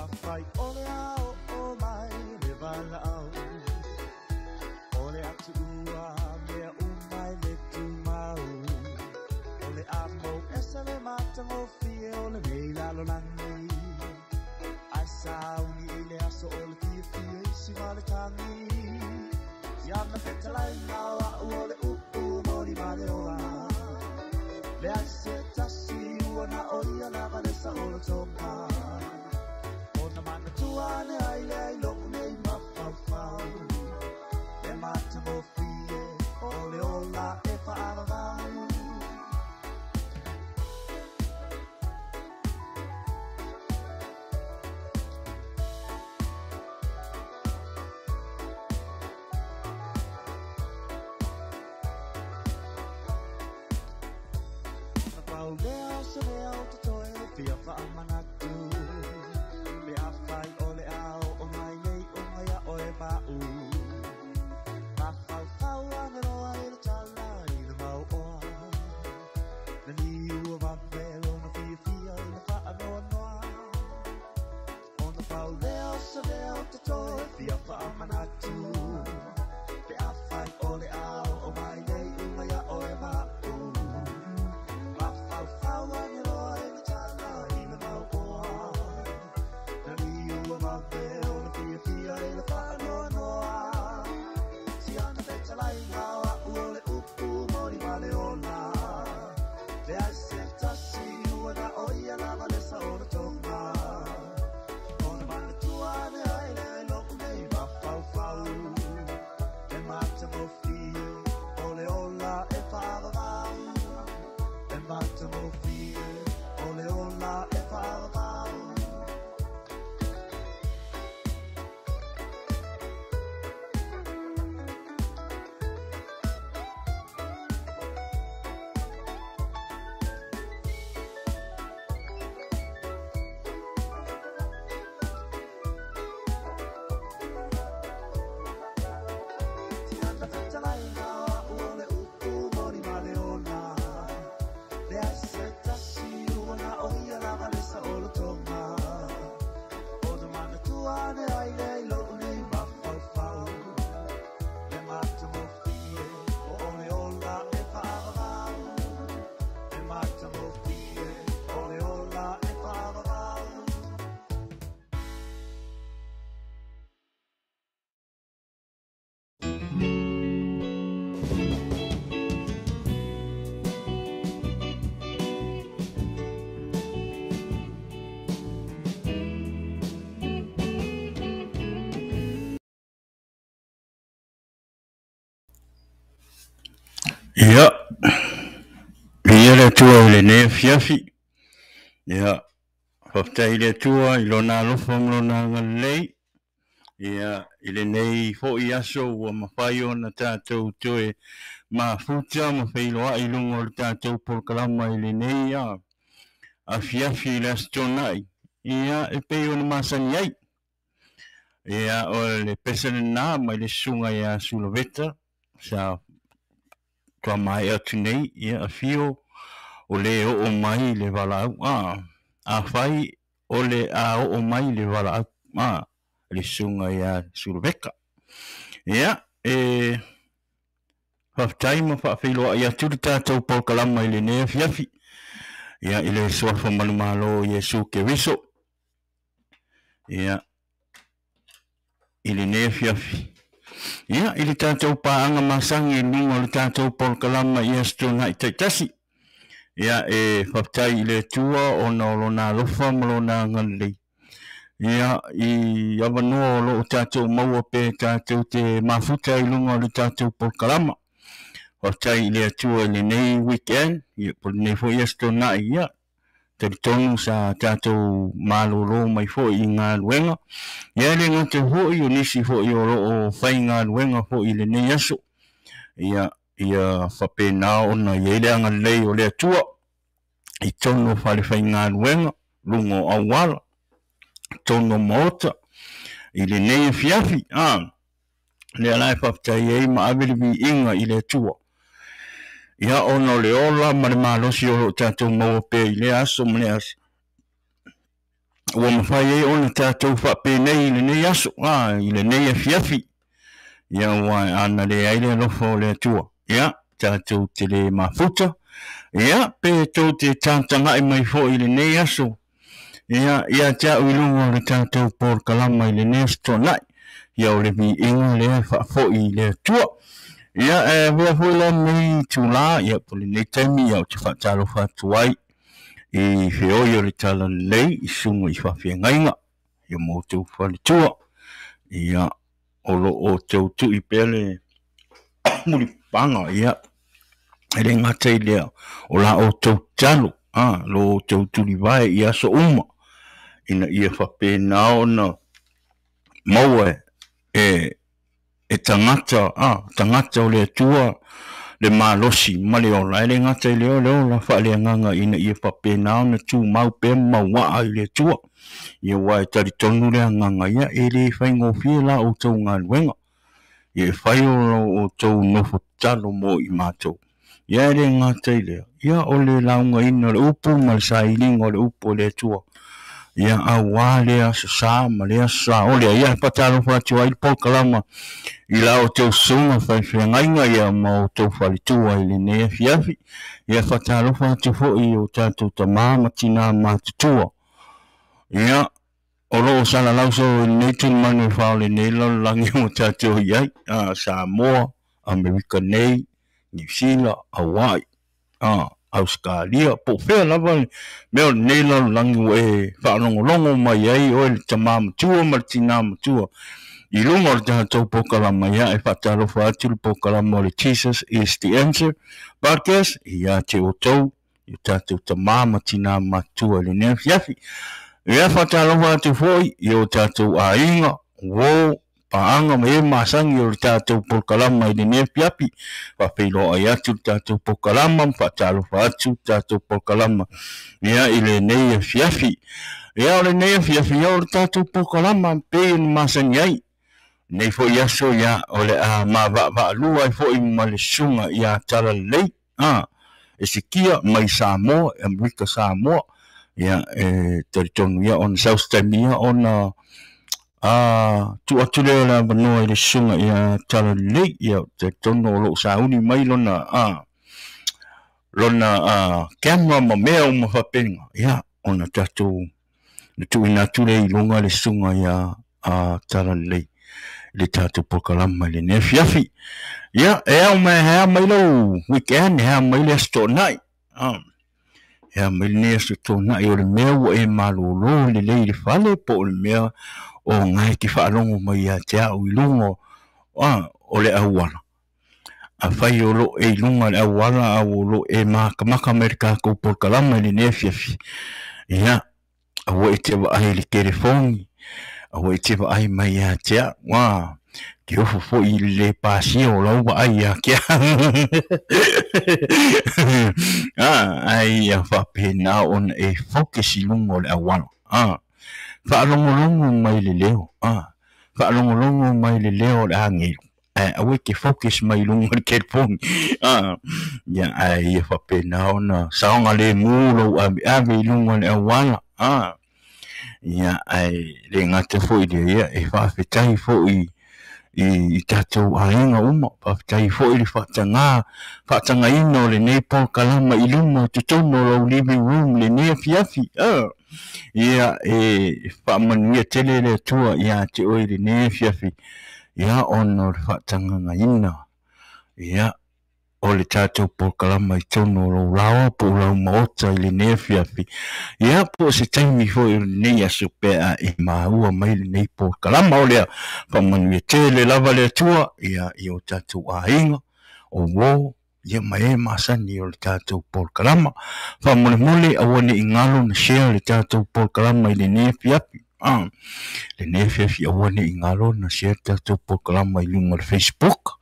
Afai ole a o mai le valaau, ole atu ua mea umai le tumau. Ole a mo esa le matagofie o lenei lalolagi. saolotoga. Ona manatua ane ai lea i lou nei mafaufau, le matagofie o le ola e faavavau. Ona pau lea o se mea o totoe fia faamanatu, pe afai o le a oo mai le iuga ia oe ma a'u. Mafaufau ane loa i le tala i le mauoa, nani ua vave lona fiafia i le faanoanoa. Ona pau lea o se mea o totoe fia faamanatu, pe afai o le a oo mai le iuga ia oe ma a'u. Mafaufau ane loa i le tala i le mauoa, nani ua vave ona fiafia i le faanoanoa. Siana fetalaiga o a'u o le upu moni ma le ola, leai se tasi ua na o ia lava le saolotoga. Ona manatua ane ai lea i lou nei mafaufau, le matagofie o le ola e faavavau. Le matagofie o le ola e faavavau. Siana fetalaiga o a'u o le upu moni ma le ola, leai se tasi ua na o ia lava le saolotoga. Ona manatua ane ai lea i lou nei mafaufau, le matagofie o le ola e faavavau. Le matagofie o le ola e faavavau. Ia, viia le Atua i lenei afiafi. Ia, faafetai i le Atua i lona alofa ma lona agalelei. Ia, i lenei foi aso ua mafai ona tatou toe mafuta ma feiloai i luga o le tatou polokalama i lenei afiafi i le Aso Toonai. Ia, e pei ona masani ai. Ia, o le pese lena mai le susuga ia Sulaveta sa faatoa maea atu nei. Ia, afio o le oo mai le valaau. Afai o le a oo mai le valaau. Le susuga ia Sulaveka. Ia, e faafetai ma faafeiloai atu le tatou polokalama i lenei afiafi. Ia, i le suafa manumalo o Iesu Keriso. Ia, i lenei afiafi. Ia, i le tatou paaga masani i luga o le tatou polokalama i Aso Toonai taitasi. Ia, e faafetai i le Atua ona o lona alofa ma lona agalelei. Ia, i avanoa o loo tatou maua pe tatou te mafuta i luga o le tatou polokalama. Faafetai i le Atua i lenei weekend, ia po o lenei foi Aso Toonai. Ia, talitonu sa tatou malolo mai foi i galuega. Ia, e le gata foi o nisi foi o loo faigaluega foi i lenei aso. Ia, ia faapena ona i ai le agalelei o le Atua i totonu o fale faigaluega, luga o auala, totonu o maota i lenei afiafi. Lea la e faafetai ai ma ave le viiga i le Atua. Ia, ona o le ola ma le malosi o loo tatou maua pea i lea aso ma lea aso, ua mafai ai ona tatou faapenei i lenei aso, i lenei afiafi. Ia, ua ana leai le alofa o le Atua, ia, tatou te le mafuta. Ia, pe tou te tagatagai mai foi i lenei aso, ia, ia te au i luga o le tatou polokalama i lenei Aso Toonai. Ia, o le viiga lea e faafoi i le Atua. Ia, e avea foi la lenei itulā, ia, po o lenei taimi, ia, ou te faatalofa atu ai i feoi o le Talalelei i susuga i faafeagaiga ia ma outou faletua. Ia, o lo o tau tui pea le mulipapaga, ia, e le gata i lea, o la outou tatalo, a, lo outou tulivae i aso uma, ina ia faapena ona maua e e tagata, a, tagata o le Atua le malosi ma le ola, e le gata i lea o le ola faaleagaga ina ia faapena ona tumau pea ma mauaa i le Atua. Ia aua e talitonu le agaga, ia e le faigofie la outou galuega. Ia e fai o lo outou nofo tatalo mo i matou. Ia e le gata i lea, ia o le laugaina o le upu ma le sailiga o le upu a le Atua. Ia auā lea aso sa ma lea aso sa ole. Ia e faatalofa atu ai le polokalama i la outou susuga faifeagaiga ia ma outou faletua i lenei afiafi. Ia faatalofa atu foi i o tatou tamā ma tinā matutua. Ia o lo o salalau solo i lenei tulimanu e fā o lenei lalolagi ua tatou i ai, a, Samoa, Amerika nei, Niu Sila, Hawaii, a, Ausetalia, po o fea lava le mea o lenei lalolagi ua e faalogologo mai ai oe le tamā matua ma le tinā matua i luga o le tatou polokalama. Ia, e faatalofa atu le polokalama o le Jesus is the Answer Podcast ia te outou i o tatou tamā ma tinā matutua i lenei afiafi. Ia faatalofa atu foi i o tatou aiga, uo, paaga ma e masani o le tatou polokalama i lenei afiafi. Faafeiloai atu le tatou polokalama ma faatalofa atu le tatou polokalama ia i lenei afiafi. Ia o lenei afiafi ia o le tatou polokalama pei ona masani ai. Lenei foi aso ia o le a mavaavaalua ai foi ma le susuga ia Talalelei. A, e sikia mai Samoa, Amerika Samoa, ia, e talitonu ia ona sau se taimi ia ona a tuu atu lea o le avanoa i le susuga ia Talalelei, ia, ou te talitonu o lo o sauni mai lona a lona a camera ma mea uma faapena, ia, ona tatou na tuuina atu lea i luga le susuga ia a Talalelei i le tatou polokalama i lenei afiafi. Ia, e ao mai, e ao mai lau weekend, e ao mai le Aso Toonai. Ah, e ao mai lenei Aso Toonai o le mea ua e malolo lelei i le fale po o le mea o lena e te faalogo mai ia te au i luga ah, o le auala. Afai o lo o e i luga o le auala a o lo o e makamaka mai i le tatou polokalama i lenei afiafi, ia, aua e te vaai i le telefoni, aua e te vaai mai ia te au, ā, te ofo foi i le lē pasia o lau vaai ia te au. Ā, ae ia faapena ona e focus i luga o le auala, ā, faalogologo mai le leo, ā, faalogologo mai le leo o le agelu. Ae aua e te focus mai i luga o le telefoni. A, ia, ae ia faapena ona saogalemu lou aveave i luga o le auala. A, ia, ae le gata foi i lea, ia, e faafetai foi i, i tatou aiga uma, faafetai foi le faatagā, faatagaina o lenei polokalama i luma o totonu o lou living room i lenei afiafi. A, ia, e faamanuia tele le Atua ia te oe i lenei afiafi. Ia, ona o le faatagagaina, ia, o le tatou polokalama i totonu o lou laoa po o lau maota i lenei afiafi, ia, po o se taimi foi o lenei aso pe a e maua mai lenei polokalama. O lea, faamanuia tele lava le Atua, ia, i o tatou aiga, o uo, Ia ma e masani o le tatou polokalama. Faamolemole aua ne i galo na share le tatou polokalama i lenei afiafi. Ah, lenei afiafi aua ne i galo na share le tatou polokalama i luga o le Facebook.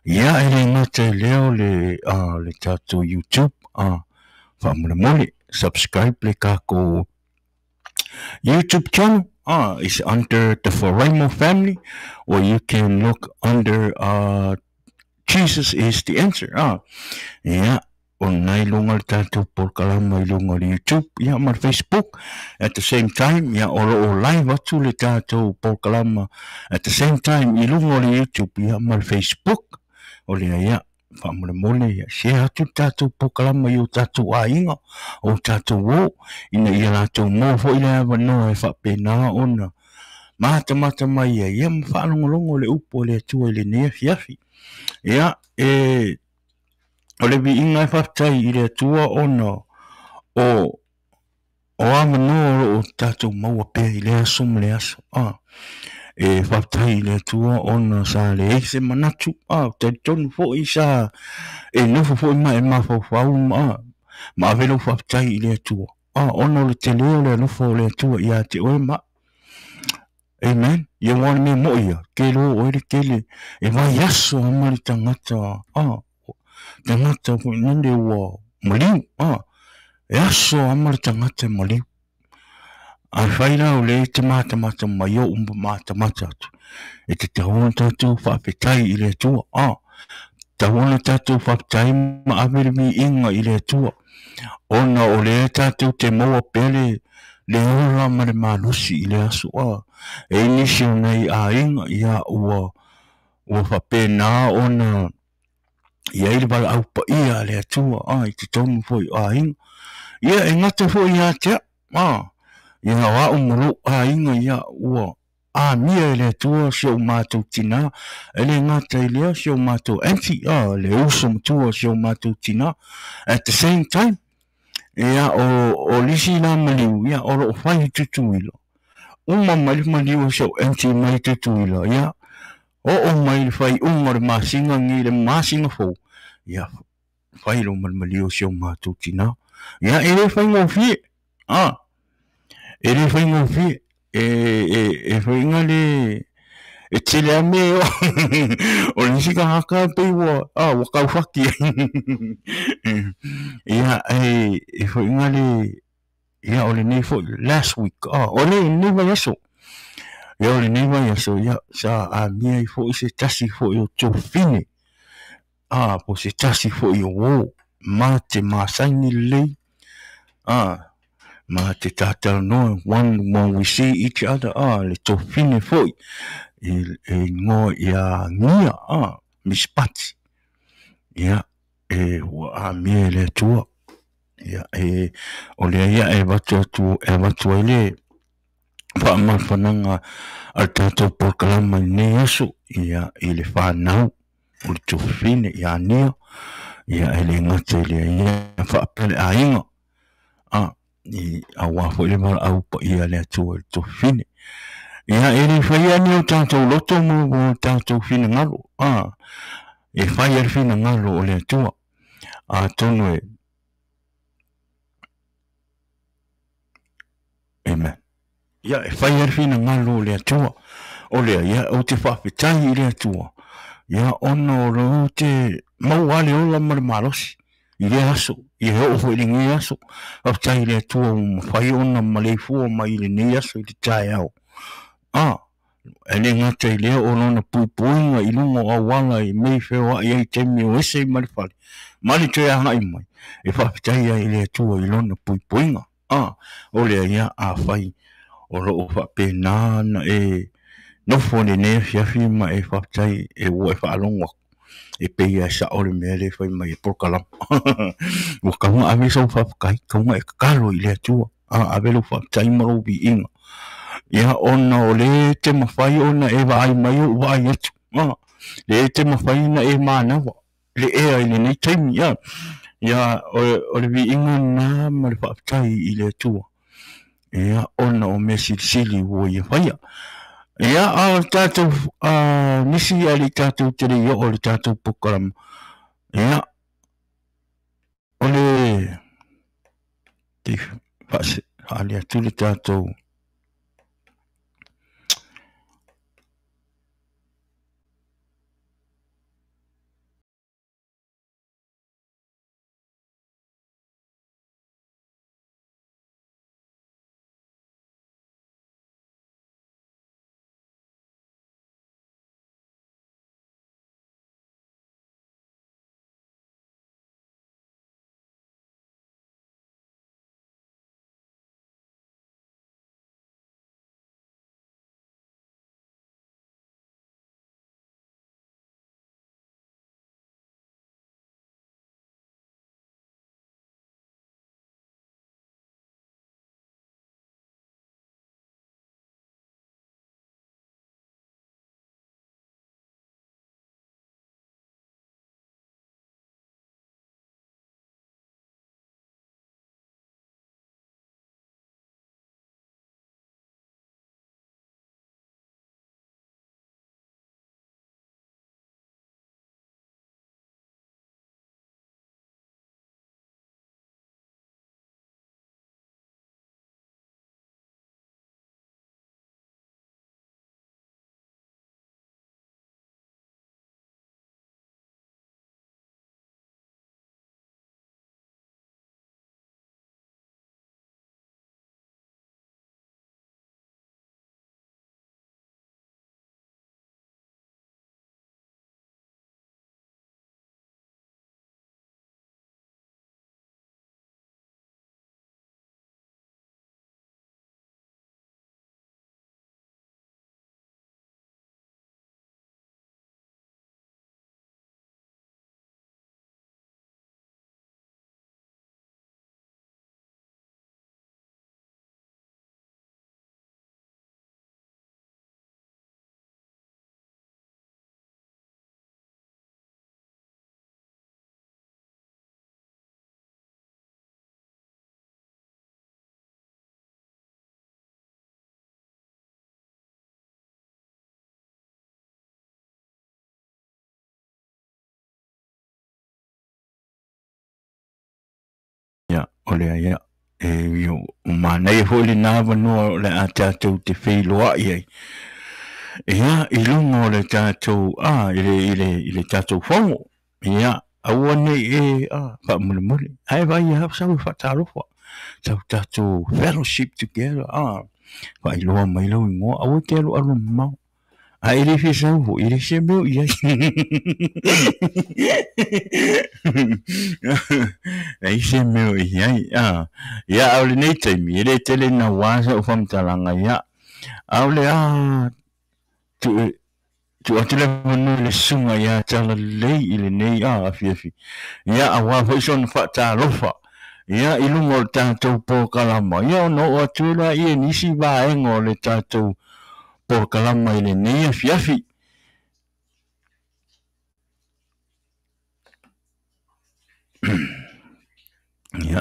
Ia e le gata i lea o le, ah, le tatou YouTube. Ah, faamolemole subscribe le tatou YouTube channel. Ah, it's under the Faraimo family, or you can look under Jesus is the answer. Ah, ia, o lena i luga le tatou polokalama i luga o le YouTube, ia, ma le Facebook. At the same time, ia, o lo o live atu le tatou polokalama at the same time i luga o le YouTube, ia, ma le Facebook. O lea, ia, faamolemole, ia, share atu le tatou polokalama i o tatou aiga, o tatou uo, ina ia latou maua foi le avanoa e faapena ona matamata mai ai, ia, ma faalogologo le upu a le Atua i lenei afiafi. Ia, e, o le viiga e faafetai i le Atua ona o O avanoa o lo o tatou maua pea i lea aso ma lea aso. A, e faafetai i le Atua ona sa leai se manatu, a, ou te talitonu foi sa e nofo foi ma e mafaufau ma, a, ma ave lou faafetai i le Atua, a, ona o le tele o le alofa o le Atua ia te oe ma au. Amen. Ia aua o le mea moi ia, ke loa oe le tele, e vaiaso lava ma le tagata, a, tagata foi lele ua maliu, a, e aso lava ma le tagata e maliu. Ae fai la o lea e te matamata mai ou matamata atu, e tatau ona tatou faafetai i le Atua, a, tatau ona tatou faafetai ma ave le viiga i le Atua, ona o lea tatou te maua pea le le ola ma le malosi i le aso, a, e i ai nisi o nai aiga, ia ua ua faapena ona i ai le valaau paia a le Atua a i totonu foi o aiga. Ia e gata foi ia te au, a ia o au ma lou aiga ia ua amia e le Atua si o matou tinā, e le gata i lea si o matou aunty, a le uso matua o si o matou tinā. At the same time, ia o le isi la maliu, ia o lo o fai i Tutuila. Uma mai le maliu o si ou aunty mai Tutuila, ia oo mai le faaiuga o le masina lenei, le masina fou, ia fai loa ma le maliu o si o matou tinā. Ia e le faigofie, a, e le faigofie, e, e, e faiga le, e tele lava mea e oo. O le isi tagata pei ua, a, ua taufati ai. Ia, e, e faiga le, ia o lenei foi last week, a, o lenei vaiaso. Ia o lenei vaiaso, ia sa amia ai foi se tasi foi o tuafafine, a, po o se tasi foi o uo ma te masani lelei, a, ma te talatalanoa one when we see each other, a, le tuafafine foi e igoa ia Nia, a, Miss Pati. Ia, e ua amia e le Atua. Ia, e, o lea ia e avatu atu, e avatu ai le faamalafanaga a le tatou polokalama i lenei aso, ia, i le fanau o le tuafafine ia Nia, ia, e le gata i lea, ia, faapea le aiga, a, i, aua foi le valaau paia a le Atua i le tuafafine. Ia, e le faia ni o tatou loto ma o tatou finagalo, a, e fai lava le finagalo o le Atua. Atonu e Amen. Ia, e fai lava le finagalo o le Atua. O lea, ia, ou te faafetai i le Atua, ia, ona o lea ou te maua lava le ola ma le malosi i lea aso, ia e oo foi i lenei aso. Faafetai i le Atua ua mafai ona maleifua mai i lenei aso i le taeao. A, E le gata i lea o lona puipuiga i luga o auala i mea i feoai ai i taimi o ese ai mai le fale ma le toe agai mai, e faafetai ai i le Atua i lona puipuiga. A, o lea ia, afai o lo o faapena ona e nofo i lenei afiafi ma e faafetai e ua e faalogo atu, e pei lava e sao le mea lea e fai mai e polokalama. Ua tatau ona ave sou faafetai, tatau ona e tatalo i le Atua. A, ave lou faafetai ma lou viiga. Ia, ona o lea e te mafai ona e vaai mai ou vaai atu. A, lea e te mafai ona e manawa le ea i lenei taimi. A, ia, o le viiga lena ma le faafetai i le Atua. Ia, ona o mea silisili ua ia faia. Ia, a o le tatou, a, nisi a le i tatou te le i oo i le tatou polokalama. Ia, o le faale atu le tatou O le ia, e ui o manaia foi lena avanoa o le a tatou te feiloai ai. Ia, i luga o le tatou, a, i le, i le, i le tatou fono. Ia, aua ne i e, a, faamolemole. Ae vaai lava sau e faatalofa. Sau tatou fellowship together, a, faailoa mai lou igoa, aua e te alualu mamao. A e le fia sau foi, e le se mea o i ai. Leai se mea o i ai. A, ia, a o lenei taimi, e le tele naua sau faamatalaga, ia, a o le a tuu tuu atu le avanoa i le susuga ia Talalelei i lenei a afiafi, ia, aua foi sona faatalofa, ia, i luga o le tatou polokalama, ia, ona oo atu ai lea i nisi vaega o le tatou polokalama i lenei afiafi. Ia,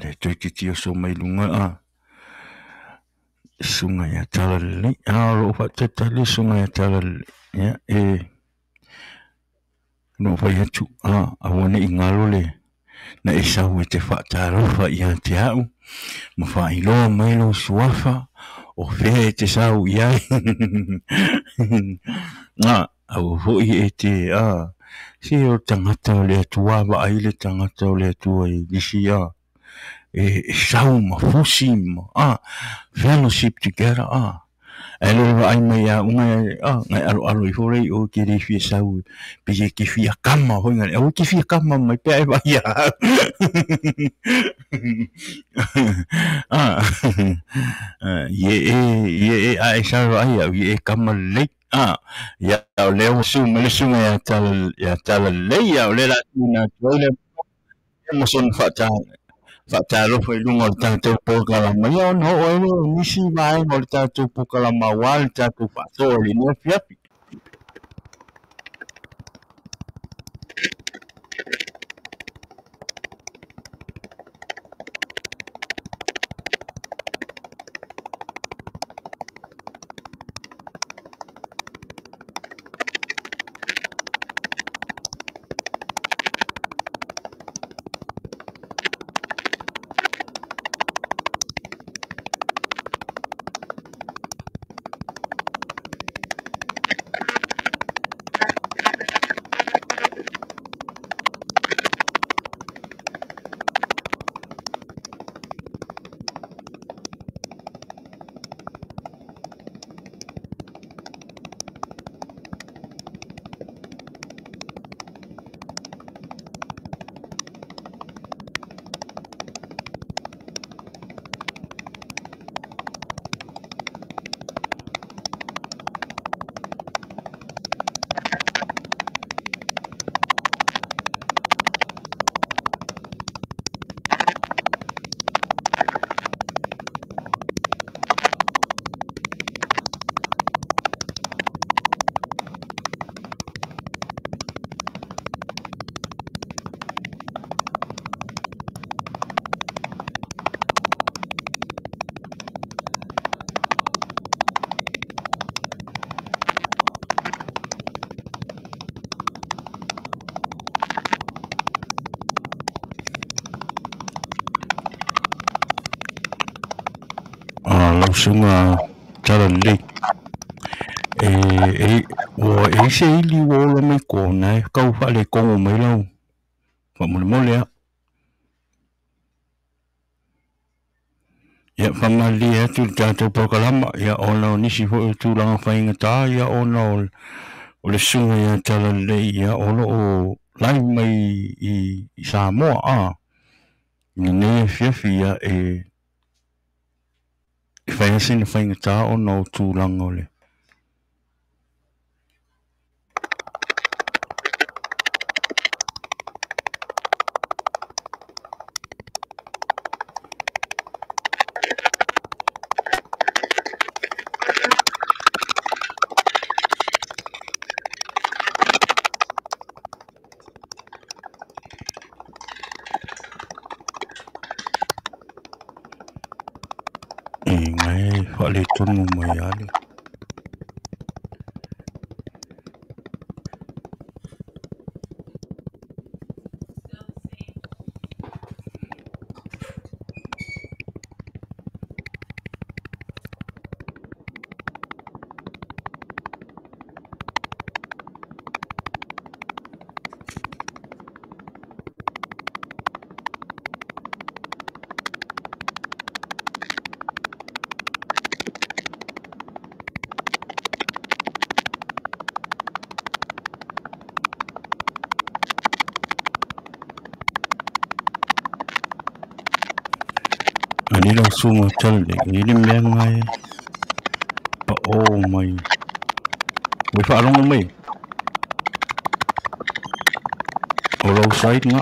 le toeitiiti oso mai luga a susuga ia Talalelei. A o lo o faatalitali le susuga ia Talalelei. Ia, e na ou fai atu, a, aua ne i galo le na e sau e te faatalofa ia te au ma faailoa mai lou suafa o fea e te sau i ai. A, aua foi e te, a, se o le tagata o le Atua, vaai le tagata o le Atua i nisi, a, e sau ma fusi ma, a, fellowship together, a. Ae le vaai mai ia au ngai, a, ngai aloalo ifo lea i o ke le fia sau pe e ke fia kama foi ngai, aua ke fia kama mai pe ai vaai ia au. A, ie e, ie e, a e sau vaai au, ie e kama lelei. A, ia, o lea ua susu mai le susuga ia Tala, ia Talalelei, ia o lea o le a tuuina atu ai le ma sona faatalofa i luga o le tatou polokalama, ia ona oo ai lea i nisi vaega o le tatou polokalama aua le tatou faasoa i lenei afiafi. A lau susuga Talalelei, e, e, ua e ai se ili ua ola mai koa na e kau faalekogo mai lau faamolemole a. Ia, faamalie atu le tatou polokalama, ia, ona o nisi foi o tulaga faigata, ia, ona o, o le susuga ia Talalelei, ia, o lo o live mai i, i Samoa, a, i lenei afiafi, ia, e, e fai lava sina faigata ona o tulaga o le E ngai faaletonu mai lava le I lau susuga Talalelei, e i ai le mea lena e pao mai. Ua e faalogo mai? O lau side lena.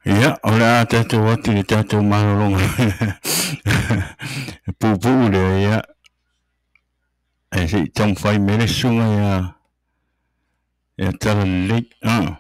Ia, o le a tatou atu i le tatou malologa puupuu lea, ia, ae se i taumafai mai le susuga ia Talalelei. Ah.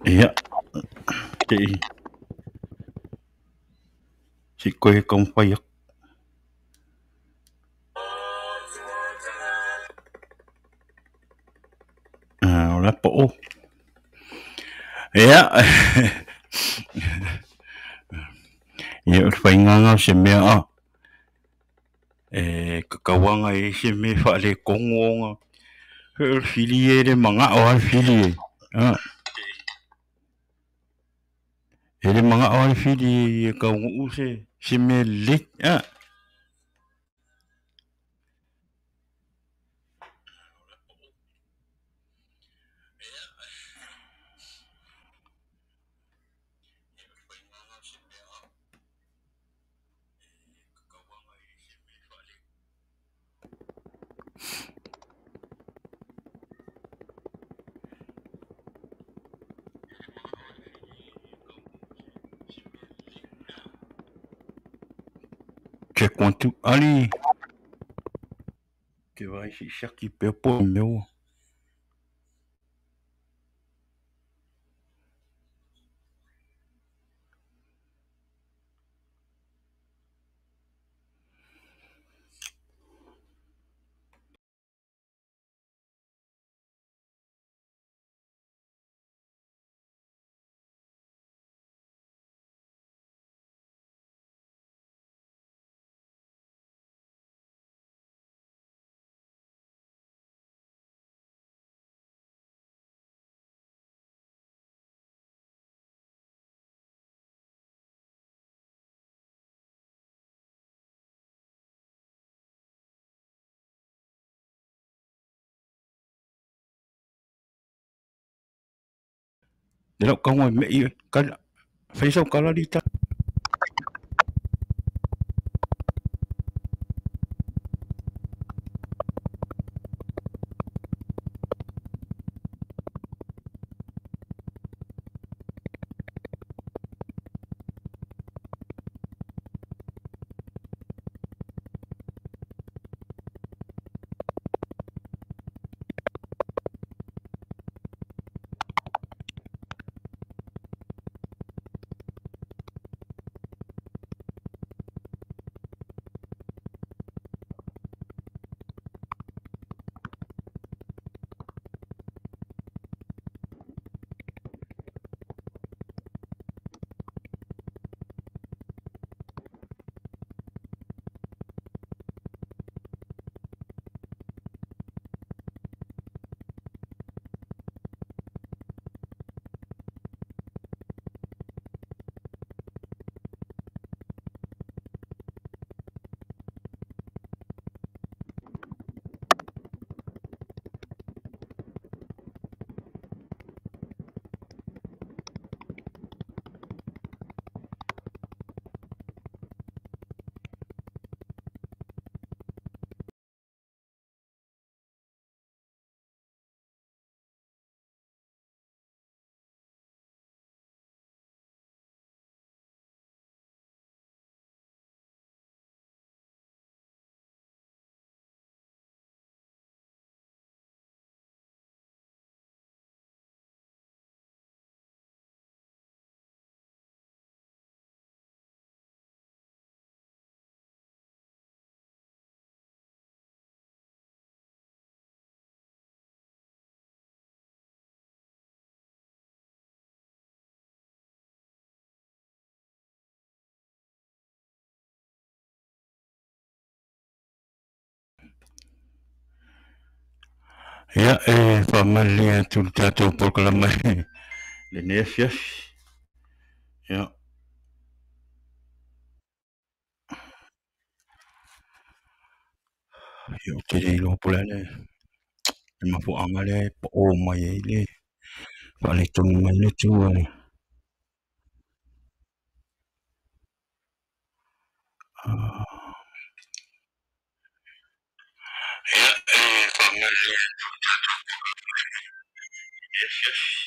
Ia, te si koe taumafai atu. O la pao. Ia, ia o le faiga lena o se mea a e tatau lava ona i ai se mea e faaletonu ona o le fili e le manao lava le fili e. E le manao lava le fili e taunuu se mea lelei. Check 1 2 Ali. Te vaai se i siaki pea po o le mea ua. Le lau tago e mei oe. Kala, fai sau tala Lita. Ia, e faamalie atu le tatou polokalame i lenei afiafi. Ia, ia ou te le iloa po o le a le mafuaaga lea e pao mai ai le faaletonu mai le itu a le Ia, e faamalie atu le tatou polokalame i lenei afiafi.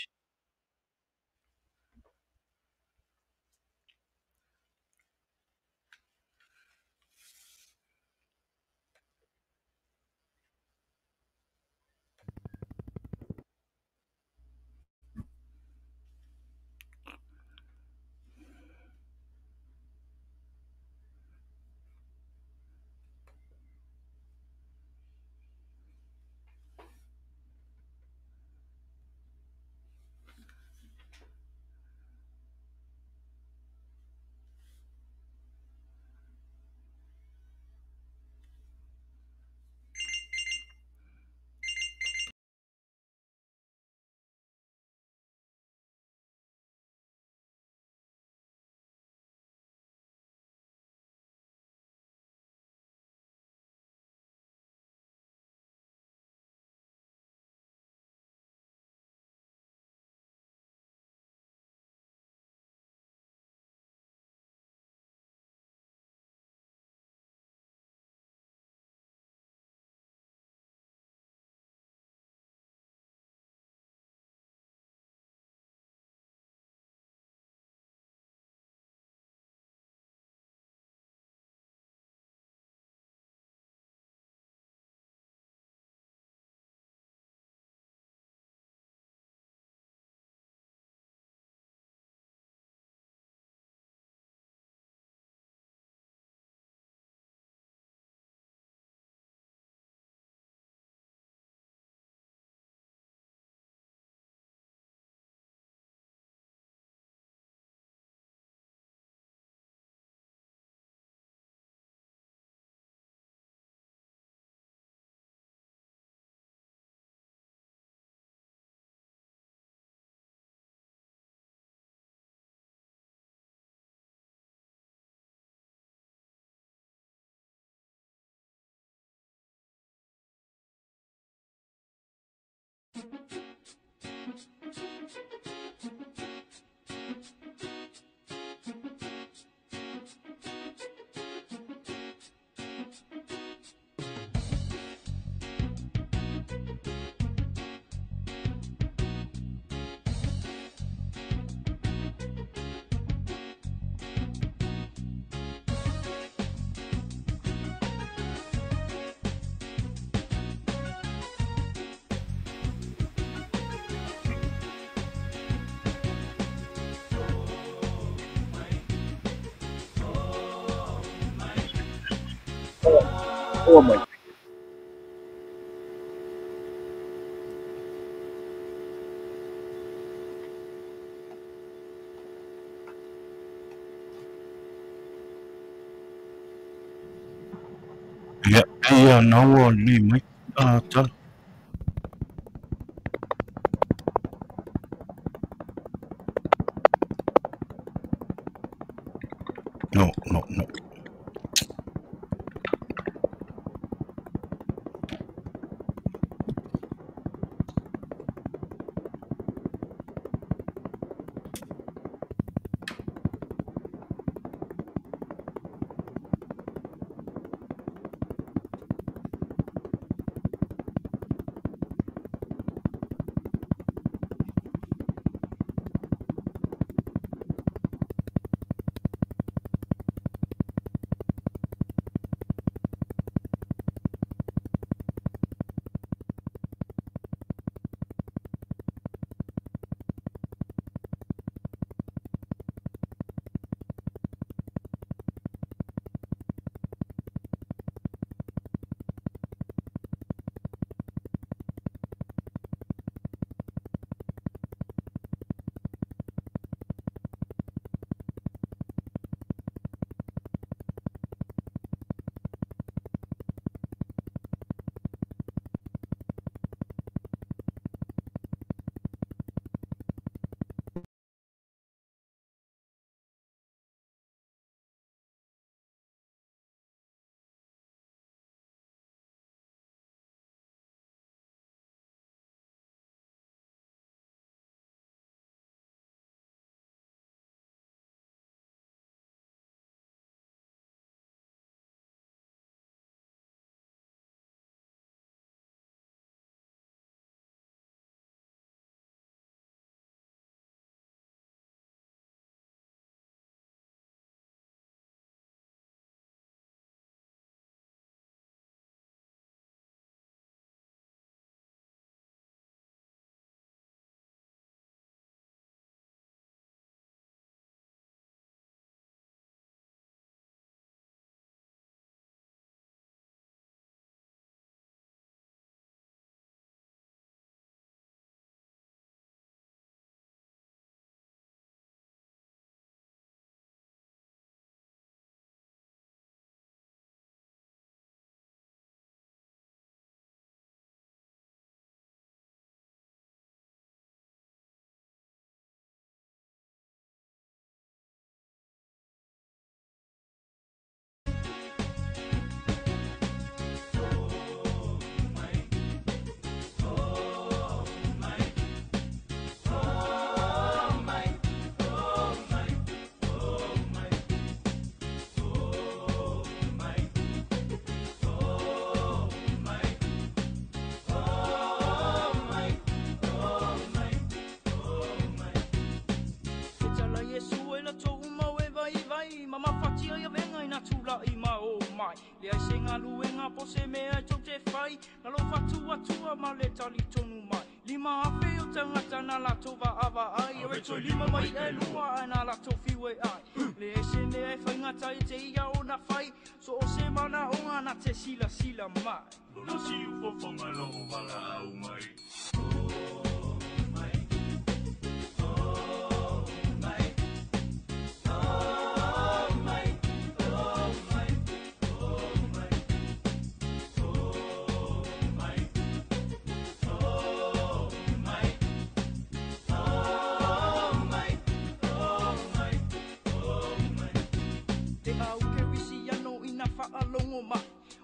Oh my. Ia, ia na ua lelei mai tala. No, no, no.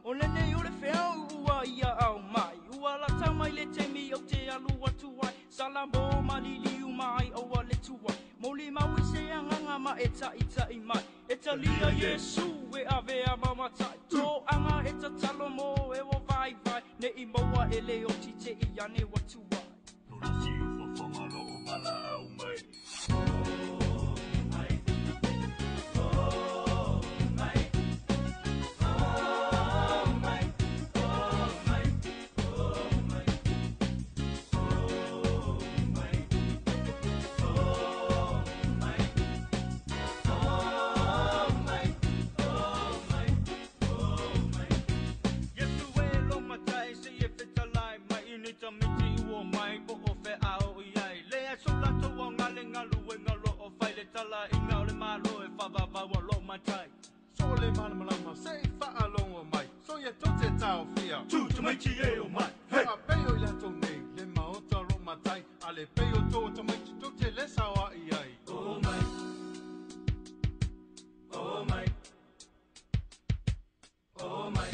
O le nei o le whiau ua ia au mai. Ua lata mai le temi o te alu atu. tua Moli maui se anganga ma e tai tai mai E talia Yesu e avea mamatai Tō anga e tatalo mo e o vai vai Ne i maua e le o tite i ane watuai Lona siu fafaga loo valaau mai. Yesu e lo matai se e fetalai mai ni tamiti ua mai po o fe ao i ai Le aso lato wa ngale ngalu e ngalo o fai le tala i ngau le malo e whawawau lo matai So le malamalama se i faalogo mai. So ia tou te taofia. Tu tamaiti e o mai. Hey! Faapei o i latou nei le maota o loo matai, a le pei o tou tamaiti tou te lē saoaʻi ai. Oh mai Oh mai Oh mai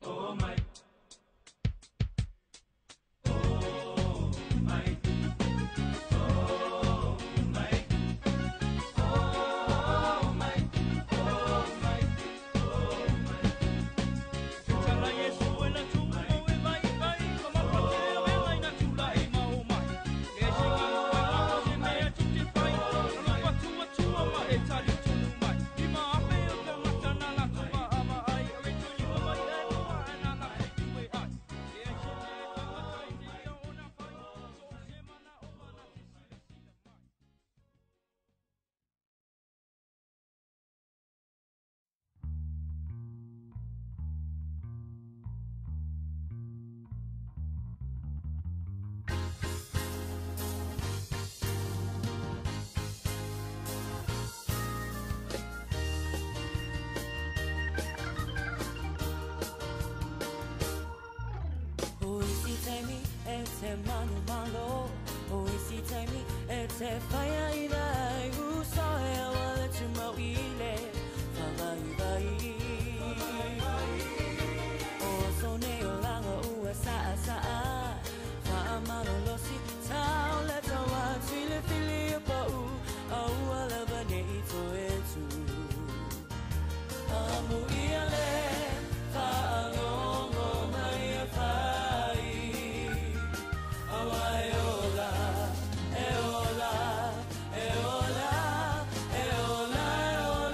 Oh mai Oh mai Oh mai Oh mai Oh mai Oh mai Tala Yesu e na tu mo e vai vai Kama pate o e lai na tula e mau mai E se ngalu e ngako se mea tu te whai Nalo patua tua ma e tali tonu mai Lima ape o tangata na lato ma ama ai Ave tu lima mai e moa ana la tu e ai E ai se mea tangata i te ia ona whai So se mana o mana te sila sila mai. O isi taimi e te manumalo, O isi taimi e te whaia i lai Uso e awa le tumau i le whawai O so nei o langa ua saa saa Whaamalolosi tau le tawa Tili fili o pau Aua lava nei to e tu Amu ia le whaalongo mai e whai Awa e ola, e ola, e ola, e ola, e ola.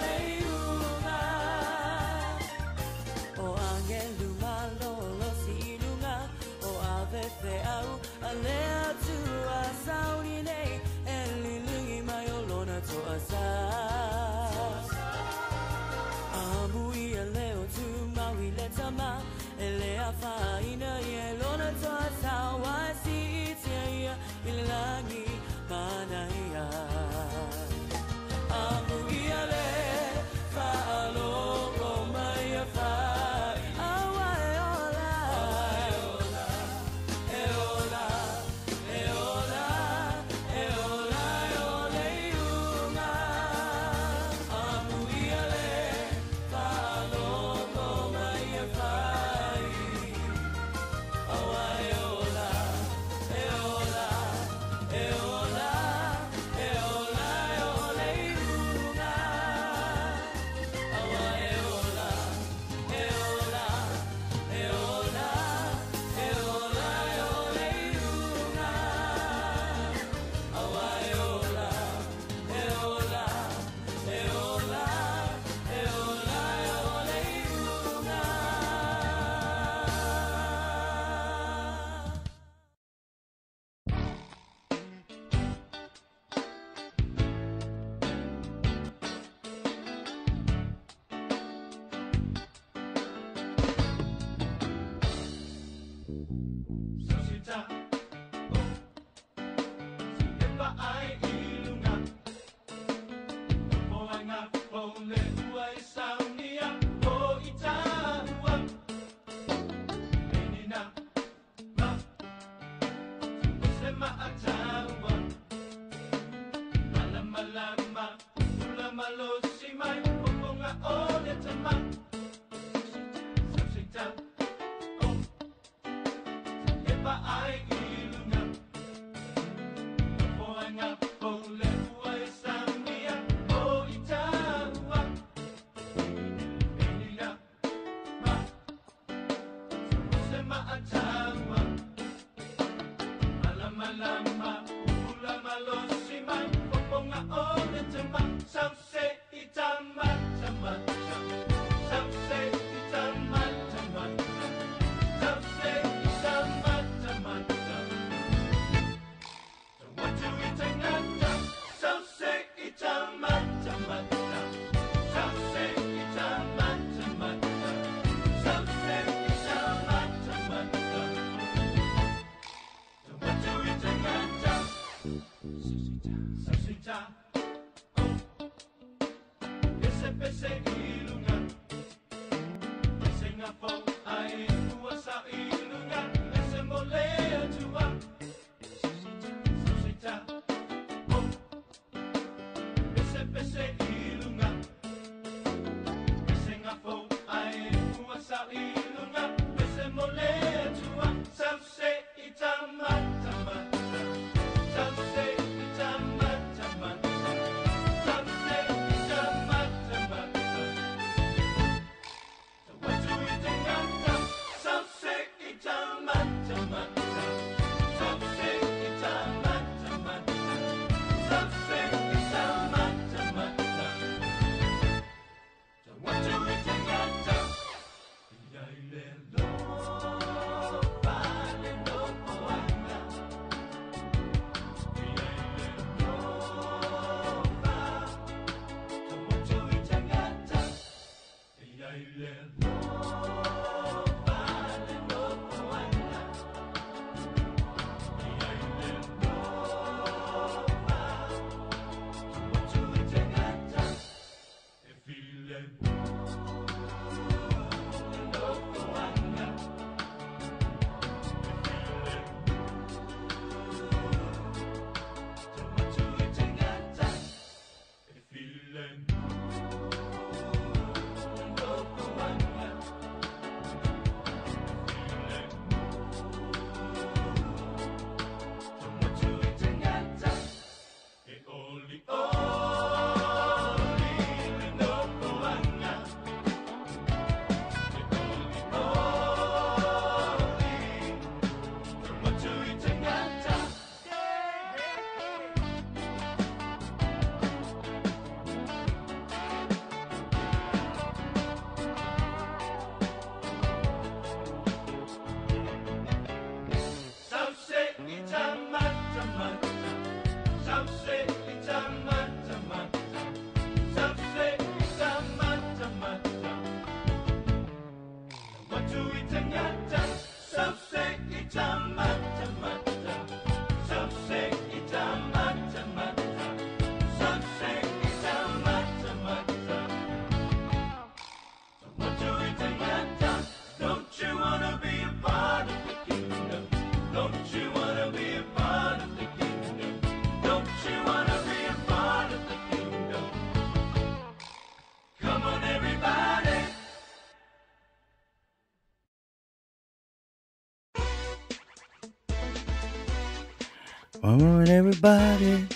Come on, everybody.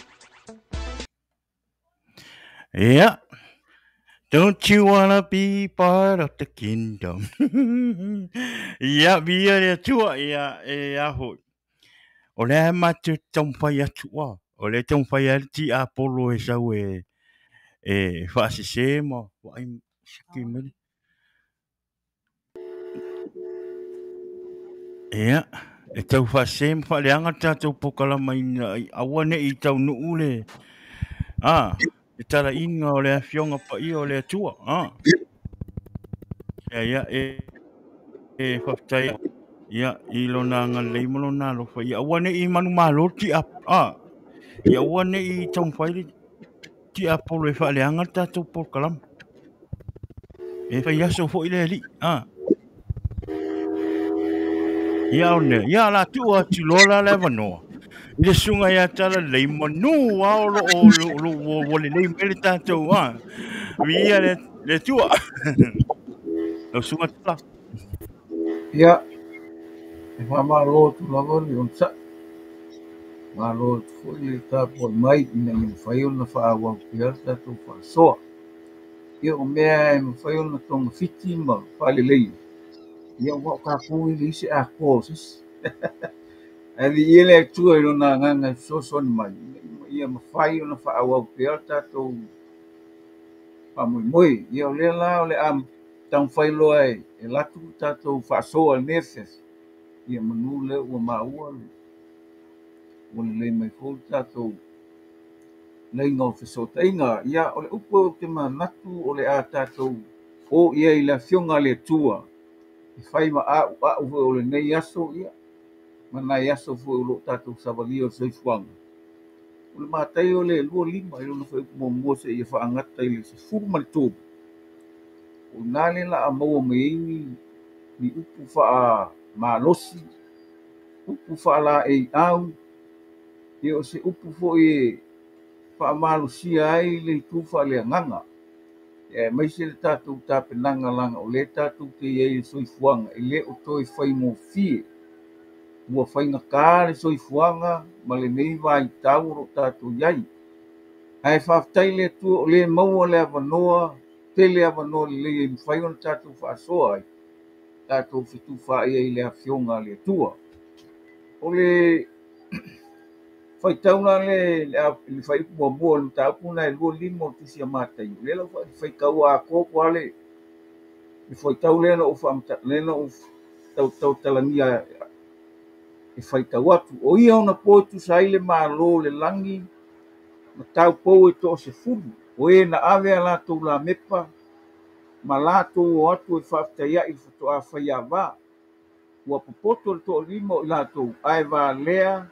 Yeah. Don't you wanna be part of the kingdom? Ia, via le Atua, ia, e aho. O lea matou te taumafai atu a. O lea e taumafai ai le tiapolo e sau e e faasese ma vaai siki mai. Ia, e tau faasese ma faaleaga le tatou polokalama ina aua ne i taunuu le a le talaiga o le afioga paia o le Atua. A. Ia, ia, e e faafetai ia i lona agalelei ma lona alofa. Ia aua ne i manumalo le tia a. Ia aua ne i taumafai le tiapolo e faaleaga le tatou polokalama. E fai aso foi le alii. A. Ia o lea, ia la tuu atu loa la le avanoa. I le susuga ia Talalelei manu lava o lo o ua lelei mai le tatou a. Viia le le Atua. Lau susuga Tala. Ia, e faamalo atu lava le onosai. Malo atu foi le tapuai mai ina ia mafai ona faaauau pea le tatou faasoa. Ia o mea e mafai ona togafiti ma faaleleia, ia aua o tatou e leai se atoa o se isi. Ae viia le Atua i lona agaga e fesoasoani mai ina ia mafai ona faaauau pea le tatou faamoemoe. Ia o lea la o le a taumafai loa e alu atu le tatou faasoa i lenei afiafi, ia manu lea ua maua ua lelei mai foi le tatou laina o fesootaiga. Ia o le upu ou te manatu o le a tatou o i ai i le Afioga a le Atua e fai ma a'ua'u foi o lenei aso, ia, ma nai aso foi o lo o tatou savalia o le soifuaga. O le Mataio le 25 i lona fuaiupu muamua seia faagata i le 13. O i ina lea o le a maua mai ai ni upu faamalosi, upu faalaeiau, ia o se upu foi e faamalosia ai le itu faaleagaga, aemaise le tatou tapenaga leaga o lea tatou te i ai i le soifuaga e le o toe faigofie. Ua faigata le soifuaga ma lenei vaitau o lo o tatou i ai. Ae faafetai i le Atua o lea e maua le avanoa, tele avanoa lelei e mafai ona tatou faasoa ai, tatou fetufaai ai i le Afioga a le Atua. O le faitau la lea i le fuaiupu muamua o le mataupu lena e 25 o le Tusi a Mataio, o lea o le a ou faitaua atoa atu lava le faitau lea na ou tautalagia e faitau atu. O ia ona po e tusa ai le Malo o le lagi ma taupou e toa-10, o e na ave a latou lamepa ma latou o atu e faafetaiai i le faatoa faiava. Ua popoto le toa-5 o i latou, ae valea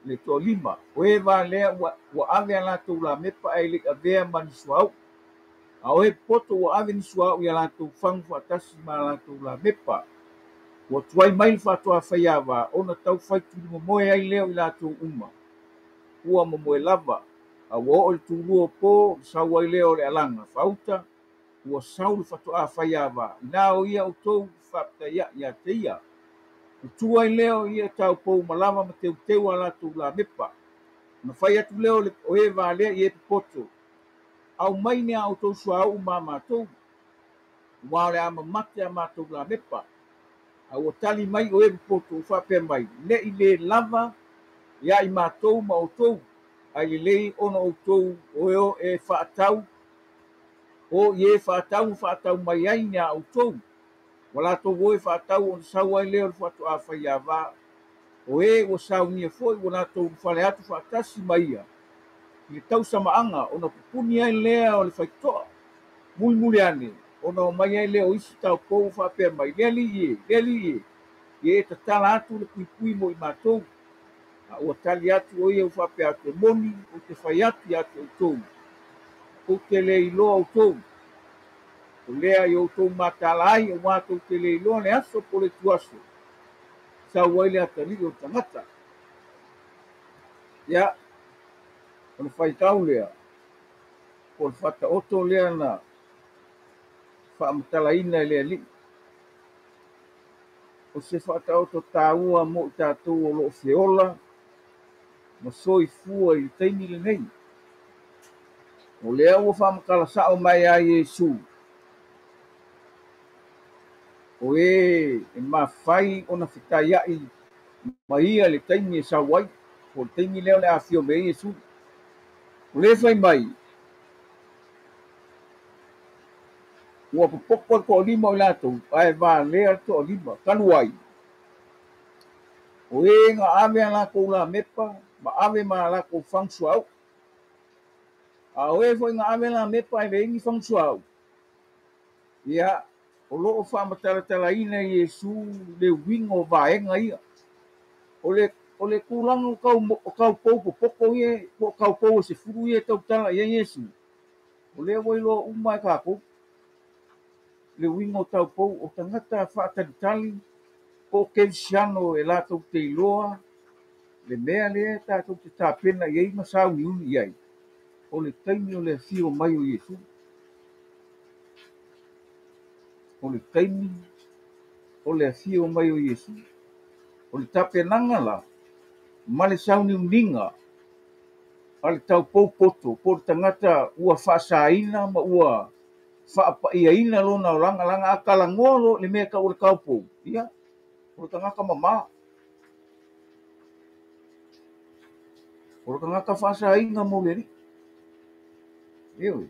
le toa-5. O e valea ua ave a latou lamepa ae le i avea ma ni suauu. A o e popoto ua ave ni suauu i a latou fagu faatasi ma a latou lamepa. Ua tuai mai le faatoa faiava ona taufai tulimomoe ai lea o i latou uma. Ua momoe lava. A ua oo i le tulua o po, sau ai lea o le alaga faauta, ua sau le faatoa faiava. Ina o ia outou faafetaiai ia te ia. Utu ai lea o ia taupou malava ma teuteu a latou lamepa. Na fai atu lea o e valea i e popoto. Au mai ni a outou suauu ma matou, ua o le a mamate a matou lamepa. A ua tali mai o e popoto ua faapea mai, ne i le lava ia i matou ma outou, ai lelei ona outou o e o e faatau, o i e faatau faatau mai ai ni a outou. Ua latou o e faatau ona sau ai lea o le faatoa faiava. O e ua saunia foi ua latou ulufale atu faatasi ma ia i le tausamaaga ona pupuni ai lea o le faitotoa. Mulimuli ane ona o mai ai lea o isi taupou faapea mai, le alii e, le alii e, ia e tatala atu le puipui mo i matou. A ua tali atu o ia ua faapea atu, e moni ou te fai atu ia te outou, ou te le iloa outou. O lea i outou mataala ai, aua tou te le iloa le aso po o le ituaso, sau ai le atalii o le tagata. Ia, o le faitau lea, po o le faataoto lea na faamatalaina e le alii. O se faataoto taua mo i tatou o lo o feola ma soifua i le taimi lenei. O lea ua faamatala sao mai ia Iesu, o e mafai ona fetaiai ma ia le taimi e sau ai, po o le taimi lea o le afio mai ai Iesu. O lea fai mai, ua popoto le toa-5 o i latou, ae valea le toa-5, talu ai. O e na ave a latou lamepa ma ave ma a latou fagu suauu. A o e foi na ave lamepa ae leai ni fagu suauu, ia, o lo o faamatalatalaina Iesu le uiga o vaega ia. O le tulaga o taupou popoto ia, po o taupou e 10 ia e tautala i ai Iesu, o lea ua iloa uma e tatou le uiga o taupou o tagata faatalitali po o kerisiano e latou te iloa le mea lea tatou te tapena i ai ma sauniuni i ai, o le taimi o le afio mai o Iesu. O le taimi o le afio mai o Iesu. O le tapenaga la ma le sauniuniga a le taupou poto po o le tagata ua faasaina ma ua faapaiaina lona olaga, laga a talanoa lo le mea tau o le taupou, ia, o le tagata mamā. O le tagata faasaina mo le alii. Ioe.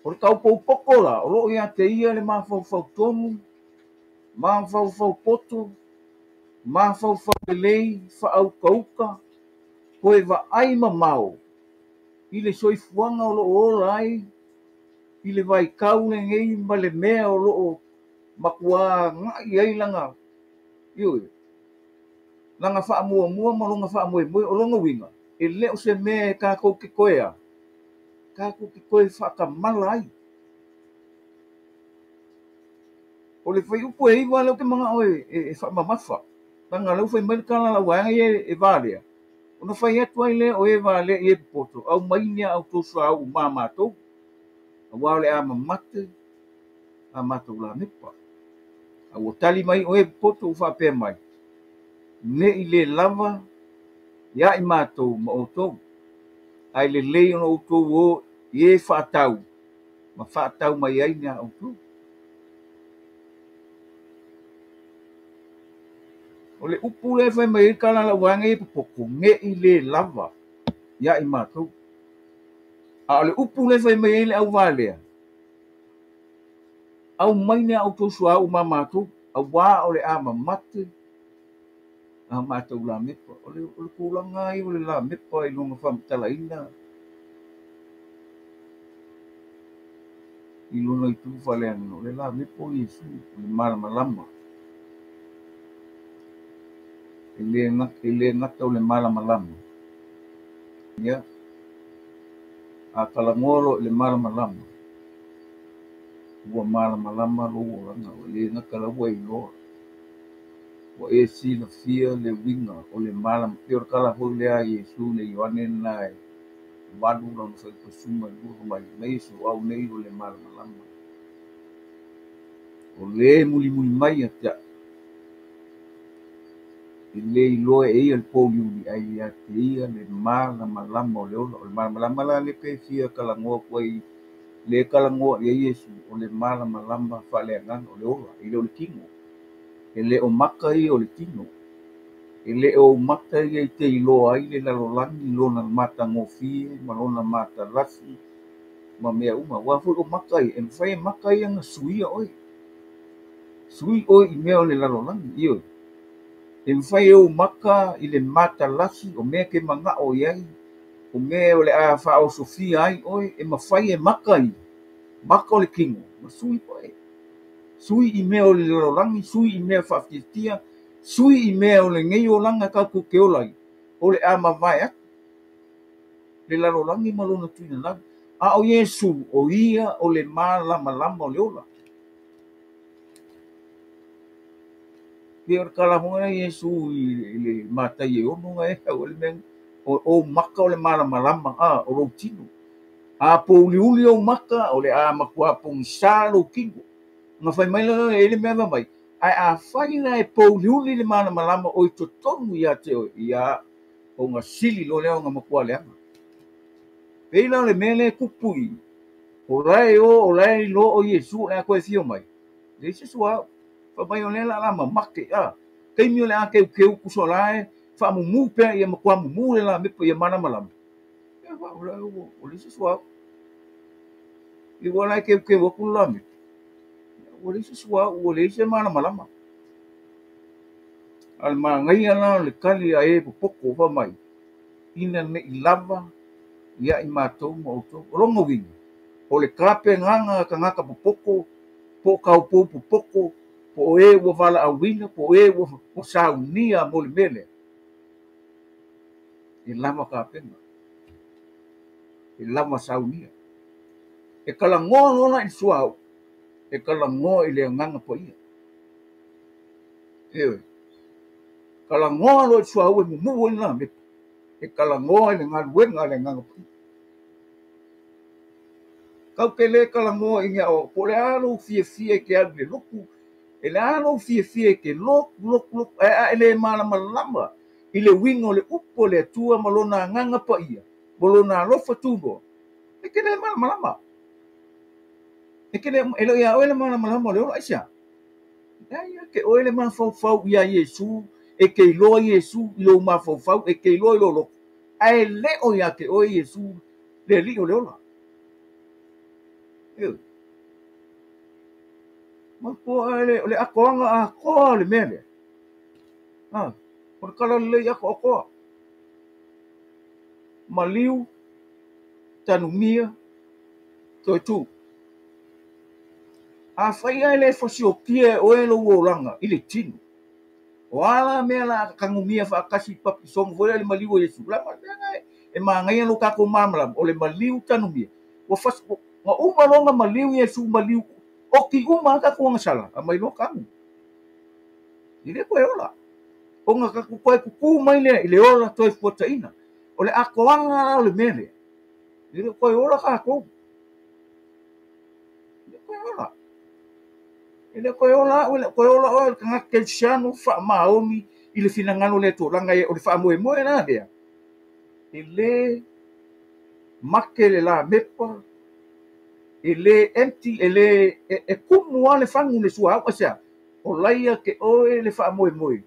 O le taupou poto la, o loo ia te ia le mafaufau tonu, mafaufau poto, mafaufau lelei, faautauta, toe vaai mamao i le soifuaga o loo ola ai i le vaitau lenei ma le mea o loo matua agai ai lana, ioe, lana faamuamua ma lona faamoemoe. O lona uiga E le o se mea e tatou te toe a, tatou te toe faatamala ai. O le fuaiupu e 9 lea ou te manao e faamamafa. Leaga o lea ua fai mai le tala a lau vaega ia e valea. Ona fai atu ai lea o e valea i e popoto, aumai ni a outou suauu ma matou, aua o le a mamate a matou lamepa. A ua tali mai o e popoto ua faapea mai, ne i le lava ia i matou ma outou, ae lelei ona outou o i e faatau ma faatau mai ai ni a outou. O le upu lea e fai mai ai tala a lau vaega ia e popoto, ne i le lava ia i matou. A o le upu lea e fai mai ai le auvalea, aumai ni a outou suauu ma matou, aua o le a mamate a matou lamepa. O le tulaga ai o le lamepa i lona faamatalaina i lona itu faaleagaga, o le lamepa o Iesu, o le malamalama. E le gata o le malamalama. Ia, a talanoa loa i le malamalama, ua malamalama lou olaga, ua le gata la ua iloa. Ua e silafia le uiga o le malamalama. Pei o le tala foi lea a Iesu i le Ioane lena e 8 lona fuaiupu 12 mai, mai Iesu, o au nei o le malamalama. O le mulimuli mai ia te au, e le iloa e ia le pouliuli, ae ia te ia le malamalama o le ola. O le malamalama la le te fia talanoa atu ai, le talanoa i ai Iesu, o le malamalama faaleagaga o le ola, e le o le tino. E le o mata ia o le tino. E le o mata ia i te iloa ai le lalolagi lona matagofie ma lona matalasi ma mea uma. Aua foi o mata ia, e mafai e mata ia na suia oe. Sui oe i mea o le lalolagi, ioe. E mafai e ou mata i le matalasi o mea te manao i ai, o mea o le a faaosofia ai oe, e mafai e mata ia, mata o le tino, ma sui oe. Sui i mea o le lalolagi, sui i mea faafiafia, sui i mea o lenei olaga tatou te ola ai, o le a mavae atu le lalolagi ma lona tuinanau. A o Iesu, o ia o le malamalama o le ola. Pei o le tala foi lea a Iesu i le Matai e 6 na e au le mea, o mata o le malamalama, o lou tino. A pouliuli ou mata, o le a matua pogisa lou tino. Na fai mai la e le mea mai, ae a fai la e pouliuli le malamalama o i totonu ia te oe, ia o na sili lo lea o na matua leaga. Pei la o le mea lea tupu i, o lae o, o lae iloa o Iesu o le a toe fio mai. Leai se suauu. Fai mai o lea la la mamate, taimi o le a keukeu kuso lae, faamumu pea ia matua mumu le lamepa ia malamalama. Ia o leai se suauu. I ua lae keukeu atu le lamepa. Ua leai se suauu, ua leai se malamalama. A le manaia la o le tali a e popoto fai mai, ina nei lava ia i matou ma outou. O lona uiga, o le tapenaga a tagata popoto, po o taupou popoto, po o e ua valaauina, po o e ua saunia mo le mea lea. E lava tapena. E lava saunia. E talanoa loa la i le suauu, e talanoa i le agaga paia. Ioe. Talanoa loa i le suauu e mumu ai le lamepa, e talanoa i le galuega a le agaga paia. Tau te le talanoa i ngea o, po o le a lou fiafia i te alu i le lotu, e le a lou fiafia i te lotu, lotu, lotu, ae a e le malamalama i le uiga o le upu o le Atua ma lona agaga paia, ma lona alofa tunoa, e te le malamalama. E te le, e le o ia oe le malamalama o le ola, aisea? Leai, ia te oe le mafaufau ia Iesu, e te iloa Iesu i lou mafaufau, e te iloa i lou loto, ae le o ia te oe Iesu le alii o le ola. Ioe. Manatua o le atoaga atoa o le mea lea. O le tala lelei atoatoa. Maliu, tanumia, toe tu. A fai ae le fasiotia e oe lou olaga i le tino. O a la mea la tanumia faatasi papisoga foi lea le maliu o Iesu. La ma le mea na E magaia lo tatou malamalama, o le maliu tanumia. Ua fas, ua uma loga maliu Iesu maliu, oti uma a tatou agasala, aumai loa tanu. E le toe ola. Ona tatou toe tutū mai lea i le ola toe fuataina. O le atoaga la o le mea lea, e le toe ola tatou. E le toe ola. E le toe ola au, e le toe ola oe, o le tagata kerisiano faamaoni i le finagalo o le Atua. Leaga o le faamoemoe la lea, e le make le lamepa, e le empty, e le e tumu lava le fagu i le suauu, aisea? O laia te oe le faamoemoe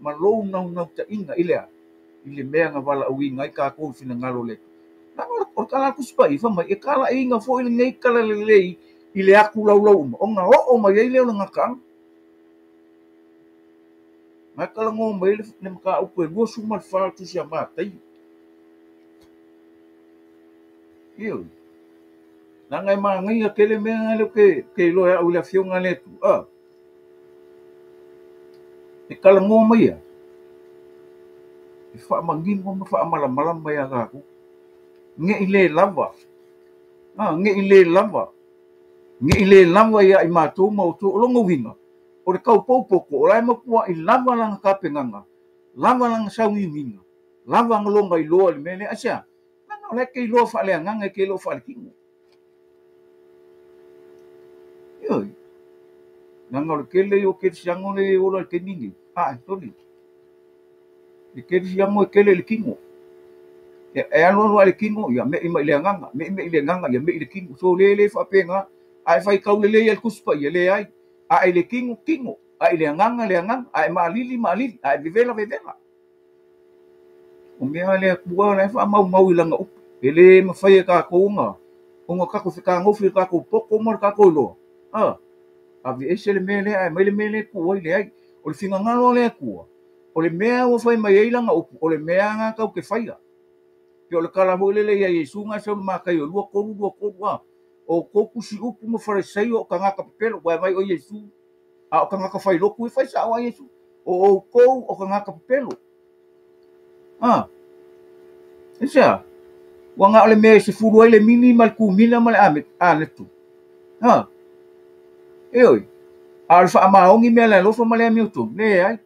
ma lou naunautaiga i le a? I le mea na valaauina ai tatou i le finagalo o le Atua. Leaga o le tala a le Tusi Paia fai mai, e talaiina foi lenei talalelei i le atu laulau uma, ona oo mai ai lea o le gataaga. Na talanoa mai ai le mataupu e 24 o le Tusi a Mataio. Ioe. Leaga e manaia tele mea na lea ou te iloa e au i le Afioga a le Atua. E talanoa mai ia, e faamanino ma faamalamalama ia tatou. Ne i le lava, ne i le lava, ne i le lava ia i matou ma outou. O lona uiga, o le taupou poto, o la e matuai lava lana tapenaga, lava lana sauniuniga, lava lona iloa i le mea lea. Aisea? Leaga o la e te iloa faaleagaga, e te iloa faaletino. Ioe. Leaga o le tele ia o kerisiano lea e ola i le taimi lenei. Sorry. Le kerisiano e tele i le tino. E alu alu lava i le tino, ia mei mai i le agaga, mei mai i le agaga, ia mei i le tino. So le le faapena. A e faitau lelei lava i le Tusi Paia, leai. A e i le tino, tino. A e i le agaga, le agaga. A e maalili, maalili. A e vevela, vevela. O mea a le Atua la e faamaumau i lana upu. E le mafai e tatou ona tatou fetagofo i le tatou poto ma le tatou iloa. Aveese le mea lea ae aumai le mea lea e tuu ai, leai. O le finagalo a le Atua, o le mea ua fai mai ai lana upu, o le mea lena tatou te faia. Pe o le tala foi lele ia Iesu na sau i le Mataio 2, 3, 2, 3, o outou tusi upu ma Farisaio o tagata pepelo, ua mai o Iesu, a o tagata failotu e fai sao a Iesu, o outou o tagata pepelo. Aisea? Ua na o le mea e sefulu ai le mini ma le kumina ma le aneto. Ioe. A o le faamaoni mea le alofa ma le amiotonu, leai.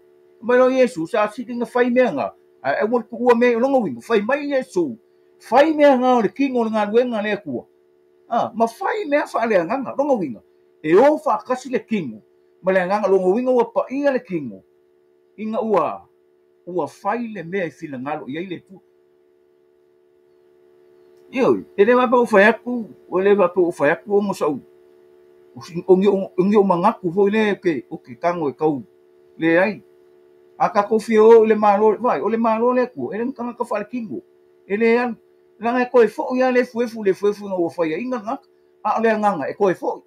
Mai loa Iesu, sa sili na fai mea nga, ae aua le tuua mea i lona uiga, fai mai Iesu, fai mea nga o le tino o le galuega le Atua. Ma fai mea faaleagaga, lona uiga, e o faatasi le tino ma le agaga, lona uiga ua paia le tino, ina ua fai le mea e finagalo i ai le Atua. Ioe, e le faapea ua fai atu, e le faapea ua fai atu ona sau, o ni o manatu foi lea o ke tago e tau leai. A tatou fia o i le malo, vai, o le malo le Atua, e le tagata faaletino, e le alu. Leaga e toe foi lava le efuefu, le efuefu ina ua faiaina le tagata. A o le agaga, e toe foi.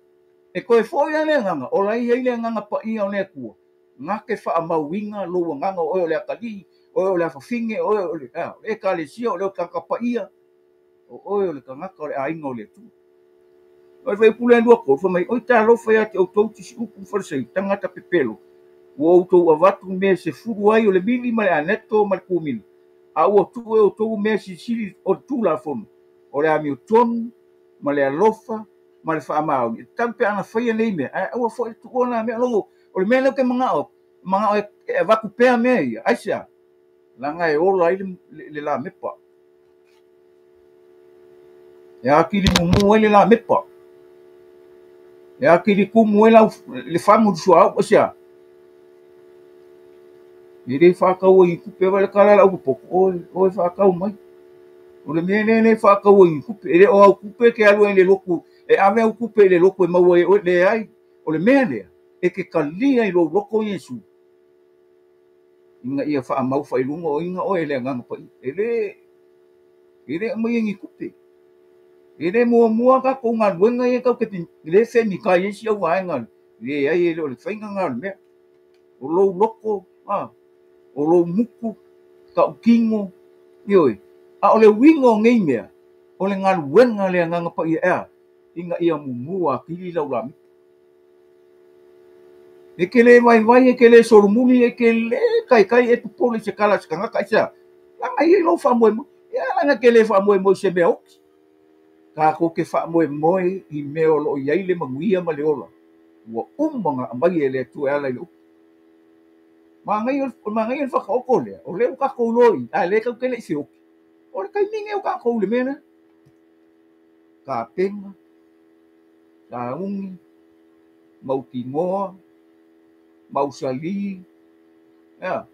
E toe foi lava le agaga, o la e i ai le agaga paia o le Atua. Na te faamauina lou agaga, o oe o le atalii, o oe o le afafine, o oe o le ekalesia, o le tagata paia, o oe o le tagata o le aiga o le Atua. O le fuaiupu lea 23, fai mai, oi talofa ia te outou tisi upu ma Farisai, tagata pepelo, ua outou avatu mea sefulu ai o le mili ma le aneto ma le kumina, a ua tuu e outou mea silisili o le Tulafono, o le amiotonu ma le alofa ma le faamaoni. E tatau pe ana faia nei mea, ae aua foi le tuua na mea. Logo, o le mea lea ou te manao, manao e avatu pea mea ia, aisea? Leaga e ola ai le lamepa. E atili mumu ai le lamepa. E atili tumu ai le fagu i le suauu, aisea? E le faataua i tupe vai le tala a le aupopoto, oe faatau mai. O le mea lea le faataua i tupe, e le o au tupe ke alu ai le lotu, e ave au tupe i le lotu e maua ai oe, leai. O le mea lea, e te talia i lou loto Iesu. Ina ia faamau faailuga o ina oe le agaga paia. E le aumai ni tupe. E le muamua tatou galuega ia tau te le femitai ai si au vaega. Leai, e le o le faiga na o le mea. O lou loto, o lou mutu, tautino, ioe. A o le uiga o nei mea, o le galuega le agaga paia ea, ina ia mumu atili lau lamepa. E ke le vaivai, e ke le solomuli, e ke le kaikai e popole i se kala se tagata, aisea? Leaga e i ai lou faamoemoe. Ia laga ke le faamoemoe i se mea oti. Tatou te faamoemoe i mea o loo i ai le manuia ma le ola. Ua uma ona aumai e le Atua e ala i le upu. Manaia le faataoto lea, o lea ua tatou iloa i, ae lea tatou te le i feoti. O le taimi lenei o tatou i le mea lea. Tapena, sauni, mautinoa, mausali, ia,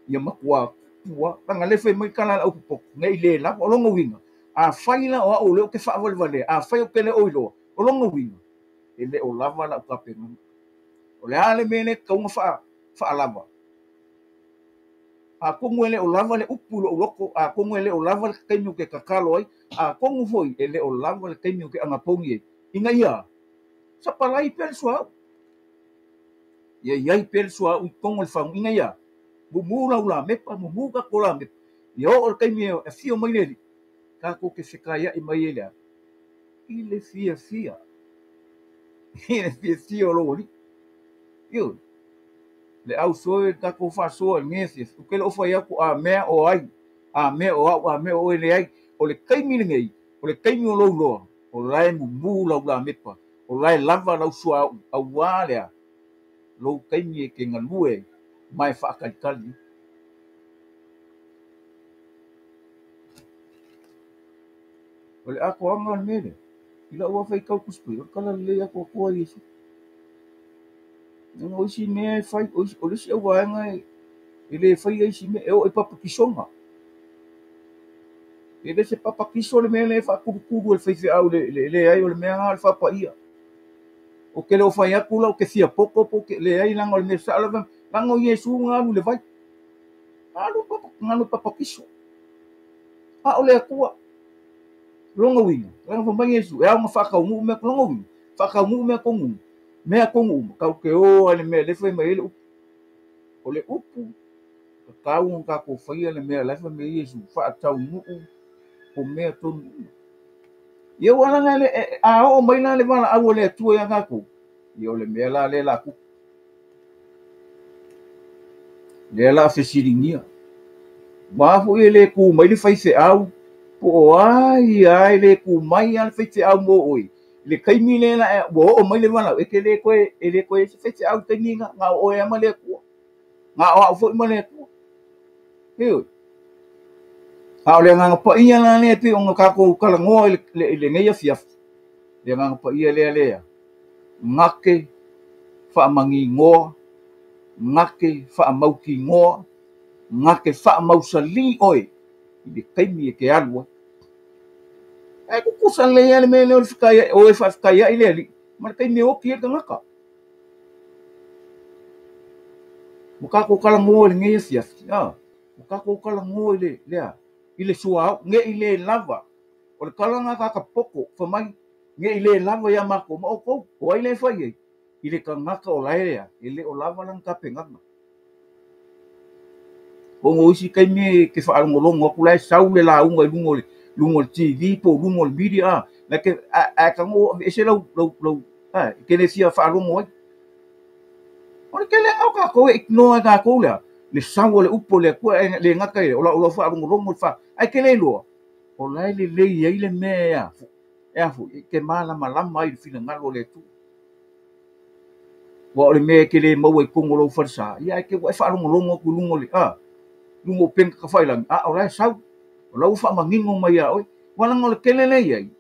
ia matua tupu lava. Leaga lea fai mai le tala a le aupopoto, nei le lava. O lona uiga, afai la o au o lea ou te faavalevalea, afai ou te le o iloa, o lona uiga, e le o lava lau tapenaga. O le a le mea lea e tatau ona faalava? Atonu e le o lava le upu i lou loto, atonu e le o lava le taimi ou te tatalo ai, atonu foi e le o lava le taimi ou te anapogi ai, ina ia sapalai pea le suauu. Ia iai pea le suauu i totonu o le fagu, ina ia mumu lau lamepa, mumu tatou lamepa. Ia oo le taimi e afio mai le Alii, tatou te fetaiai mai ai le a? I le fiafia. I le fiafia o lou Alii. Ioe. Le au soe le tatou faasoa i lenei afiafi, ou te le o fai atu a mea o ai, a mea o au, a mea o oe, leai. O le taimi lenei, o le taimi o lou loa, o la e mumu lau lamepa, o la e lava lau suauu, auā lea, lou taimi e te galue ai, ma e faatalitali. O le atoaga o le mea lea, i lau lava faitau Tusi Paia, o le tala lelei atoatoa Iesu. Leaga o isi mea e fai, o le isi auvaega e le faia isi mea, e oo i papatisoga. E le se papatiso le mea lea e faatulutulu e le faifeau le leai o le mea lena o le faapaia. Ou te le o fai atu la ou te fia poto po o leai leaga o le mea sao lava, leaga o Iesu na alu i le vai. Alu papatiso. A o le Atua. Lona uiga, leaga fai mai Iesu, e ao ona faataunuu mea, lona uiga, faataunuu mea tonu, mea tonu uma, tatou te o lava i le mea lea e fai mai ai le upu. O le upu, tatau ona tatou faia le mea la e fai mai ai Iesu, faataunuu o mea tonu uma. Ia ua laga le, a oo mai la le valaau o le Atua ia tatou, ia o le mea la lea la tupu. Lea la fesiligia. Ua foi e le tu mai le faifeau, po o ai a e le tu mai a le faifeau mo oe. Le taimi lea la ua oo mai le valaau, e te le toe, e le toe se faifeau i taimi na, na o oe lava ma le Atua. Na o au foi ma le Atua. Ioe. A o le agaga paia la lea pei ona tatou talanoa i lenei afiafi, le agaga paia lea lea, gate faamanigoa, gate faamautinoa, gate faamausali oe i le taimi e te alu ai. Ae tutusa lelei lava le mea lea o le fetaiai, o e faafetaiai le Alii, ma le taimi e oti ai le tagata. Ua tatou talanoa i lenei afiafi, ua tatou talanoa i le, lea, i le suauu, nei le lava. O le tala lena tagata popoto, fai mai, nei le lava ia matou ma outou. O ai le fai ai? I le tagata o la e ea, e le o lava lana tapenaga. Ona o isi taimi e te faalogologo atu la e sau le lauga i luga o le TV po o luga o le media, la te, a tago ese lau, lau, lau, te le fia faalogo ai. O le tele o tatou e ignore ai tatou lea, le sau o le upu o le Atua, e le gata i le, o lau faalogologo le fa, ai te le iloa, o la e lelei ai le mea e a e a foi, e te malamalama ai i le finagalo o le Atua. Ua o le mea e te le maua i totonu o lou falesa, ia ai te ua e faalogologo atu i luga o le, luga o upega tafailagi, a o la e sau, o la ua faamanino mai ia oe. Ua laga o le tele lea i ai,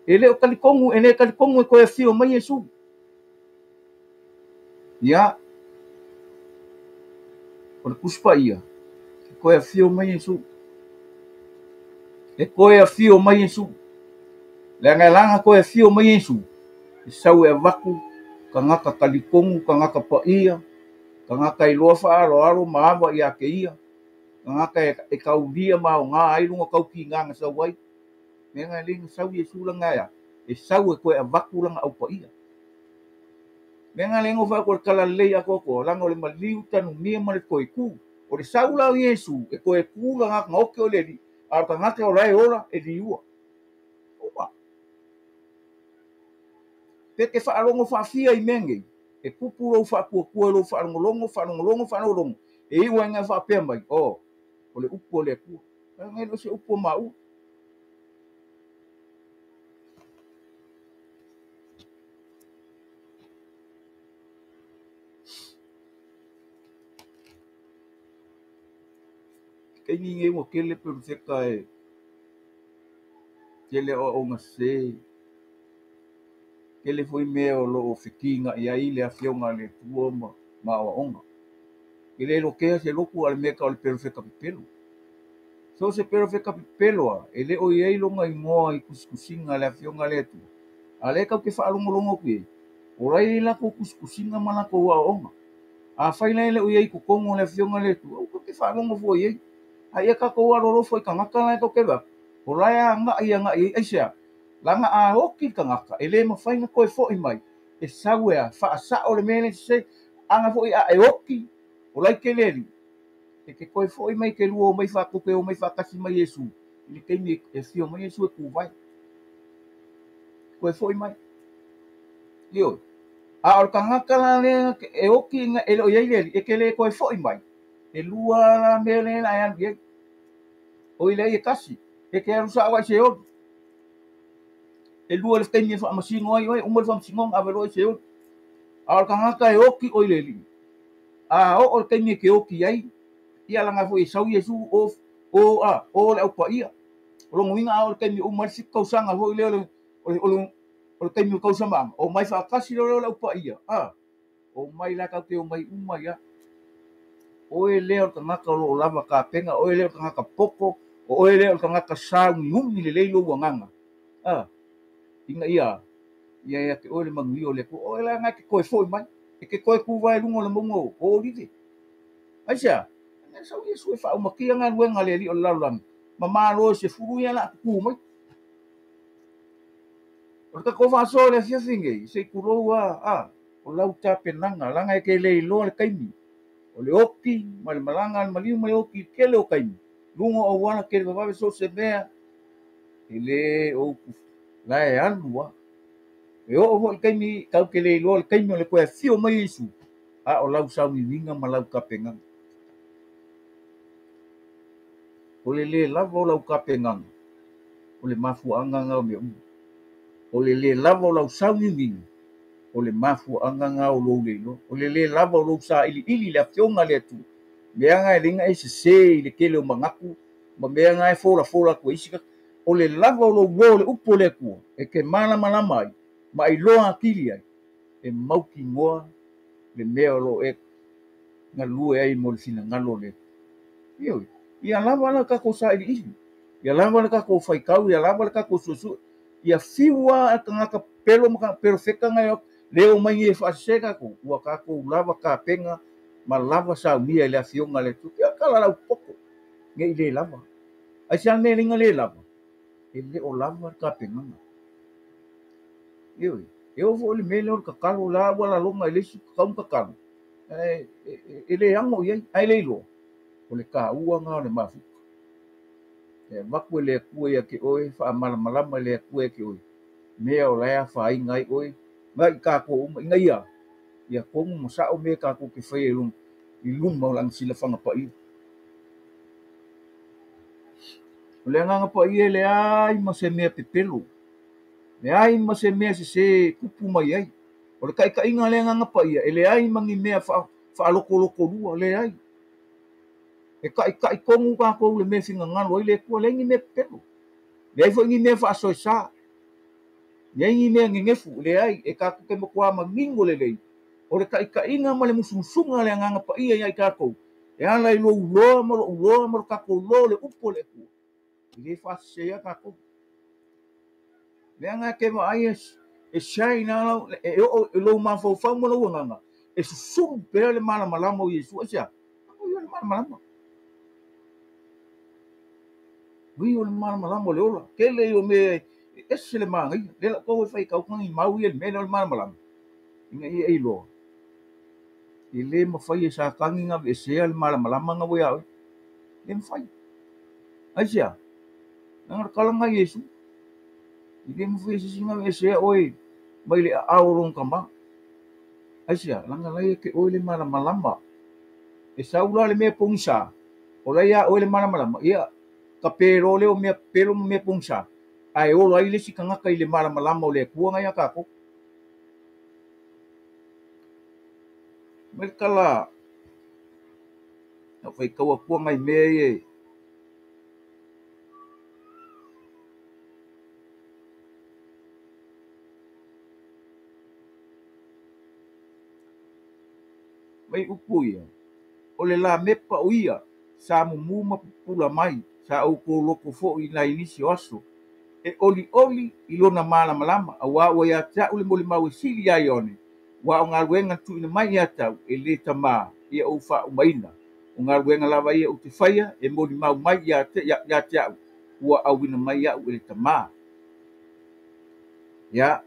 e le o talitonu, e le talitonu e toe afio mai Iesu. Ia, o le Tusi Paia, e toe afio mai Iesu. E toe afio mai Iesu. Leaga e laga toe afio mai Iesu, e sau e avatu tagata talitonu, tagata paia, tagata iloa faaaloalo ma ava ia te ia, tagata e taulia ma aoga ai luga taukiga na sau ai. Mea le na sau Iesu laga ea, e sau e toe avatu lana au paia. Mea le ngo fa ko tala lelei atoatoa, laga o le maliu tanumia ma le toe tu. O le sau la o Iesu, e toe tu laga ngaoke o le Alii, a o tagata o la e ola e liua. Uma. Pe te faalogo faafia i mea nei, e tupu lou faatuatua i lou faalogologo, faalogologo, faalogologo, e iu ai na faapea mai, o le upu o le Atua. Leaga e le o se upu a maua. Taimi nei ua tele perofeta e tele aoaoga sese, tele foi mea o lo o fetinai ai le Afioga a le Atua ma aoaoga. E le lotea se lotu a o le mea e tau o le perofeta pepelo. So o se perofeta pepelo lava, e le o i ai lona igoa i tusitusiga a le Afioga a le Atua, a o lea tatou te faalogologo atu i ai, o la e i ai latou tusitusiga ma latou aoaoga. Afai la e le o i ai i totonu o le Afioga a le Atua, aua tatou te faalogo fua i ai. A ia tatou alolofa i tagata la e tatou te vaai atu, o la e agai agai i ai. Aisea? Leaga a oti le tagata, e le mafai ona toe foi mai, e sau e a? Faasao le mea lea e sese. Ana foi a e oti, o la e tele alii, e te toe foi mai te lua omai tou te omai faatasi ma Iesu i le taimi e afio mai Iesu e tuvae. Toe foi mai. Ioe. A o le tagata la lea e oti e le o i ai le alii, e te le toe foi mai, e lua la mea lea e alu i ai. O i leai e tasi, e te alu sao lava i Seoli. E lua le taimi e faamasino ai oe, uma le faamasinoga ave loa i Seoli. A o le tagata e oti oe i le alii, a oo le taimi e te oti ai, ia leaga foi e sau Iesu o o a o le aupaia. O lona uiga a oo le taimi e uma ai le 7 tausaga foi lea o le taimi o tausamaaga, omai faatasi loa lea o le aupaia, a omai la tatou te omai uma ai lava. Oe lea o le tagata o lo o lava tapena, oe lea o le tagata poto, o oe lea o le tagata sauniuni lelei lou agaga, a ina ia ia ia te oe le manuia o le Atua. Oe la na e te toe foi mai, e te toe tuvae i luga o le mauga o Olive. Aisea? Na sau Iesu e faaumatia galuega a le alii o le lalolagi, ma malo e 10 ia o le a tutu mai. O le tatou faasoa i le afiafi nei, se i tulou lava, o lau tapenaga, leaga e te le iloa le taimi. O le oti ma le malaga a le maliu ma le oti i le tele o taimi. Luga o auala tele vavave so o se mea, e le o upu, la e alu lava. E oo foi i le taimi, tatou te le iloa le taimi o le toe afio mai Iesu, a o lau sauniuniga ma lau tapenaga. O le le lava o lau tapenaga, o le mafuaaga na o mea uma. O le le lava o lau sauniuniga, o le mafuaaga na o lou le iloa. O le le lava o lou sailiili i le Afioga a le Atua, mea na e leai na e sese i le tele o manatu, ma mea na e folafola atu e isi tagata. O le lava o lou iloa o le upu o le Atua, e te malamalama ai, ma iloa atili ai, e mautinoa le mea o lo o e galue ai mo le finagalo o le Atua. Ioe, ia lava la tatou sailiili, ia lava le tatou faitau, ia lava le tatou suesue, ia fiu lava tagata pepelo ma perofeta na le omai nei e faasese tatou, ua tatou lava tapena ma lava saunia i le Afioga a le Atua. Ia tala lau poto, nei le lava. Aisea le mea e leai na le lava? E le o lava le tapenaga. Ioe, e oo foi le mea lea o le tatalo, la ua lalona i le isi tatau ona tatalo, e le ano i ai, ae le iloa, o le taua na o le mafuta. E avatu e le Atua ia te oe, faamalamalama e le Atua ia te oe, mea o la e afaina ai oe, ma i tatou uma, ina ia, ia tonu ma sao mea tatou te faia i luma o lana silafaga paia. O le agaga paia e leai ma se mea pepelo, leai ma se mea sese tupu mai ai. O le taitaiga a le agaga paia, e leai ma ni mea faalotoloto lua, leai. E taitai tonu tatou le mea finagalo ai le Atua, leai ni mea pepelo, leai foi ni mea faasoesa, leai ni mea nenefu, leai. E tatou te matua manino lelei. O le taitaiga ma le musumusuga a le agaga paia ia i tatou, e ala i lou iloa ma lou iloa ma lo tatou iloa o le upu o le Atua, e le faasesea tatou. Leaga e te vaai e shine lau, e oo i lou mafaufau ma lou agaga, e susulu pea le malamalama o Iesu. Aisea? O ia le malamalama. O ia le malamalama o le ola. Tele ia o mea e ese le manaia. Le lau tau e fai tau kani mau ia le mea lea o le malamalama. Ina ia e iloa. E le mafai e Satani na aveesea le malamalama na ua ia oe. Le mafai. Aisea? Leaga o le tala na Iesu. E le mafai e se isi na aveesea oe mai le aao o lona tama. Aisea? Leaga la ia te oe le malamalama. E sau la le mea pogisa, o la ia oe le malamalama, ia Ka pelo le o mea pelo ma mea pogisa, ae ola ai le isi tagata i le malamalama o le Atua na ia tatou. Mai le tala na faitau atua nai mea ia mai upu ia, o le lamepa o ia sa mumu ma pupula mai, sa outou loto foi nai nisi o aso, e olioli i lona malamalama, auā ua ia te au le molimau e sili ia Ioane, ua o galuega na tuuina mai ia te au e le Tamā ia ou faaumaina. O galuega lava ia ou te faia e molimau mai ia te au, ua auina mai au e le Tamā. Ia,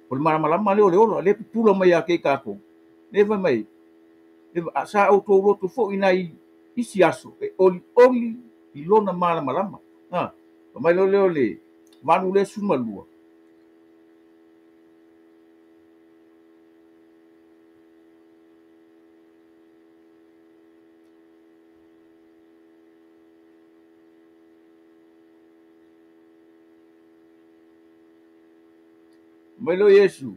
o le malamalama lea o le ola, le pupula mai ia te i tatou. Le fai mai, sa outou loto foi nai isi aso e olioli i lona malamalama. Mai leo leo le 8:12. Mai leo Iesu,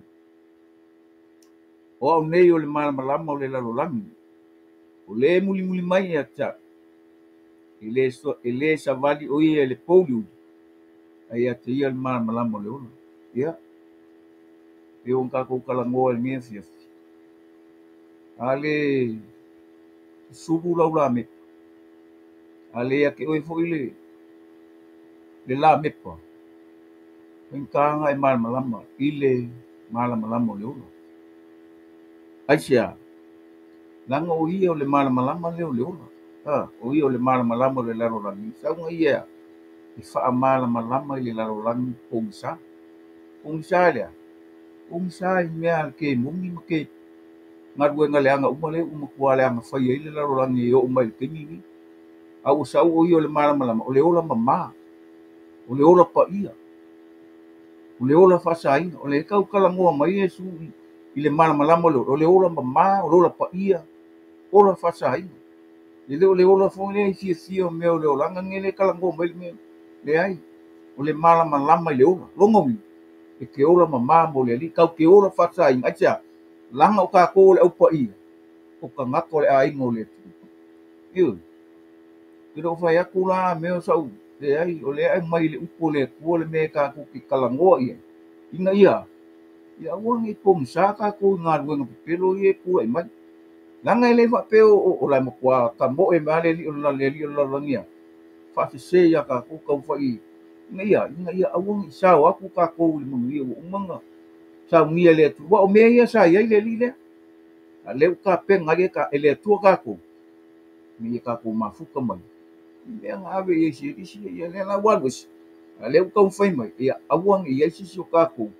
o au nei o le malamalama o le lalolagi, o le mulimuli mai ia te au, e le savali o ia i le pouliuli, ae ia te ia le malamalama o le ola. Ia, e o tatou talanoa i lenei afiafi. A le susulu lau lamepa, a le ia te oe foi le lamepa, faigata e malamalama i le malamalama o le ola. Aisea, leaga o ia o le malamalama lea o le ola. O ia o le malamalama o le lalolagi. Sauga ia e faamalamalama i le lalolagi pogisa. Pogisa lea, pogisa i mea a ke moni ma ke galuega leaga uma lea ua matua leaga fai ai le lalolagi e oo mai le taimi nei. A ua sau o ia o le malamalama, o le ola mamā, o le ola paia, o le ola faasaina. O le tau talanoa mai Iesu i le malamalama o le ola mamā, o le ola paia, ola faasaina. E le o le ola foi lea i fiafia o mea o le olaga nei le talanoa mai le mea. Leai, o le malamalama i le ola. Lona uiga, e te ola mamā mo le Alii, tau te ola faasaina. Aisea, leaga o tatou o le aupaia, o tagata o le aiga o le Atua. Ioe, e le o fai atu la mea o sau, leai, o lea e aumai le upu o le Atua le mea e tatou te talanoa i ai. Ina ia aua nei pogisa tatou i galuega pepelo ia e tulai mai. Leaga e le faapea o la e matua tamoe mai le Alii o le lalolagi ia faasese ia tatou taufai. Ina ia aua nei sao atu tatou i le manuia ua uma ona saunia e le Atua. Ua o mea ia sa i ai le Alii lea. A lea ua tapena ai e le Atua tatou, ina ia tatou mafuta mai i mea na ave i ai se isi ia lea la ua alu ese. A lea ua taumafai mai, ia aua nei i ai se isi o tatou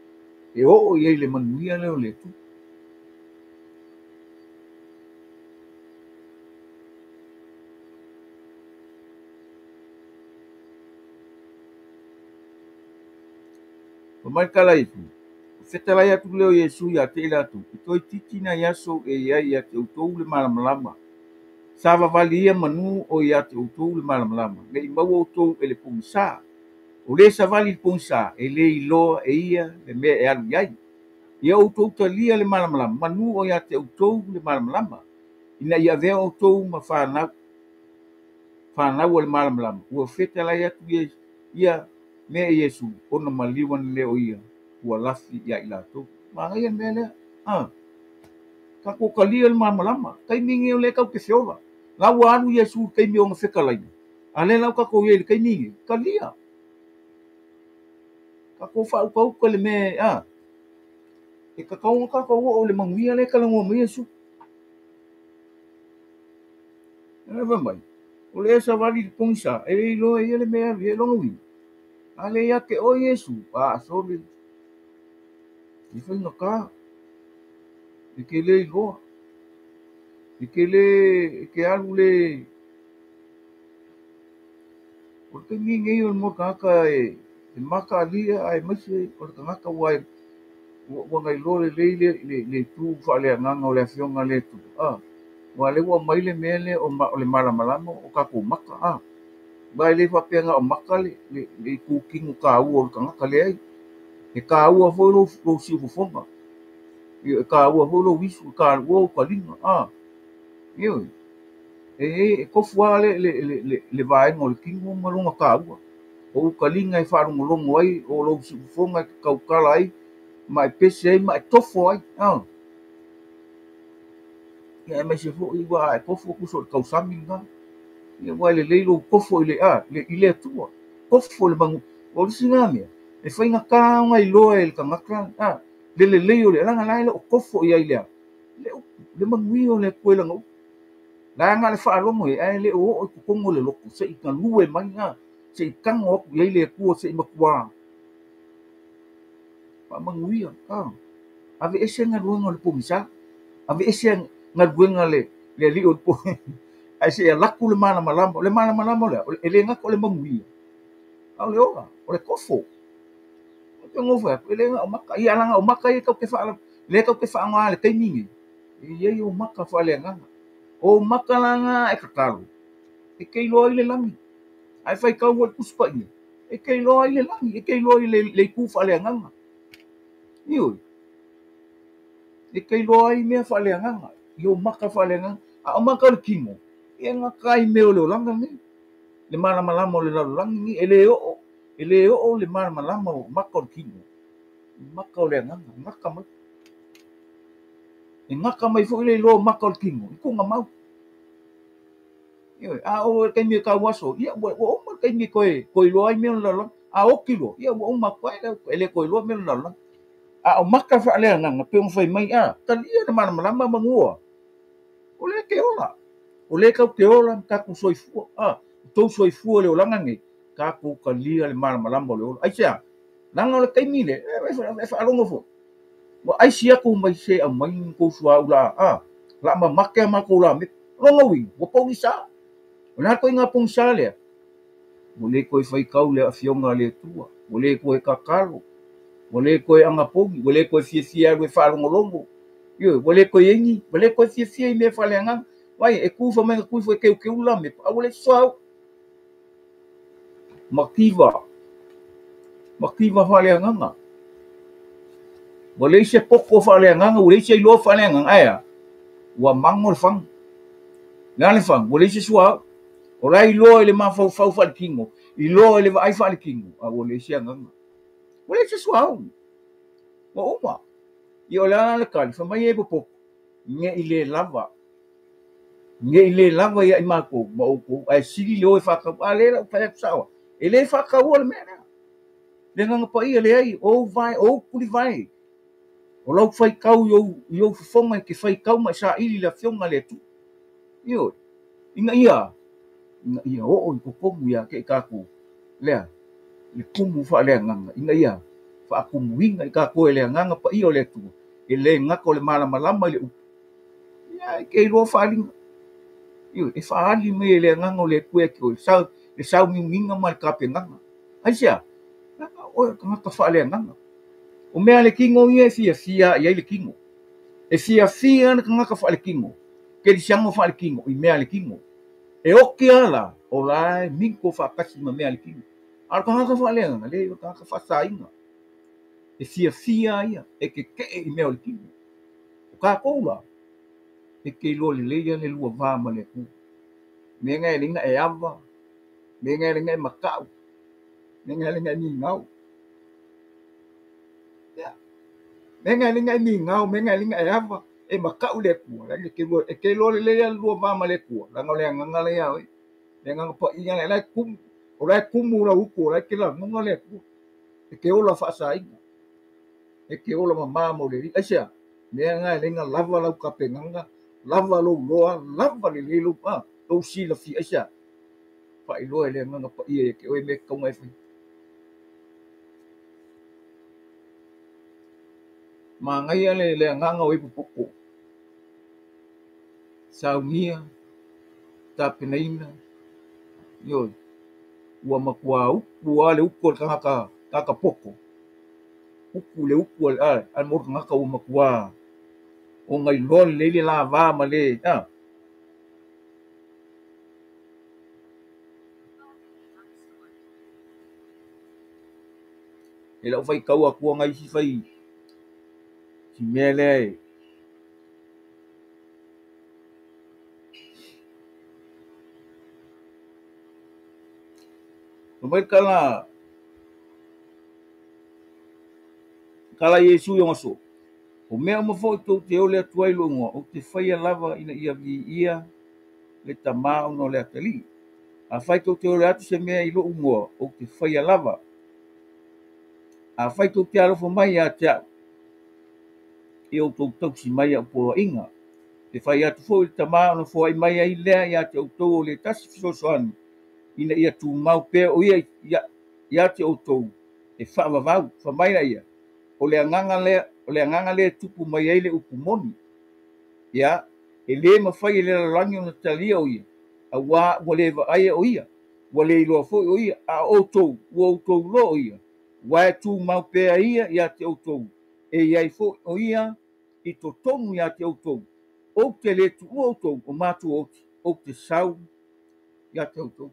e oo i ai le manuia lea o le Atua. Mai tala Iesu, fetalai atu leo Iesu ia te i latou, e toeitiiti nai aso e iai ia te outou le malamalama. Sa vavali ia manu o ia te outou le malamalama, nei maua outou e le pogisa. O le savali le pogisa, e le iloa e ia le mea e alu i ai. Ia outou talia le malamalama, manu o ia te outou le malamalama, ina ia avea outou ma fanau o le malamalama. Ua fetalai atu ia mea e Iesu, ona maliu ane lea o ia, ua lafi ia i latou. Manaia le mea lea. Tatou talia le malamalama. Taimi nei o le tau te feola. La ua alu Iesu i le taimi o ona fetalaina. A lea lau tatou i ai i le taimi nei, talia. Tatou faautauta le mea, e tatau ona tatou oo i le manuia lea e talanoa mai Iesu. E fai mai, o le savali i le pogisa, e le iloa e ia le mea e alu i ai lona uiga. A le ia te oe Iesu, a sole, e faigata, e te le iloa, e te le, e te alu le. O le taimi nei o le mo tagata e mataalia ae maise o le tagata ua nailoa lelei le itu faaleagaga o le afioga a le Atua. Ua lea ua aumai le mea lea o le malamalama o tatou maka. Aua e le faapea na o maka le itutino taua o le tagata, leai. E taua foi lou siufofoga, e taua foi lou isu, e taua ou taliga. Ioe, e tofu lava le vaega o le tino ma lona taua. O ou taliga e faalogologo ai, o lou siufofoga e te tautala ai, ma e pese ai ma e tofo ai. Ia aemaise foi ua a e tofo tusa o le tausami lena. Ia ua lelei lou tofo i le Atua. Tofo i le manu. O le isi lena mea, e faigata ona iloa e le tagata le lelei o le alaga la e le o tofo i ai le upu, le manuia o le Atua i lana upu. La na o le faalogo i ai, ae le o oo i totonu o le loto, se i galue mai, se i tago atu i ai le Atua, se i matua faamanuia. Aveese galuega o le pogisa, aveese galuega le alii o le po, ae se i alu atu le malamalama. O le malamalama o le a? E le gata o le manuia, a o le ola, o le tofo. E le na o maka, ia laga o maka ia lea tau te faaaoga le taimi nei. E i ai o maka faaleagaga. O maka laga e tatalo, e te iloa ai le lagi. Ae faitau foi le Tusi Paia, e te iloa ai le lagi, e te iloa ai le itu faaleagaga. Ioe, e te iloa ai mea faaleagaga, i o maka faaleagaga. A o maka o le tino, e gata ai mea o le olaga nei, le malamalama o le lalolagi nei, e le oo le malamalama o maka o le tino, maka o le agaga, gata mai. E gata mai foi le iloa o maka o le tino, i tugamau. Ioe, a o le taimi e tau aso, ia ua uma le taimi e toe iloa ai mea o le lalolagi. A oti loa, ia ua uma atu ai, e le toe iloa mea o le lalolagi. A o maka faaleagaga, pe ona fai mai, talia le malamalama manua. O lea te ola. O lea tau te ola ma tatou soifua. Tou soifua le olaga nei, tatou talia le malamalama o le ola. Aisea, laga o le taimi le, e faalogo foi. Ua aisi atu mai se aumai ni tou suauu la, la mamake a matou la me. Lona uiga, ua pogisa. O le a koiga pogisa lea? Ua le toe faitau le afioga a le Atua, ua le toe tatalo, ua le toe agapogi, ua le toe fiafia alu e faalogologo. Ioe, ua le toe egi, ua le toe fiafia i mea faaleagaga. Vai, e tu fa mai na tui foi keukeu la me, a ua le suauu. Mativa, mativa faaleagaga. Ua le isi poko faaleagaga, ua le isi iloa faaleagaga, ae ua mango le fagu. Le a le fagu, ua le isi suauu. O la iloa i le mafaufau faaletino, iloa i le vaai faaletino, a ua le isi agaga. Ua le isi suauu. Ua uma. Ia o le a le tali, fai mai e popoto, nei le lava. Nei le lava ia i matou ma outou, ae sili le o e faatau. A le lau fai atu saoa, e le faataua le mea lea. Le agaga paia leai, o ou vae, o ou tulivae. O lau faitau i ou fofoga e te faitau ma e saili le afioga a le Atua. Ioe, ina ia oo i totonu ia te i tatou, lea, le tumu faaleagaga, ina ia faatumuina i tatou e le agaga paia o le Atua, e le gata o le malamalama i le upu. Ia, e te iloa faaliga. Ioe, e faali mai e le agaga o le Atua ia te oe, le sauniuniga ma le tapenaga. Aisea, oe o le tagata faaleagaga. O mea le tino ia e fiafia i ai le tino. E fiafia le tagata faaletino, kerisiano faaletino i mea le tino. E oki ala, o la e minko faatasi ma mea le tino. A o le tagata faaleagaga, le o le tagata faasaina. E fiafia ia, e kekee i mea o le tino. O tatou la, e te iloa lelei ia le lua va ma le Atua. Mea nga e leina e ava, mea nga e leina e matau, mea nga e leina e migao. Mea nga e leina e migao, mea nga e leina e ava, e matau le Atua. E te iloa lelei ia le lua va ma le Atua. Laga o le agaga lea ia oe. Le agaga paia lea, la e kumu. O la e kumu lau upu, o la e te lagona le Atua. E te ola faasaina. E te ola mamā mo le alii. Aisea, mea nga e leina lava lau tapenaga, lava lou loa, lava lelei lou, lou silafia. Aisea, faailoa e le agaga paia ia te oe mea e tatau ona e faia. Manaia le agaga o e popoto. Saunia, tapenaina, ioe, ua matua upu lava le upu a le tagata poto. Upu le upu a le mo le tagata ua matua ona iloa lelei le lavā ma le, E lau faitau atua nai isi fai si mea lea e mai kala kala Iesu i ona so. O mea uma foi tou te ole atu ai lou igoa, ou te faia lava ina ia viia le Tamā ona o le atalii. Afai tou te ole atu se mea i lou igoa, ou te faia lava. Afai tou te alofa mai ia te au, ia outou tausi mai au poloaiga. Te fai atu foi le Tamā ona foai mai ai lea ia te outou o le tasi fesoasoani, ina ia tumau pea o ia ia te outou e faavavau. Fai mai laia, o le agaga lea e tupu mai ai le upu moni. Ia, e le mafai e le lalolagi ona talia o ia, auā ua le vaaia o ia, ua le iloa foi o ia, a o outou, ua outou iloa o ia, ua e tumau pea ia ia te outou, e iai foi o ia i totonu ia te outou. Ou te le tuua outou o matua oti, ou te sau ia te outou.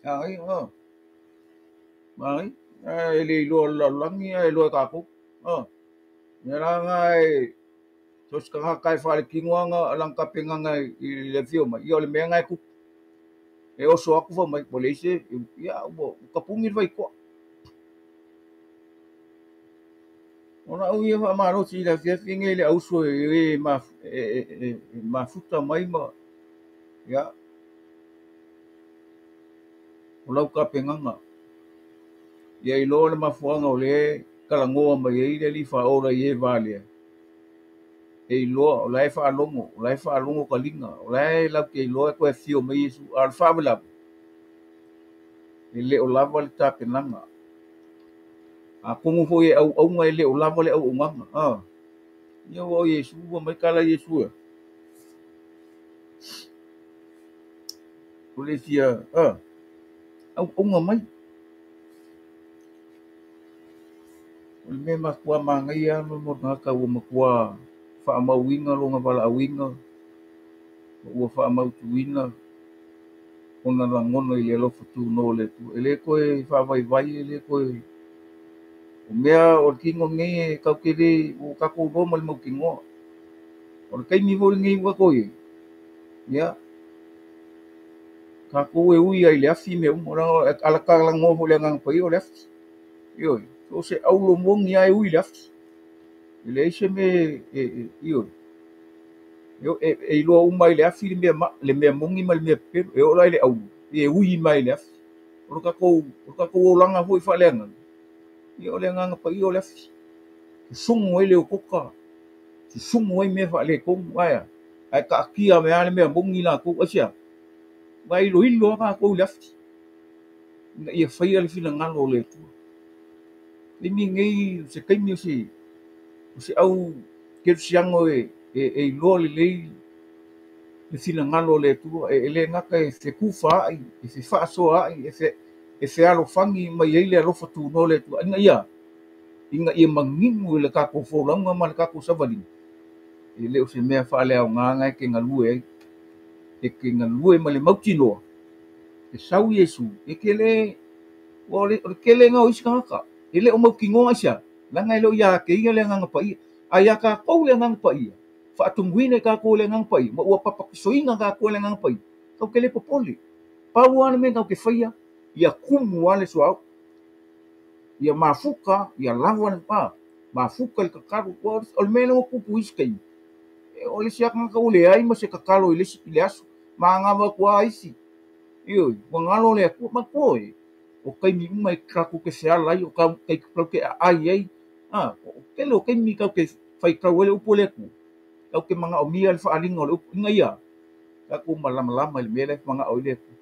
Ai, oh. Mai, e le iloa le lalolagi ae iloa e kākou. Mea la na e so se tagata e faaletino ana lana tapenaga i le afio mai, ia o le mea na e tupu. E oso atu fai mai, ua leai se, ia ua tapuni le faitoa. Ona au ia faamalosi i le afiafi nei le auso e mafuta mai ma, ia, o lau tapenaga. Ia iloa le mafuaaga o le talanoa mai ai le alii faaola i e valea. E iloa, o la e faalogo taliga, o la e lau te iloa e toe afio mai Iesu. A o le faalavelave, e le o lava le tapenaga. Atonu foi e auauna e le o lava le auaunaga. Ia ua o Iesu, ua mai tala Iesu e. O le fia, auauna mai. O le mea matua manaia mo tagata ua matua faamauina lona valaauina, ua faamautuina ona lagona i le alofa tunoa o le Atua. E le toe faavaivai, e le toe. O mea o le tino nei e tau te le ua tatou iloa ma le mautinoa. O le taimi foi lenei ua tatou i ai, ia, tatou e ui ai i le afi mea uma, leaga e alatalanoa foi i le Agaga Paia o le afi. Ioe, so o se aulo moni lava e ui i le afi. E leai se mea ioe. E iloa uma i le afi le mea moni ma le mea pepelo. E oo la i le aulo, e ui mai i le afi. O le tatou olaga foi faaleagaga, ia o le Agaga Paia o le afi. Susugu ai le okota, susugu ai mea faaletonu, ae ae taatia mea le mea moni latou, aisea? Ua iloilo lava tatou i le afi, ina ia faia le finagalo o le Atua. Taimi nei, se taimi o se au kerisiano e iloa lelei le finagalo o le Atua, e le gata e fetufaai, e fefaasoaai, e fealofani mai ai le alofa tunoa o le Atua, ina ia manino i le tatou folauga ma le tatou savaliga. E le o se mea faaleaogaga e te galue ai. E te galue ma le mautinoa, e sau Iesu, e te le, ua o le tele na o isi tagata. E le o mautinoa aisea, leaga e le o ia te ia le Agaga Paia. A ia tatou le Agaga Paia, faatumuina i tatou le Agaga Paia, ma ua papatisoina tatou le Agaga Paia, tau te le popole. Pau lava le mea tau te faia, ia kumu lava le suauu. Ia mafuta, ia lava le pa, mafuta le tatalo. O le mea lea ua tupu i isi taimi. O le isi tagata ua leai ma se tatalo i le aso. Manava atu lava isi. Ioe, ua galo le Atua. Matua e, o taimi uma e tatou te feala ai, o tatou te aai ai. O tele o taimi tatou te faitau ai le upu o le Atua. Tatou te manaomia le faaaliga o le upu. Ina ia, tatou malamalama i le mea lea e manao ai le Atua.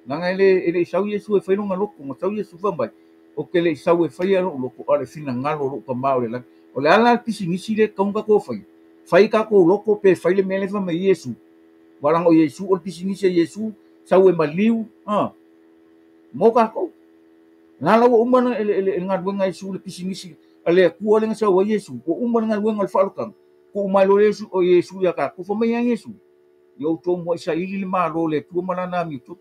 Leaga e le i sau Iesu e fai lona loto, na sau Iesu fai mai, o te le i sau e faia lou loto, a o le finagalo o lou Tamā o le lagi. O le ala le pisinisi le tatau ona tatou faia. Fai tatou loto pe fai le mea lea fai mai Iesu. Ua leaga o Iesu, o le pisinisi a Iesu, sau e maliu, mo tatou. La la ua uma le galuega a Iesu, le pisinisi a le Atua lea na sau ai Iesu. Ua uma le galuega o le faaalotaga. Tuu mai loa Iesu, o Iesu ia tatou. Fai mai ia Iesu, ia outou muai saili le malo o le Atua ma lana amiotonu.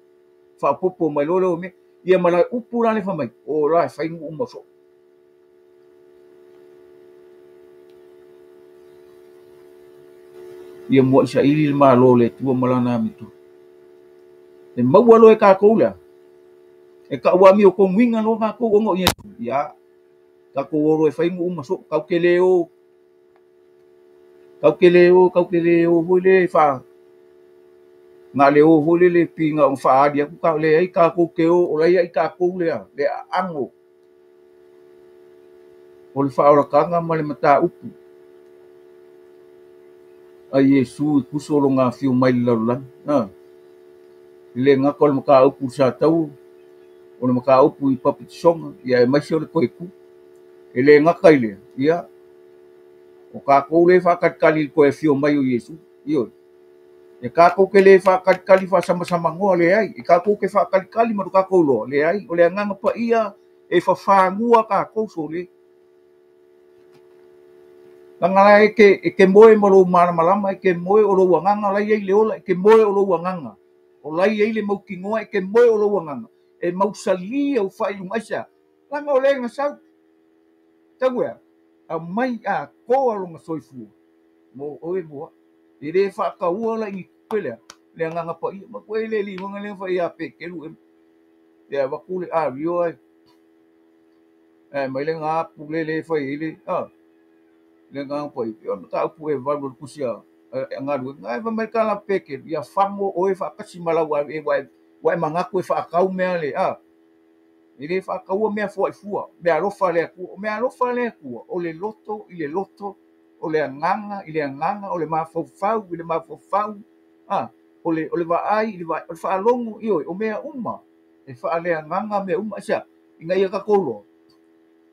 Faaopoopo mai loa lea o mea. Ia ma le upu la le fai mai, o la e fai nuu uma soo. Ia muai saili le Malo o le Atua ma lana amiotonu. E maua loa e tatou lea, e tau amiotonuina loa tatou ona o Iesu. Ia, tatou o loa e fai nuu uma soo. Tatou te le o, tatou te le o, tatou te le o foi le fa na le o foi le pei na ona faaali atu ta leai tatou te o, o la e ia i tatou lea, le aano o le faaolataga ma le mataupu a Iesu i tuso o lona afio mai le lalolagi. E le gata o le mataupu i le Sataua, o le mataupu i papatisoga, ia aemaise o le toe tu. E le gata i lea, ia, o tatou le faatalitali i le toe afio mai o Iesu. Ioe. E tatou te le faatalitali faasamasamanoa, leai. E tatou te faatalitali ma lo tatou iloa, leai. O le agaga paia e fafanua tatou sole. Leaga la e te moe ma lou malamalama, e te moe o lou agaga la e i ai le ola, e te moe o lou agaga. O la e i ai le mautinoa, e te moe o lou agaga. E mausali au faaiuga aisea. Leaga o le na sau. Tau ea, aumai atoa lona soifua mo oe mo au. E le faataua la i ni tupe lea, le agaga paia. Ma koe le liuga lea fai ia Petelu e. Ia avatu le avio ai. Mai le ngā pule le fai ai le, le agaga paia. Pei o le mataupu e valu o le tusi a galuega. Ai fai mai tala Petelu, ia fago oe faatasi ma lau ave, ua e manatu e faatau mea le, E le faataua mea fuaifua, mea alofa le Atua. O mea alofa le Atua, o le loto i le loto, o le agaga i le agaga, o le mafaufau i le mafaufau, o le vaai i le vaai, o le faalogo, ioe, o mea uma. E faaleagaga mea uma. Aisea, ina ia tatou iloa,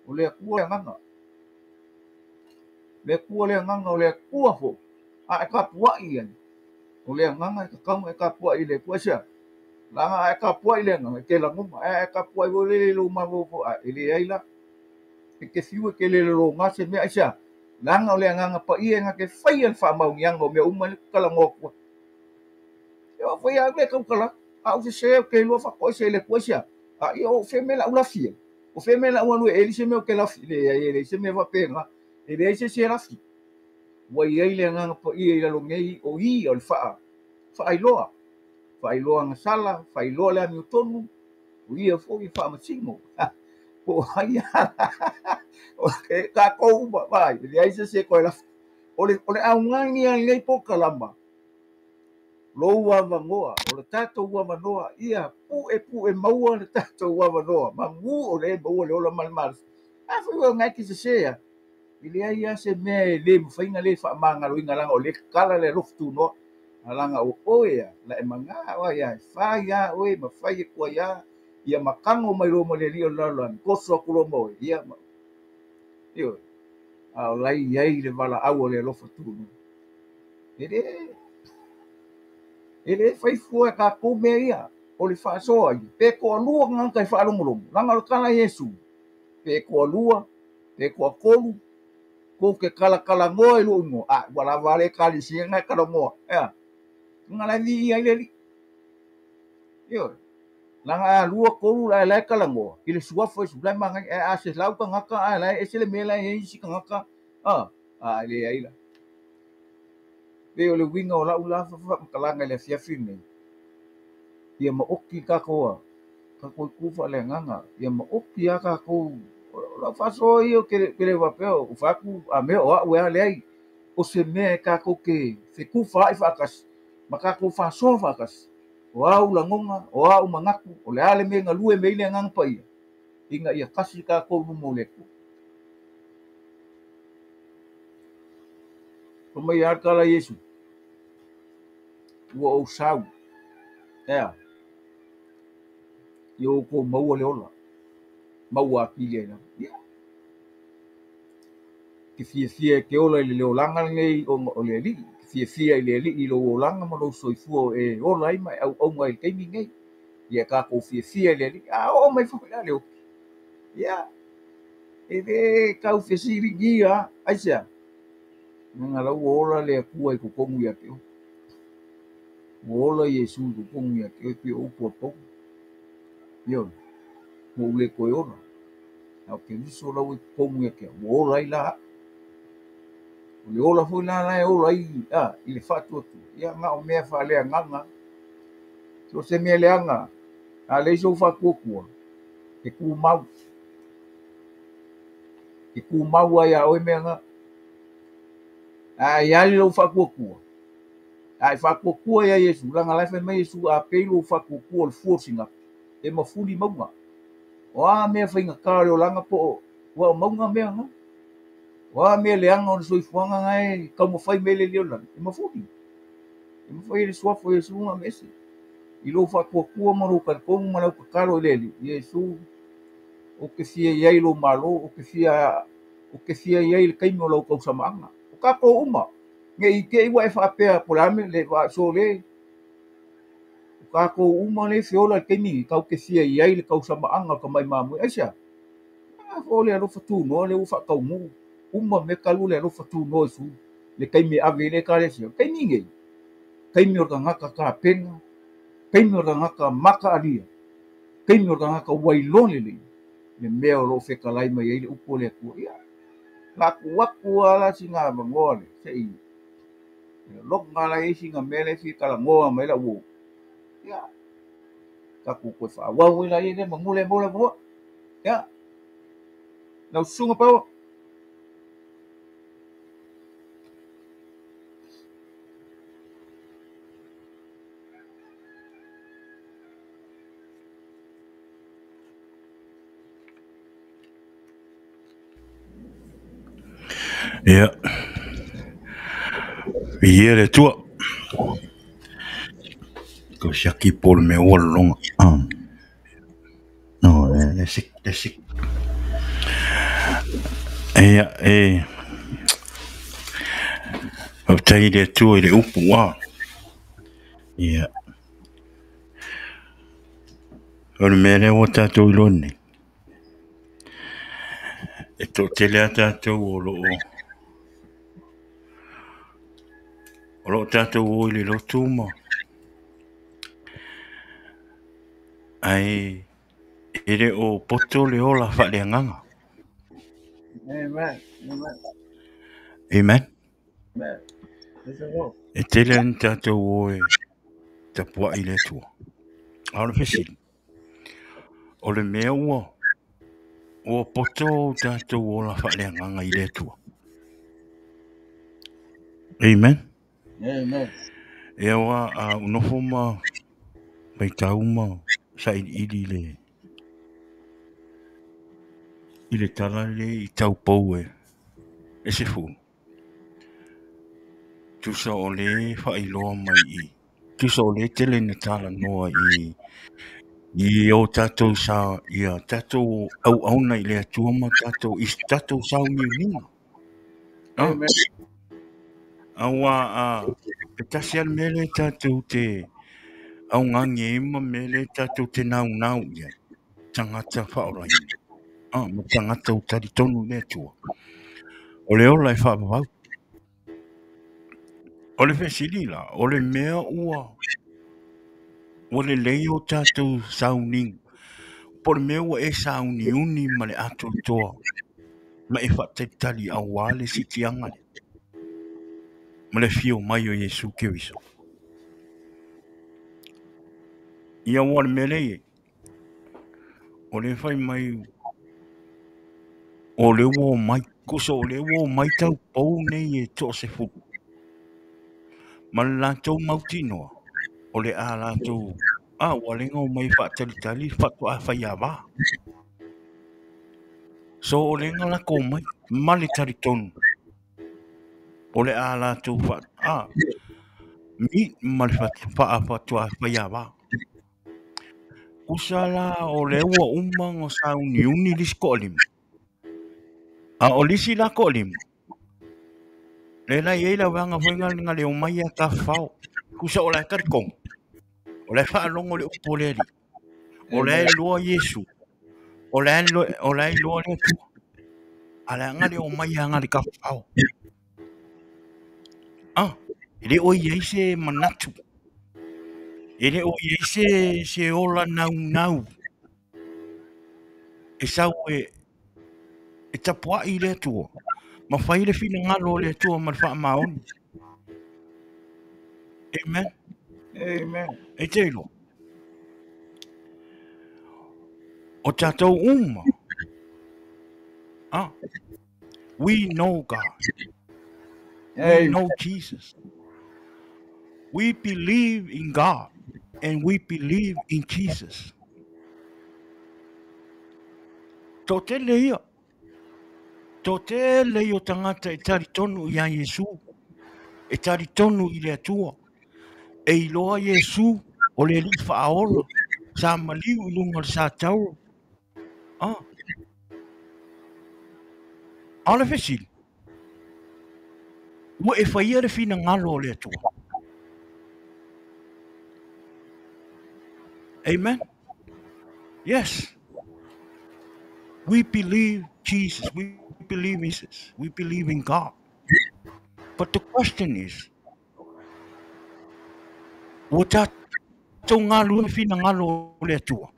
o le Atua le agaga. Le Atua le agaga, o le Atua foi, a e tapuai i ai, o le agaga e tatau ona e tapuai i le Atua. Aisea, leaga a e tapuai i le agaga, e te lagona, ae a e tapuai foi lele i lou mafaufau, a e leai la. E te fiu e te le lologa se mea, aisea, leaga o le agaga paia e na te faia le faamaoniaga o mea uma lea ou te talanoa atu ai. E oo foi au le tautala, a ou sese ou te iloa faatoese i le Atua, aisea, a ia o fea mea la ou lafi ai? O fea mea la ou alu e eli se mea ou te lafi? Leai, e leai se mea faapena. E leai se isi e lafi. Ua i ai le agaga paia i lalo nei, o ia o le faailoa. Faailoa gasala, faailoa le amiotonu, o ia foi e faamasino. Po o ai o tatou uma, vai, e leai se isi e toe lafi. O le augani a lenei polokalama, lou avanoa, o le tatou avanoa, ia pue pue maua le tatou avanoa, manu o le maua le ola ma le malosi. A foi ua ngai te sese a, e leai lava se mea e le mafai ona le faamagaloina leaga o le tatala le alofa tunoa. Leaga o oe a, la e maga oe a, e fai a oe, ma fai atu ai a, ia matago mai loa ma le alii o le lalolagi, toso atu loa ma oe, ia ma, ioe, a o la e i ai le valaau o le alofa tunoa. E le fai fua e tatou mea ia, o le faasoa ia, pe toalua tagata e faalogologo, leaga o le tala a Iesu, pe toalua, pe toatolu, tou te talatalanoa i lou igoa, a ua lava le ekalesia na e talanoa, ea, leaga la e viia ai le alii. Ioe, leaga a lua tolu la e la e talanoa, i le suafa o Iesu, la e manaia, ae a 100 tagata ae la e ese le mea la e i ai isi tagata, a e leai la. Pei o le uiga o lau la faamatalaga i le afiafi lenei, ia maoti tatou a, tatou itu faaleagaga, ia maoti a tatou, o lau faasoa ia te le faapea o fai atu a mea o au e a leai, o se mea e tatou te fetufaai faatasi, ma tatou faasoa faatasi, o au lagona, o au manatu, o le a le mea e galue mai ai le agaga paia, ina ia tasi tatou luma o le Atua. Fai mai a le tala a Iesu, ua ou sau, ea, ia outou maua le ola, maua atili ai lava. Ia, te fiafia e te ola i le olaga lenei ona o le alii, te fiafia i le alii i lou olaga ma lou soifua e ola ai ma e auauna ai i le taimi lenei. Ia tatou fiafia i le alii, a oo mai foi la le oti. Ia, e le tau fesiligia, aisea, leaga la ua ola le Atua i totonu ia te oe. Ua ola Iesu i totonu ia te oe, pei o upu a Paulo. Ioe, ua ou le toe ola. A o Keriso la ua i totonu ia te au, ua ola ai la au. O le ola foi la la e ola ai i le faatuatua, ia na o mea faaleagaga. So o se mea leaga, a leai sou faatuatua, e tumau. E tumau lava ia oe mea na. A e ali lou faatuatua, a e faatuatua ia Iesu, leaga la e fai mai Iesu, a pei lou faatuatua o le fua o le sinapi, e mafuli mauga. O a mea faigata o le olaga po o ua o mauga mea na. O a mea leaga o le soifuaga na e taumafai mai le alii o le lagi, e mafuli. E mafai e le suafa o Iesu ona aveese. I lou faatuatua ma lou talitonu ma lau tatalo i le Alii, Iesu, ou te fia i ai i lou malo, ou te fia i ai i le taimi o lau tausamaaga. O tatou uma, ne i te i ua e faapea po o le a le mea, sole. O tatou uma le feola i le taimi nei, tatou te fia i ai i le tausamaaga o le tamai mamoe. Aisea? A foi o le alofa tunoa lea ua faataunuu. Uma mea talu le alofa tunoa i sui. Le taimi e ave i le ekalesia. O le taimi nei, taimi o le tagata tapena, taimi o le tagata mataalia, taimi o le tagata ua iloa lelei le mea o lo o fetalai mai ai le upu o le Atua. Ia, la tuu atu lava la sina avanoa le se i lologa la i ai sina mea lea e fia talanoa mai lau uo. Ia, tatou toe faaauau ai la ia lea manu lea maua le avanoa. Ia, lau susuga Paoa. Ia, viia le Atua. Ko siaki po le mea ua lologa. No, le sik, le sik. Ia, e faafetai i le Atua i le upu ua. Ia, o le mea lea ua tatou iloa nei. E toatele a tatou o loo tatou o i le lotu ma ai e le o poto le ola faaleagaga. Amen. Amen. Amen. Amen. Praise the Lord. E tele ni tatou o e tapuai le Atua. A o le fesili, o le mea ua poto tatou ola faaleagaga i le Atua. Amen. Amen. E aua a unofo ma faitau ma sailiili i le tala le i taupou e se fulu. Tusa o le faailoa mai i. Tusa o le tele na tala noa i o tatou sa ia tatou auauna i le Atua ma tatou i tatou sauniuniga. Amen. Aua a e tasi ale mea le tatou te augagi ai ma mea le tatou te naunau i ai. Tagata faaolaina. Ma tagata o talitonu i le Atua. O le ola e faavavau. O le fesili la, o le mea ua lelei o tatou sauniga. Po o le mea ua e sauniuni ma le atoatoa ma e faatalitali auā le sitiaga lea. Ma le fio mai o Iesu Keriso. Ia ua le mea lea, o le fai mai o le ua mai, kusa o le ua mai tau pau nei e toa se fulu. Ma le latou mautinoa, o le a latou, ua lenga o mai faatalitali faatoa faiava. So o lenga lako mai, ma le talitonu. O le a latou mi ma le faatoa faiava. Kusa la o le ua uma ngo sauniuni lisi ko'olima. A o lisi la ko'olima. Le la iai la wanga foi nga le o mai a ka fao. Kusa o la e talitonu. O la e faalogo le upu o le Alii. O la e loa Iesu. O la e loa le Atua. A le anga le o mai a nga le ka fao. E le o iai se manatu. E le o iai se ola naunau. E sau e e tapua'i i le Atua, ma fai le finagalo o le Atua ma le faamaoni. Amen. Amen. E te iloa. O tatou uma. Ah, we know God. We Amen. know Jesus. We believe in God and we believe in Jesus. Toatele ia. Toatele ia o tagata e talitonu ia Iesu. E talitonu i le Atua. E iloa Iesu o le Alii faaola. Sa maliu i luga o le satauro. Ah. A o le fesili, ua e faia le finagalo o le Atua? Amen. Yes. We believe Jesus. We believe in Jesus. We believe in God. But the question is, ua tatou galulue i le finagalo o le Atua?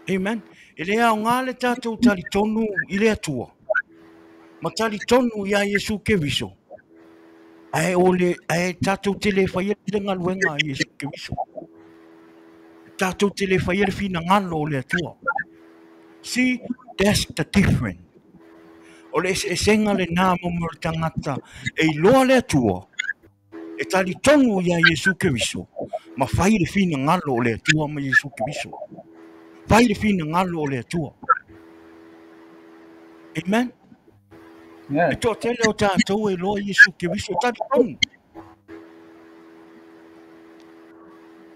Amen. E le aoga le tatou talitonu i le Atua ma talitonu iā Iesu Keriso, ae o le ae tatou te le faia le galuega a Iesu Keriso. Tatou te le faia le finagalo o le Atua. See, that's the difference. O le eseesega lenā mo mea o le tagata e iloa le Atua, e talitonu iā Iesu Keriso, ma fai le finagalo o le Atua ma Iesu Keriso. Fai le finagalo o le Atua. Amen. Yeah. E toatele o tatou e iloa Iesu Keriso, e talitonu.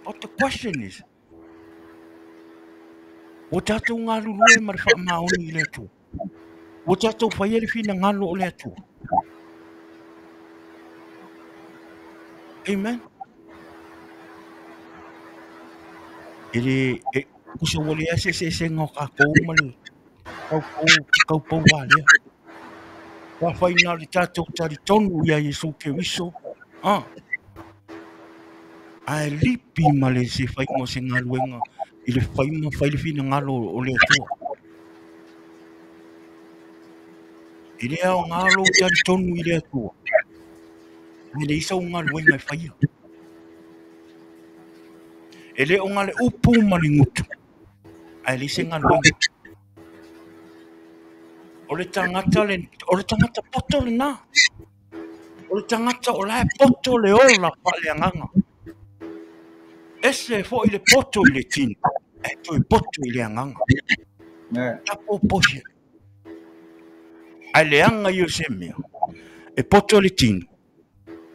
But the question is, ua tatou galulue ma le faamaoni i le Atua? Ua tatou faia le finagalo o le Atua? Amen. E le, e, kusa ua leai se eseesega o kākou ma le taupou, taupou valea. Pe afai na o le tatou talitonu ia Iesu Keriso, ah, ae lipi ma le se faiga o se galuega i le fai ma fai le finagalo o le Atua. E le aoga lou talitonu i le Atua, ae leai sau galuega e faia. E le o na le upu ma le gutu, ae leai se galuega. O le tagata le, o le tagata poto lenā. O le tagata o la e poto le ola faaleagaga. Ese foi le poto i le tino, ae toe poto i le agaga. Tapo posia. Ae leaga ia o se mea, e poto le tino,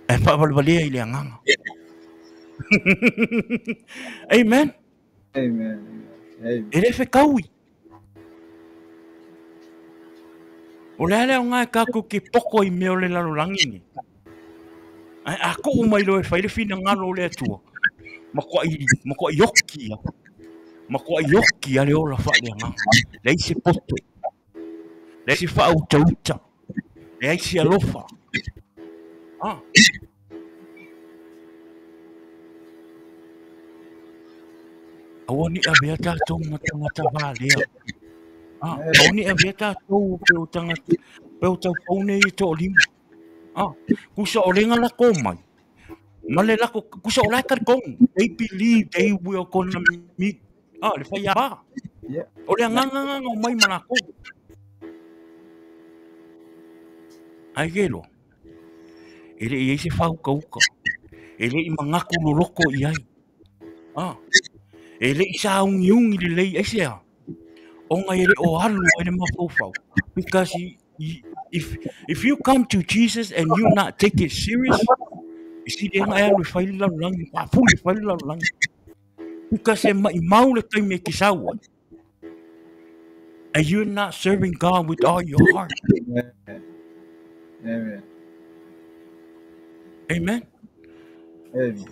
ae faavalevalea i le agaga. Amen. Amen. Amen. E le fekaui. O le a le aoga e tatou te poko i mea o le lalolagi nei? Ae a tuu mai loa e fai le finagalo o le Atua, matuai, matuai oki lava. Matuai oki lava le ola faaleagaga. Leai se poto, leai se faautauta, leai se alofa. Ah. Aua ne i avea tatou ma tagata valea. Ah, aua ne i avea tatou pe o tagata, pe o taupou nei e toalima. Ah, kusa o lenga lako mai. Ma le lako, kusa o la e talitonu. They believe they will gonna meet. Ah, le fai a. Yeah. O le agaga na omai ma lakou. Ae ke iloa, e le i ai se faautauta, e le i manatu loloto i ai. Ah, e le i sauniuni lelei, aisea? Ona e le o alu ai le mafaufau. Because if you come to Jesus and you not take it serious, e sili ai ona e alu e fai le lalolagi, faafulu e fai le lalolagi. Because e maimau le taimi e te sau ai. And you're not serving God with all your heart. Amen. Amen. Amen. Amen.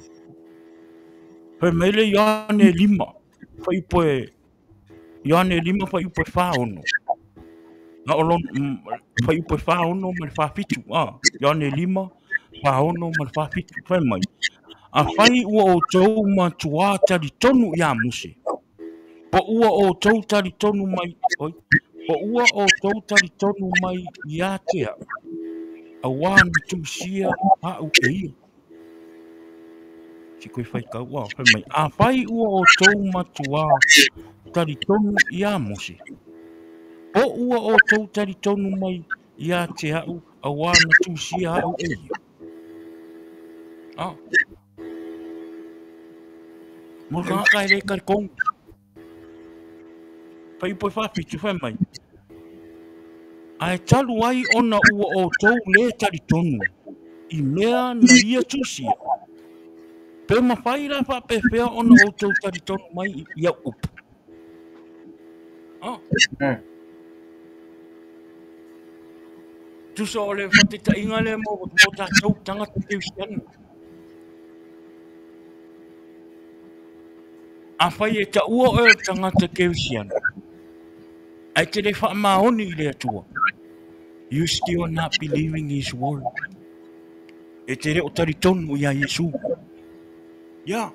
Fai mai le Ioane 5, fuaiupu e, Ioane 5 fuaiupu e 46. Na o lona, fuaiupu e 46 ma le 47. Ah, Ioane 5, 46 ma le 47. Fai mai, afai ua outou matuā talitonu iā Mose, Po ua outou talitonu mai, oi, po ua outou talitonu mai ia te a'u, auā na tusia a'u e ia. Si koe faitau ua, fai mai, afai ua outou matuā talitonu iā Mose, po ua outou talitonu mai ia te a'u, auā na tusia a'u e ia. Ah. Mo le tagata e le talitonu. Fai upu e 47 fai mai. Ae talu ai ona ua outou le talitonu i mea na ia tusia, pe mafai la faapefea ona outou talitonu mai i au upu. Ah. Tusa o le faataitaiga lea mo tatou tagata Kerisiano. Afai e taua oe o le tagata Kerisiano, ae te le faamaoni i le Atua, you still not believing his word. E te le o talitonu iā Iesu. Ia,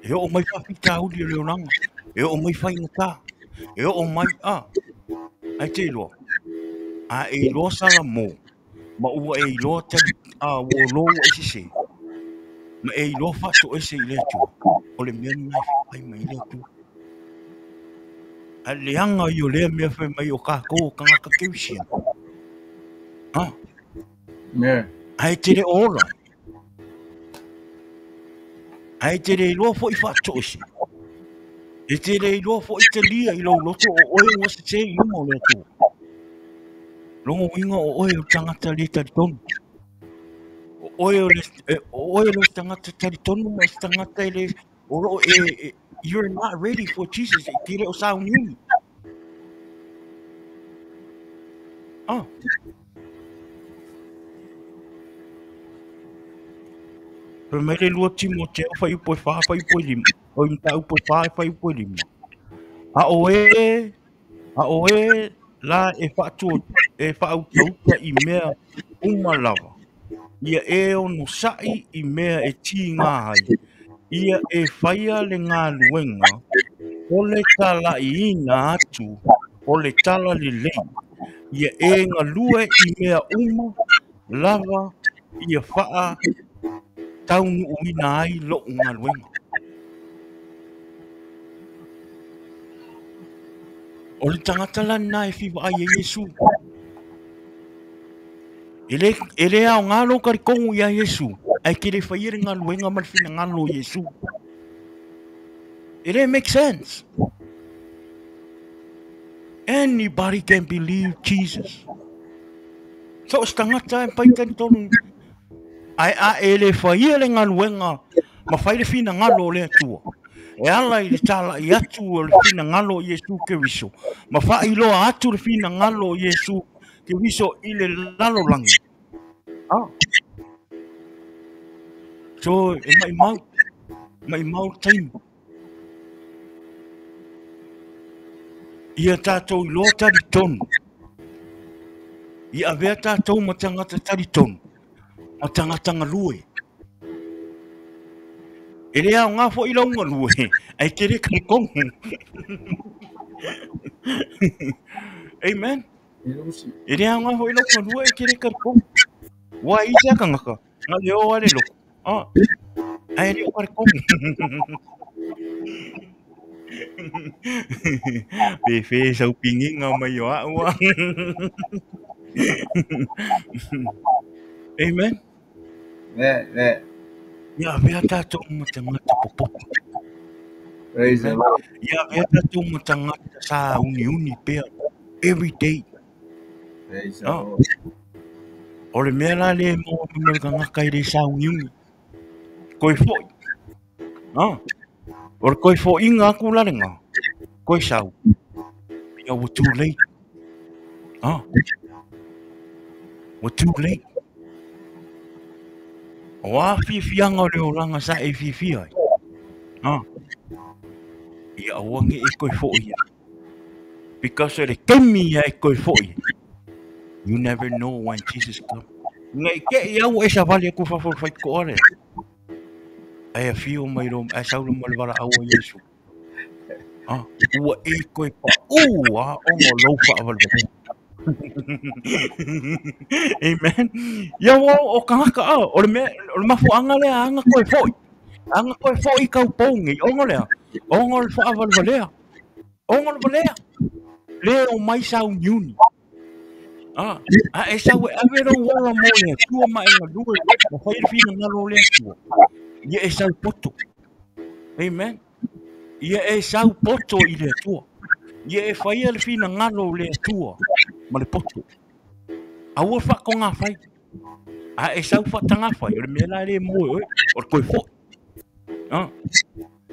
e oo mai faafitauli o le olaga, e oo mai faigata, e oo mai, a, ae te iloa, a e iloa Salamo, ma ua e iloa tali, a, ua iloa ua e sese, ma e iloa faatoese i le Atua, o le mea lena e fai mai ai le Atua. A leaga ia o lea mea fai mai o kākou o tagata Kerisiano. A, ae te le o ola. Ae te le iloa foi faatoese. E te le iloa foi talia i lou loto o oe ua sese i luma o le Atua. Lona uiga o oe o le tagata le talitonu. O oe o le, o oe o le tagata talitonu ma se tagata e le, o loo e, you're not ready for Jesus. E te le o sauniuni. Ah. Fai mai le 2 Timoteo fuaiupu e 4 fuaiupu e 5. Oi mataupu e 4 fuaiupu e 5. A o e, a o e la e faatua, e faautauta i mea uma lava. Ia e onosa'i i mea e tigā ai. Ia e faia le galuega o le tala'iina atu o le talalelei. Ia e galue i mea uma lava ia faataunuuina ai lo'u galuega. O le tagata la lena e fia vaai ai Iesu. E le, e le aoga lou talitonu iā Iesu, ae te le faia le galuega ma le finagalo o Iesu. E le make sense. Anybody can believe Jesus. So o se tagata e pai talitonu. Ae a e le faia le galuega ma fai le finagalo o le Atua, e ala i le tala'i atu o le finagalo o Iesu Keriso, ma faailoa atu le finagalo o Iesu Keriso i le lalolagi. Ah. So, e maimau, maimau le taimi. Ia tātou iloa talitonu. Ia avea tātou ma tagata talitonu, ma tagata galue. E le aoga foi lau galue, ae te le talitonu. Amen. E le aoga foi lau galue, ae te le talitonu. Ua i se tagata, na le o a le lotu. Ah, ae le o talitonu. Pe fe sau pigiga mai o a'u a. Amen. Ia avea tātou ma tagata popoto. Praise the Lord. Ia avea tātou ma tagata sāuniuni pea every day. Praise the Lord. O le mea la lea e maua mai ma le tagata e le sāuniuni. Koe foi. Ah. O le koe fo'iga aku la lena. Koe sau. Ia ua too late. Ah. Ua too late. O a fiafiaga o le olaga sa e fiafia ai. Ah. Ia aua ne i e toe fo'i ai. Because o le taimi ia e toe fo'i ai. You never know when Jesus come. Ne i te i au ua e savali atu i fafo i le faitotoa lea. Ae afio mai loa, ae sau loa ma le valaau a Iesu. Ah, ua e koe pa u a ongo lou whaawalewalea. Amen. Ia wa o kangaka a, o le mea, o le mafuanga lea anga koe foi. Anga koe foi kau pongi, ongo lea. Ongo le whaawalewalea. Ongo le walea. Le o mai sau niuni. Ah, a e sau e ave rau wala mo le tua ma e ngalue, ma whai le whina ngalo le tua. Ia e sau poto. Amen. Ia e sau poto i le tua. Ia e whaia le whina ngalo le tua. Ma le poto. Aua whako ngā whai. A e sau whatanga whai. O le mea la le moe oe. O le koe foi. Ah.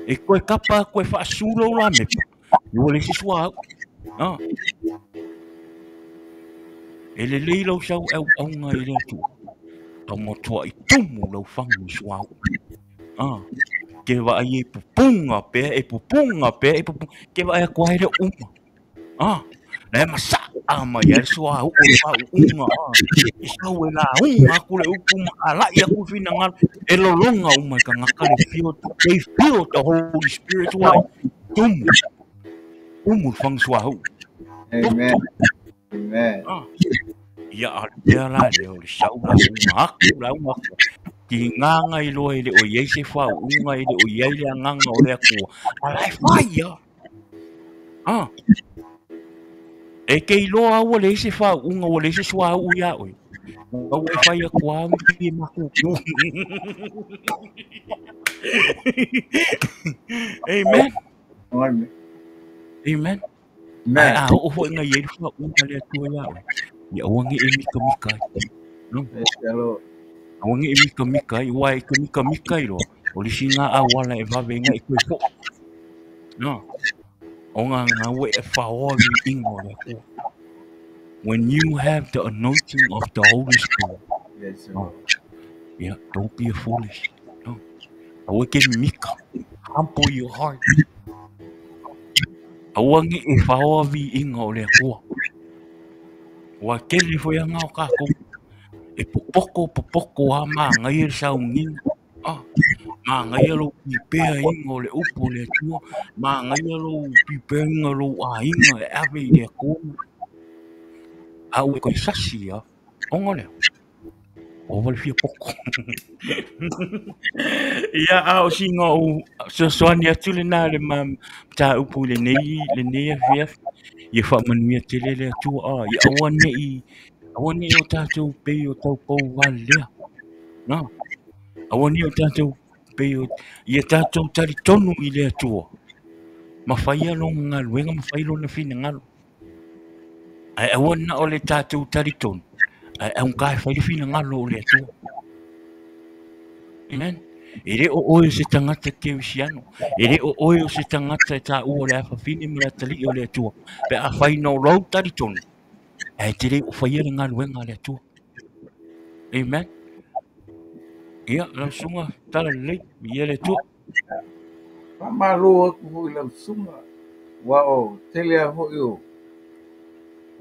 E koe kapa, koe whaasulo la mepa. Ua le sisua au. Ah. E le lei lau sau au au ngā i le atua. Au motua i tumu lau whangu i sua au. Ah. Ke wa ai e pupunga pea, e pupunga pea, e pupunga. Ke wa ai koa hele uma. Ah. Le masa ama ia sua au o fa unga. I sau e la unga aku le upu ma alai aku whina ngalo. E lolonga uma i ka ngaka le feel, they feel the Holy Spirit wai. Tumu. Tumu whangu sua au. Amen. Amen. Ah. Ia a le la le o le sau la unga aku la unga aku. Ki nganga i loa i le o iei se whau unga i le o iei le anganga o le akua. A lai whai ia. Ah. E ke i loa aua le se whau unga o le se sua au ia oe. Au e whai a kua angi e maku. Amen. Amen. Amen. Amen. A o hoi ngai e whau unga le atua ia oe. Ia uangi e mika mika ai. No? Yes, Awangi e mika mika ai, wai e mika mika i roa. O lisi ngā awala e wawe ngā i koe po. No. O ngā ngā we e whaoa vi ingo le akua. When you have the anointing of the Holy Spirit, Yes, no. Yeah, don't be a foolish. No. Awa ke mika. Humble your heart. Awangi e whaoa vi ingo le akua. Wa kele fo ia ngā o kākou. E popoko, popoko a maa ngai e saungi. Ah, maa ngai lo pipea ingo le upo le atua. Maa ngai lo pipea ingo lo a inga e ave i le akua. A ue koe sasi a. Ongo leo. O wale fia poko. Ia a o singa o sosoani atu le nā le ma tā upu le nei a fia. Ia whaamanuia tele le atua. Ah, ia aua nei. Aua nei o tātou pei o tau pau wale lea. No. Aua nei o tātou pei o... Ia tātou tari tonu i le atua. Ma whaia longa ngā luenga, ma whai lona whina ngalo. Ai aua na o le tātou tari tonu. Ai aun kai whai le whina ngalo o le atua. Amen. E re o oe o se tangata ke usiano. E re o oe o se tangata e tā ua le awhawhine ma le atali o le atua. Pe a whai no rau tari tonu. Ai te re o whaia le ngā luenga le atua. Amen. Ia, lau sunga, tala lei, ia le atua. Whamalo aku hoi lau sunga. Wa o tele a hoi o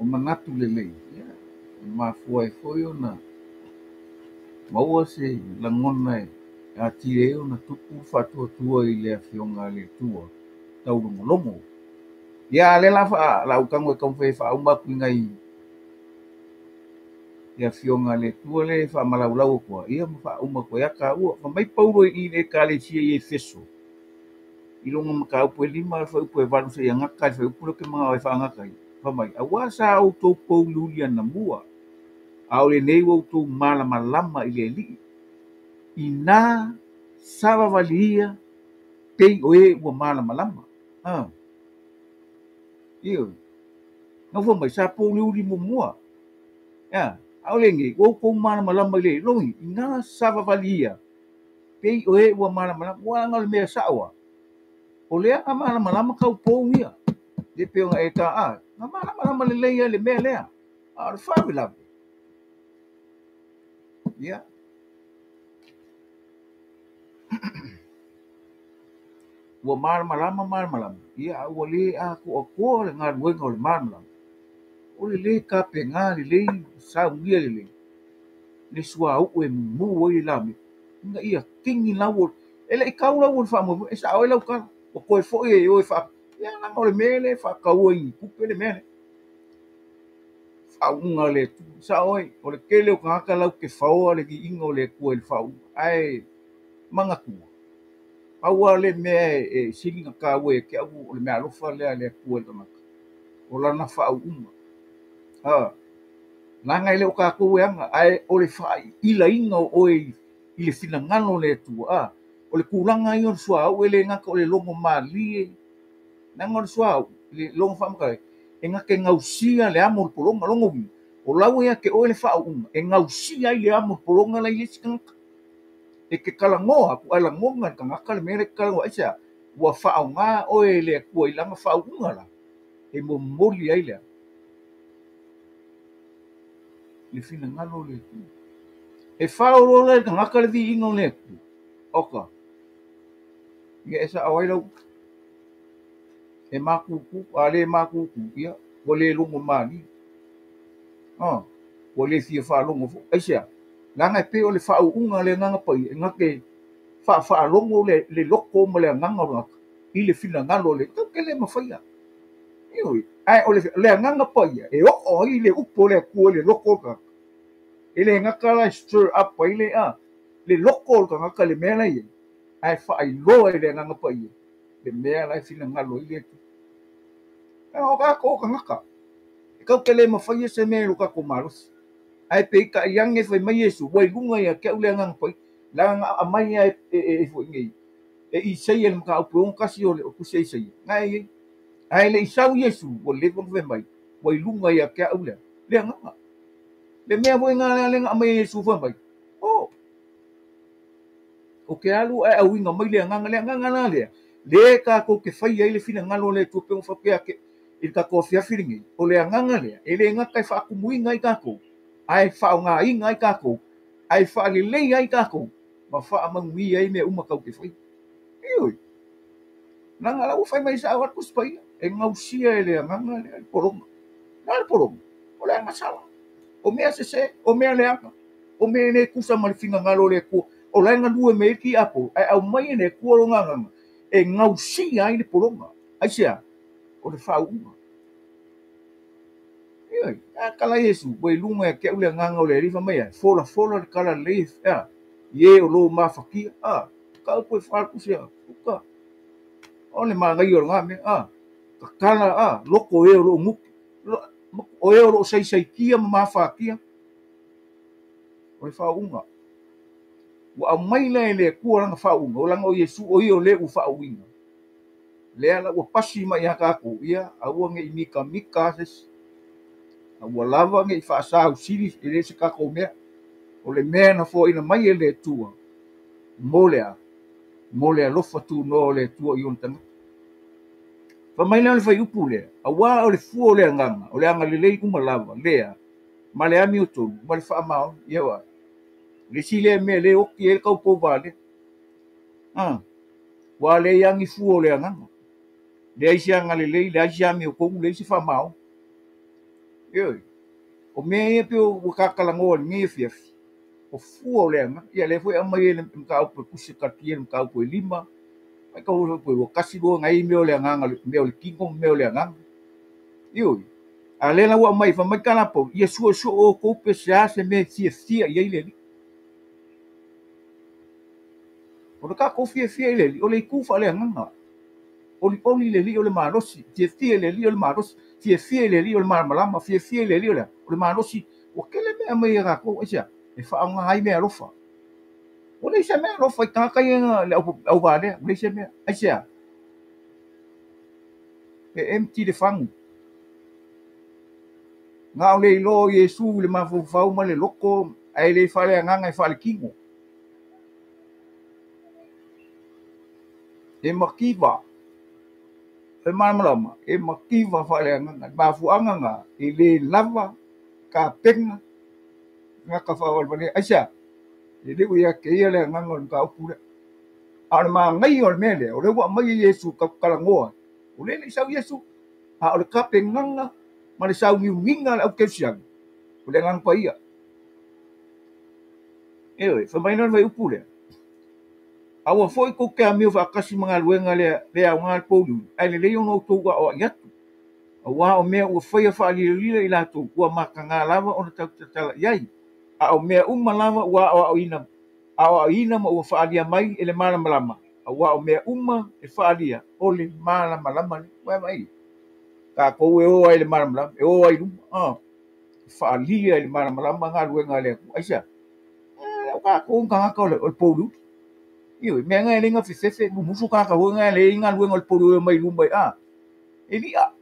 manatu le lei. Ia, e mafua e foi o na maua se langona e a tire o na tupu whatua tua i le awhionga le tua. Tau longolongo. Ia, le la wha, la ukango e kaumwhai wha umaku ngai ia fionga le tua le wha malaulau kua. Ia ma wha uma kua ia ka ua. Wha mai pauro i le ka le sia i e feso. I longa maka upu e lima, wha upu e valu se ia ngaka, wha upu le ke mga e wha ngaka i. Wha mai, awa sa au tō pou luli ana mua. Au le nei wau tō malama lama i le li. I nā sawawali ia, pei o e ua malama lama. Ah. Iyo. Ngā wha mai, sa pou luli mo mua. Ia. Au le ngi, wau kou malama lama i le longi, i ngā sawawali ia. Pei o e ua malama lama, ua ngā le mea sawa. O lea ngā malama lama kau pou ia. Le peo ngā e tā a, ngā malama lama le leia le mea lea. A le whawe lawe. Ia. Ua malama lama, malama lama. Ia, ua le a ko akoa le ngā luenga o le malama lama. O le le ka pe ngā le lei, saungia le lei. Le sua u e mu e la me. Nga ia kingi lau o, e le i kau lau o le wha mo, e sa oe lau kala. O koe foi e oe wha, Ia leaga o le mea lea e faataua i tupe le mea lea. Faauuga a le Atua. Sao ai, o le tele o tagata lau te faoa le viiga o le Atua i le faauuga. Ae manatua, pau lava le mea e sili ona taua ia te au o le meaalofa lea a le Atua i le tagata, o lana faauuga. Leaga e le o tatou e ana, ae o le faailaina o oe i le finagalo o le Atua. O le tulaga ia o le suauu e le gata o le logo malie, leaga o le suauu, i le logo faamatalaga, e na te gausia le amo o le pologa. Lona uiga, o lau ia te oe le faauuga, e gausia ai le amo o le pologa la i le isi tagata. E te talanoa atu, ae lagona e le tagata le mea lea e te talanoa ai. Aisea? Ua faaaoga oe e le Atua i lana faauuga la, e momoli ai le finagalo o le Atua. E fao loa la i le tagata le viiga o le Atua. Oka, ia e sao ai lau e matutu, a le matutu, ia ua le logo malie. Ua le fia faalogo foi. Aisea? Leaga e pei o le faauuga a le Agaga Paia, e na te faafaalogo le loto ma le agaga o le tagata i le finagalo o le Atua. Tatou te le mafaia. Ioe. Ae o le Agaga Paia e oo ai le upu o le Atua i le loto o le tagata. E le gata la e stir up ai le loto o le tagata i le mea la e i ai, ae faailoa i le Agaga Paia le mea la e finagalo ai le Atua. O tatou tagata, e tatou te le mafaia se mea i lo tatou malosi. Ae peitai ane fai mai Iesu, ua i luga ia te au le Agaga Paia. Leaga aumai e foi nei, e Isaia le mataupu e 61 o le tusi a Isaia. Na e i ai. Ae le i sau Iesu, ua leva ona fai mai, ua i luga ia te au le agaga. Le mea foi ngā lea na aumai e Iesu fai mai, o ke alu ae auiga mai le agaga, le agaga la lea, le tatou te fai ai le finagalo o le Atua pe ua faapea ake i le tatou afiafi lenei, o le agaga lea, e le gata e faatumuina ai tatou, ae faaaogaina ai tatou, ae faalelei ai tatou, ma faamanuia ai mea uma tau te fai. Ioe. Leaga la ua fai mai sao atu Tusi Paia, e gausia e le agaga lea le pologa. Na le pologa, o le agasala, o mea sese, o mea leaga, o mea le tusa ma le finagalo o le Atua. O la e galue mai ai le tiapo, ae aumai e le Atua lona agaga, e gausia ai le pologa. Aisea? O le faauuga. Ioe, a tala Iesu, ua i luga ia te au le agaga o le Alii, fai mai ai, folafola le tala lelei, i e o lo mafatia, ka upu e faalutusi, uka. O le manaia o lena mea, tatala, loko e o loo nupi, o e o loo saisaitia ma mafatia. O le faauuga. Ua aumai la e le Atua lana faauuga, o lana o Iesu o ia o le ua faauuina. Lea la ua pasi mai ia tatou, ia aua nei mitamita se ua lava nei faasausili e le se tatou mea. O le mea na foaina mai e le Atua, mo le alofa tunoa o le Atua i ona tagata. Fai mai lea o le faiupu lea, aua o le fua o le agaga, o le agalelei uma lava, lea, ma le amiotonu, ma le faamaoni, ia wa. Le isi lea mea le oti ai le taupou lea. Ua le iagi fua o le agaga. Leai se agalelei, leai se amiotonu, leai se faamaoni. Ioe. O mea ia pe ua tatalanoa i lenei afiafi, o fua o le agaga. Ia lea foi aumai e le mataupu e tusi katia le mataupu e 5, mai ka foi ua kasi lua ngai mea o le agaga, mea o le tino, mea o le agaga. Ioe. A lea la ua aumai fai mai talapau, ia suesue o tou pe se a se mea e fiafia i ai le Alii. O le tatou fiafia i le Alii, o le itu faaleagaga. Olioli le Alii o le malosi, fiafia i le Alii o le malosi, fiafia i le Alii o le malamalama, fiafia i le Alii o le malosi. Ua tele mea mai e tatou, aisea, e faaaoga ai mea alofa. Ua leai se mea alofa i tagata ia le auvalea, ua leai se mea. Aisea, e empty le fagu. Na o le iloa o Iesu i le mafaufau ma le loto, ae le faaleagaga e faaletino. E mativa, e malamalama, e mativa faaleagaga. Le mafuaaga na, e le lava tapena tagata faavalevalea. Aisea, e le o ia te ia le agaga o le mataupu lea. A o le manaia o le mea lea, o lea ua aumai e Iesu talanoa. O lea le i sau Iesu, a o le tapenaga ma le sauniuniga le aukerisiano, o le Agaga Paia. Ioe, fai mai lea o le faiupu lea. Aua fo'i tou te amio faatasi ma galuega le aoga a le pouliuli, ae lelei ona outou aoa'i atu. Auā o mea ua faia faalilolilo e i latou, ua mataga lava ona tautalatala i ai. A o mea uma lava ua aoaoina ma ua faaalia mai e le malamalama, auā o mea uma e faaalia o le malamalama lea. Ua e vaai i ai? Tatou e o ai i le malamalama, e o ai i luma, e faaalia e le malamalama galuega a le Atua. Aisea? O tatou ni tagata o le pouliuli. Ioe, mea na e le gafefefe, mumusu tagata foi na e leai galuega o le pouliuli e omai i luma e li'a.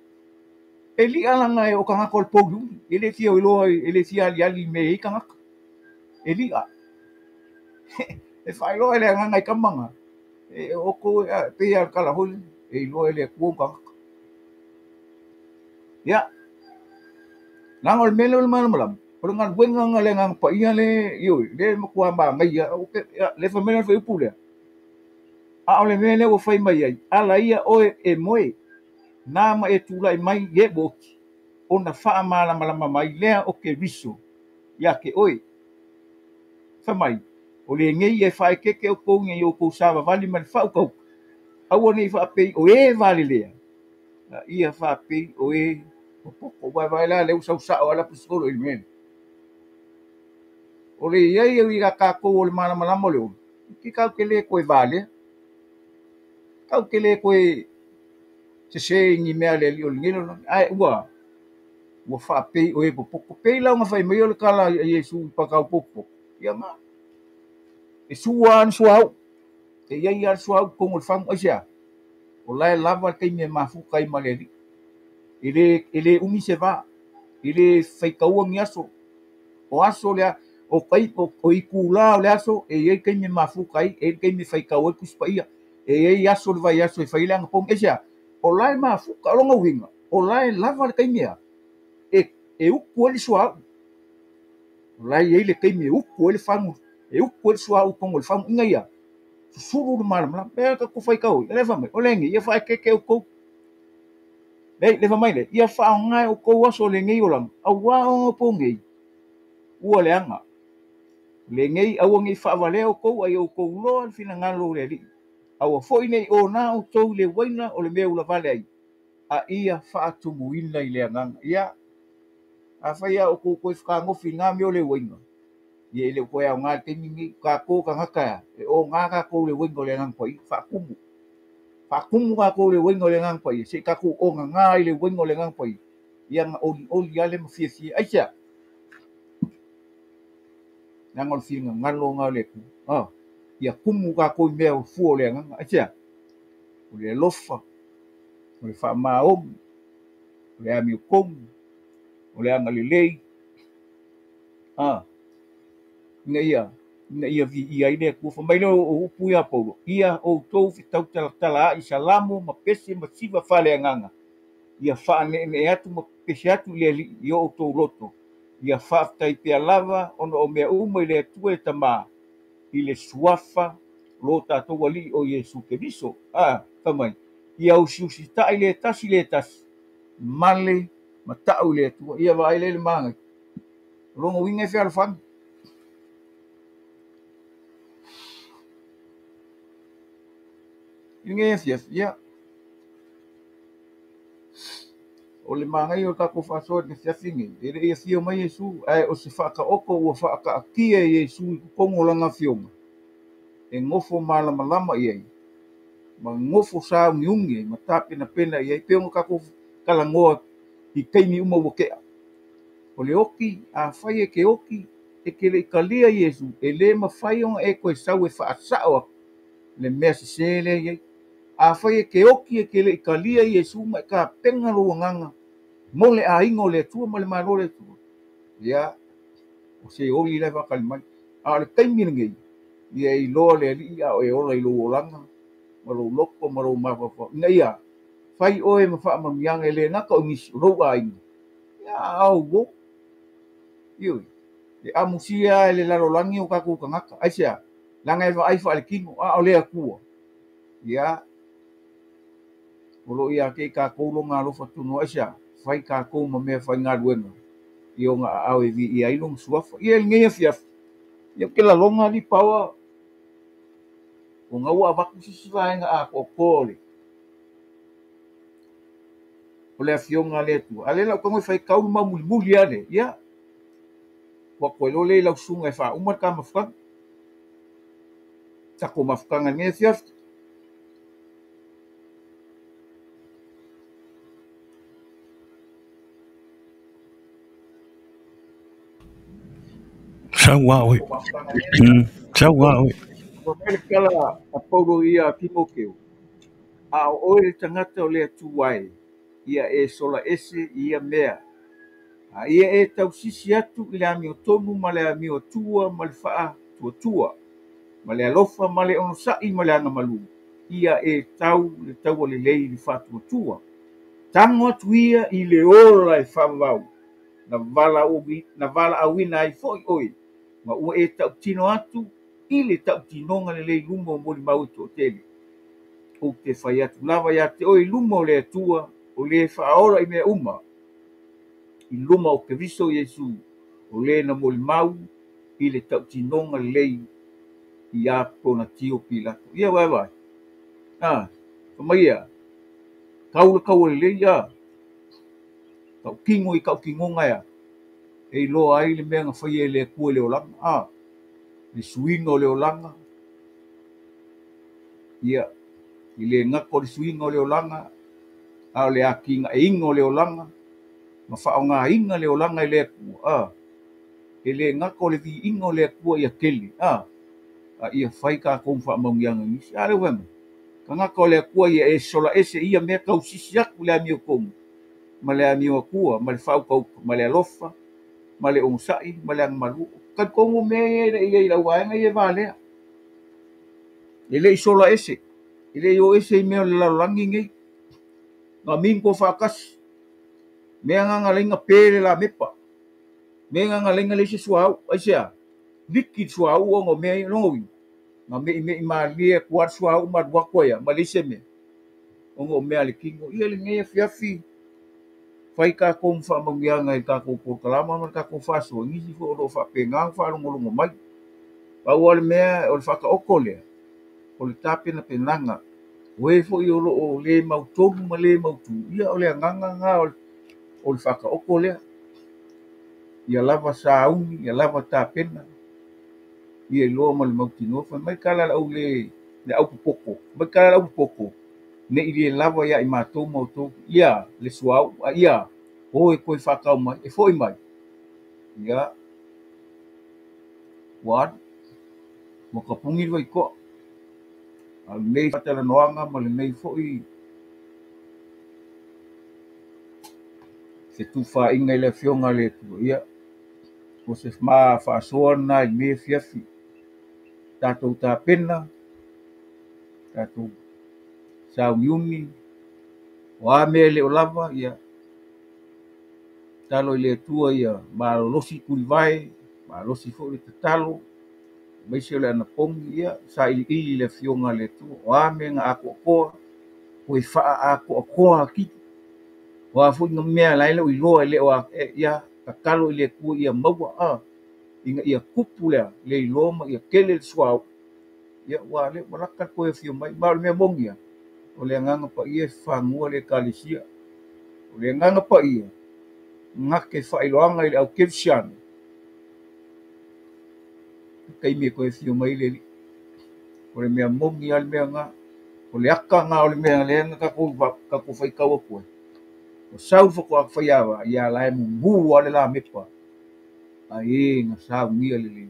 E li'a laga o tagata o le pouliuli. E le fia iloa, e le fia aliali i mea e i ai tagata. E li'a. E faailoa e le agaga i tama na. E outou e pei lava o le tala foi lea, e iloa e le Atua ona tagata. Ia, leaga o le mea lea o le malamalama, o le galuega na le Agaga Paia le, ioe, le matua manaia, le fai mai le fuaiupu lea. A o le mea lea ua fai mai ai, ala ia oe e moe, na ma e tulai mai i e ua oti, ona faamalamalama mai lea o Keriso ia te oe. Fai mai, o lenei ia e faaeteete outou ina ia outou savavali ma le faautauta, aua ne i faapei o e valelea, a ia faapei o e popoto. Ua vaai la lea ua sau sao lava le aposetolo i le mea lea. O le i ai ia tatou o le malamalama o le ola, e tatou te le toe valea, tatou te le toe sese i ni mea a le alii o lenei lalolagi, ae ua faapei o e popoto. Pei la ona fai mai o le tala a Iesu i patau popoto, ia na, e sua lava le suauu, e i ai lava le suauu i totonu o le fagu, aisea? O la e lava le taimi e mafuta ai ma le alii. E le umi se va, e le faitaua ni aso. O aso lea, o itulā o le aso, e i ai taimi e mafuta ai, e i ai taimi e faitau ai le Tusi Paia, e i ai aso o le vaiaso e fai ai le anapogi. Aisea? O la e mafuta, o lona uiga, o la e lava le taimi e utu ai le suauu. O la e i ai le taimi e utu ai le fagu, e utu ai le suauu i totonu o le fagu, ina ia susulu le malamalama. Pea tatou faitau ai, le fai mai, o lenei, ia faaeteete outou. Le fai mai le, ia faaaoga e outou aso o lenei olaga, auā ona po nei, ua leaga. Lenei aua nei faavalea outou, ai outou loa le finagalo o le Alii. Aua foi nei ona outou i le uaina o le mea ua lavale ai, a ia faatumuina i le agaga. Ia, afai a outou toe fetagofi i ngā mea o le uaina, ia e le o toe aoga i le taimi lenei. Tatou tagata e oga tatou le uaina o le Agaga Paia, faatumu. Faatumu tatou le uaina o le Agaga Paia, se i tatou ogaga i le uaina o le Agaga Paia, ia na olioli ale ma fiafia. Aisea? Leaga o le finagalo na o le Atua. Ia tumu tatou i mea o fua o le agaga. Aisea? O le alofa, o le faamaoni, o le amiotonu, o le agalelei. Ina ia viia ai le Atua. Fai mai lea o upu ia Paulo, ia outou fetautalatala ai salamo ma pese ma siva faaleagaga, ia faaneenee atu ma pese atu i le Alii i o outou loto, ia faafetai pea lava ona o mea uma i le Atua e Tamā, i le suafa lo tatou Alii o Iesu Keriso. Fai mai, ia usiusitai le tasi le tasi, ma le matau i le Atua. Ia vaai le magai. O lona uiga e fealofani. I lenei afiafi, ia, o le magai o le tatou faasoa i le afiafi nei, e le i afio mai Iesu, ae o se faataoto ua faataatia e Iesu i totonu o lana afioga, e nofo malamalama i ai, ma nofo sauniuni ai, ma tapenapena i ai, pe ona tatou talanoa i taimi uma ua tea. O le oti, afai e te oti, e te le i talia Iesu, e le mafai ona e toe sau e faasao atu le mea sese lea i ai. Afai e te oti, e te le i talia Iesu ma e tapena lou agaga mo le aiga o le Atua ma le Malo o le Atua, ia, o se oli la e faatali mai. A o le taimi lenei, ia e iloa le Alii a o e ola i lou olaga, ma lou loto ma lou mafaufau, ina ia fai oe ma faamanuiaga e le gata o nisi o lou aiga, ia a o ioe, e amusia e le lalolagi o tatou tagata. Aisea? Leaga e vaai faaletino, a o le Atua, ia, o lo o ia te i tatou lona alofa tonu. Aisea? Fai tatou ma mea faigaluega i ona aao e viia ai lona suafa. Ia lenei afiafi, ia ou te lalona ali paoa, Ona ua avatu se isi vaega atoatoa o le afioga a le Atua. A o lea o le a ou tago e faitau le mau mulimuli lava lea, ia, ua toe iloa lea i lau susuga e faauma le ta mafutaga. Tatou mafutaga i lenei afiafi. Sau a oe. Sau a oe. Ua mai le tala a Paulo ia Timoteo, a o oe le tagata o le Atua e, ia e sola ese i ia mea. A ia e tausisi atu i le amiotonu ma le amioatua ma le faatuatua, ma le alofa ma le onosai ma le agamalu, ia e tau le taua lelei i le faatuatua. Tago atu ia i le ola e faavavau, na valaauina ai foi oe, ma ua e tautino atu i le tautinoga lelei luma o molimau e toatele. Ou te fai atu lava ia te oe i luma o le Atua, o le faaola i mea uma, i luma o Keriso Iesu, o le na molimau i le tautinoga lelei ia Ponatio Pilato. Ia vae vae. Ah, mai tau le taua lelei ia. Tautino i tautinoga ia. E iloa ai le mea na faia e le Atua i le olaga. Ah, le suiga o le olaga. Ia, i le gata o le suiga o le olaga, a o le atinaeina o le olaga, ma faaaogaina le olaga e le Atua. Ah, e le gata o le viiga o le Atua ia tele. Ah, a ia fai tatou faamanuiaga i nisi. A lea ua fai mai, tagata o le Atua ia e sola ese ia mea tausisi atu le amiotonu, ma le amioatua, ma le faautauta, ma le alofa, ma le onosai, ma le agamalu. Talitonu mea ia e le i ai i lau vaega ia e valea. E le i sola ese, e le i o ese i mea o le lalolagi nei. Na minto faatasi. Mea nga laina pe le la mepa. Mea nga laina le se suau, ai se a. Liki suau o ngo mea ia longo wi. Na me i me i malie ku ar suau ma rua koe ia, ma le se mea. O ngo mea le kingo. Ia le ngai afiafi. Fai tatou ma faamanuiaga i tatou polokalama ma le tatou faasoa, nisi foi o lo o faapena ona faalogologo mai. Pau lava le mea o le faataoto lea, o le tapenapenaga, o e foi o lo o le mautonu ma le mautu, ia o le agaga lena o le faataoto lea. Ia lava sauni, ia lava tapena, ia iloa ma le mautinoa. Fai mai tala le au le, le au popoto, mai tala le au popoto, ne i le lava ia i matou ma outou, ia le suauu, a ia o e toe faatau mai, e foi mai. Ia, ua alu, ua tapuni le vaitoa. A o lenei faatalanoaga ma lenei foi fetufaaiga i le afioga a le Atua, ia, o se ma faasoa lena i lenei afiafi. Tatou tapena, tatou sauniuni, o a mea e le o lava, ia, talo i le Atua ia malolosi tulivae, malosi foi le tatalo, aemaise o le anapogi, ia, sailiili i le afioga a le Atua. O a mea na atoatoa, toe faaatoatoa atili. O a foi na mea la e le o iloa e le o a, e, ia, tatalo i le Atua ia maua, a, ina ia tupu lea, le iloa ma ia tele le suauu. Ia, ua le, ua lata le toe afio mai. Ma o le mea moni ia, o le agaga paia e fafanua le ekalesia. O le agaga paia, gate faailoaga i le au kerisiano. Taimi e toe afio mai le alii. O le mea moni lava le mea lena. O le ata lena o le mea lea na tatou faitau atu ai. O sau faatoa faiava, ia la e mumu lava le lamepa. A e na saunia lelei.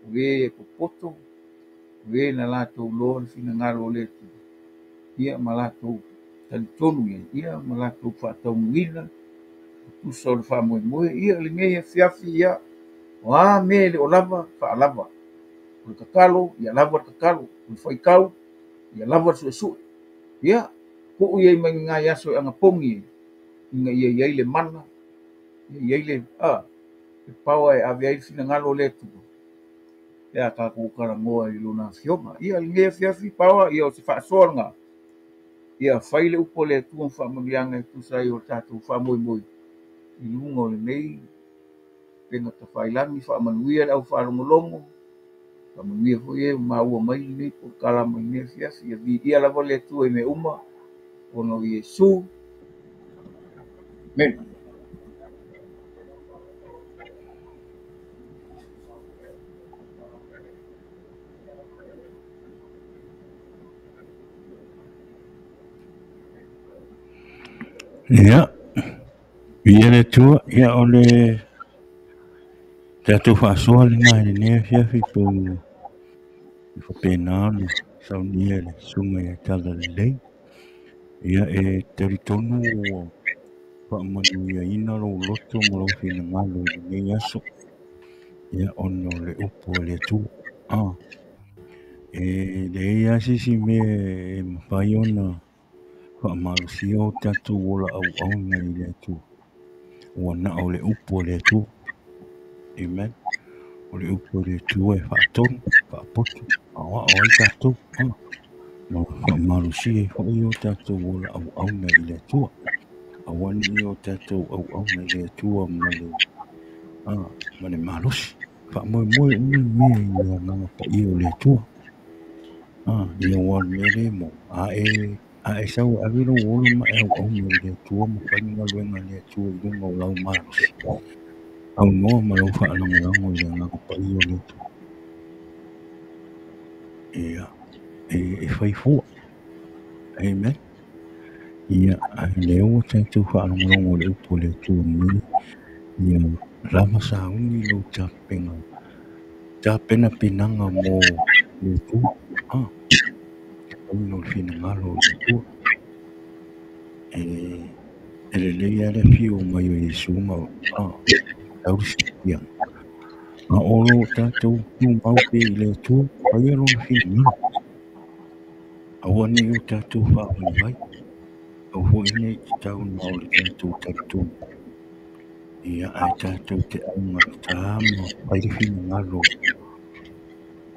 O e e popoto, o e na latou loa le finagalo o le Atua. Ia ma latou talitonu i ai, ia ma latou faataunuina, tusa o le faamoemoe. Ia lenei afiafi, ia, o a mea e le o lava, faalava. O le tatalo, ia lava le tatalo. O le faitau, ia lava le suesue. Ia, tuu ia i mai nai aso e anapogi ai, ina ia i ai le mana, ia i ai le, a, le power e ave ai le finagalo o le Atua. Pe a tatou talanoa i lona afioga. Ia lenei afiafi, power, ia o se faasoa lena. Ia fai le upu a le Atua ma faamanuiaga e tusa ai o tatou faamoemoe i luga o lenei upega tafailagi. Faamanuia le au faalogologo, Faamanuia foi e ua maua mai lenei polokalame i lenei afiafi. Ia viia lava le Atua i mea uma ona o Iesu. Amene. Ia, viia le Atua, ia o le tatou faasoa lena i lenei afiafi pe e faapena ona saunia e le Susuga ia Talalelei. Ia e talitonu ua faamanuiaina lou loto ma lou finagalo i lenei aso. Ia ona o le upu a le Atua. Ah, e leai lava se isi mea e mafai ona faamalosia o tatou ola auauna i le Atua. Ua na o le upu a le Atua. Amen. O le upu a le Atua e faatonu, faapoto, aoao ai tatou. Ah, ma faamalosia ai foi o tatou ola auauna i le Atua. Aua ne i o tatou auauna i le Atua ma le, ah, ma le malosi. Faamoemoe uma le mea i le agaga paia o le Atua. Ah, ia ua o le mea lea mo a e a e sau e ave lou ola ma e auauna i le Atua ma fai le galuega a le Atua i luga o lau malosi. Aunoa ma lau faalagolago i le agaga paia o le Atua. Ia, e fai fua. Amen. Ia, a lea ua tatou faalogologo i le upu a le Atua nei, ia lava sauni lou tapena, tapenapenaga mo le Atua. Ah, faiga o le finagalo o le Atua. E lelei lava le afio mai o Iesu ma ah, tau le siakiaga. A o lo o tatou tumau pea i le Atua, faia lona finagalo. Aua ne i o tatou faavaivai. Aua foi ne i tatau na o le tatou talitonu. Ia, ae tatou te augatā ma fai le finagalo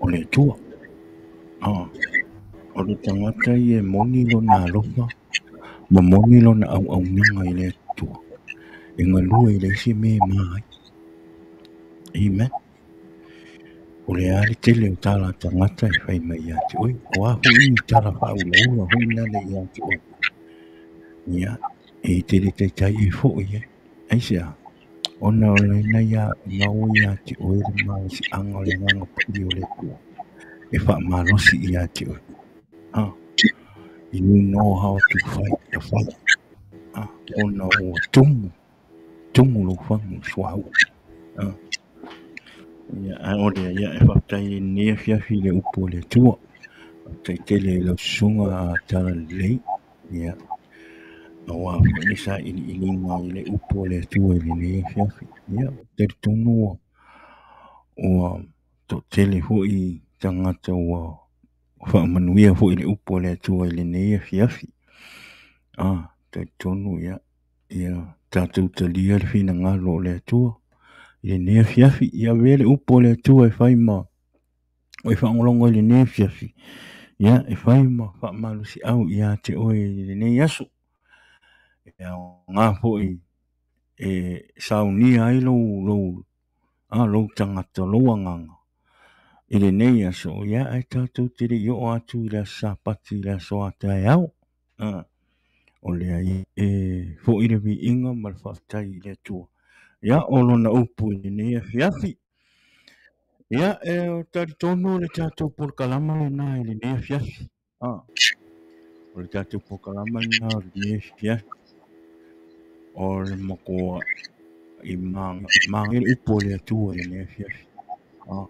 o le Atua. Ah, o le tagata ia e moni lona alofa ma moni lona auaunaga i le Atua. E galue i le isi mea e ma ai. Amen. O le a le tele o tala a tagata e fai mai ia te oe. O a foi ni tala faaulaula foi nale ia te oe. Ia, e te le taitai e foi e. Aisea, ona o lena ia gau ia te oe le malosiaga o le agaga paia o le Atua. E faamalosi ia te oe. Ah, you know how to fight the fight. Ah, ona ua tumu, tumu lou fagu i le suauu. Ah, ia, ae o lea, ia, e faafetai i lenei afiafi i le upu a le Atua. Faafetai tele i lau susuga a Talalelei. Ia, aua foi le sailiiliga i le upu a le Atua i lenei afiafi. Ia, talitonu ua, ua toatele foi tagata ua faamanuia foi i le upu a le Atua i lenei afiafi. Ah, talitonu ia, ia tatou talia le finagalo o le Atua i lenei afiafi. Ia avea le upu a le Atua e fai ma o e faalogologo i lenei afiafi. Ia, e fai ma faamalosiau ia te oe i lenei aso. E aoga foi e saunia ai lou, lou, ah, lou tagata, lou agaga i lenei aso. Ia, ae tatou te le i oo atu i le aso Sapati i le aso a taeao. Ah, o lea e foi le viiga ma le faafetai i le Atua. Ia, o lona upu i lenei afiafi. Ia, e talitonu le tatou polokalama lena i lenei afiafi. Ah, o le tatou polokalama lena o lenei afiafi. O le matua i maga le upu a le Atua i lenei afiafi. Ah,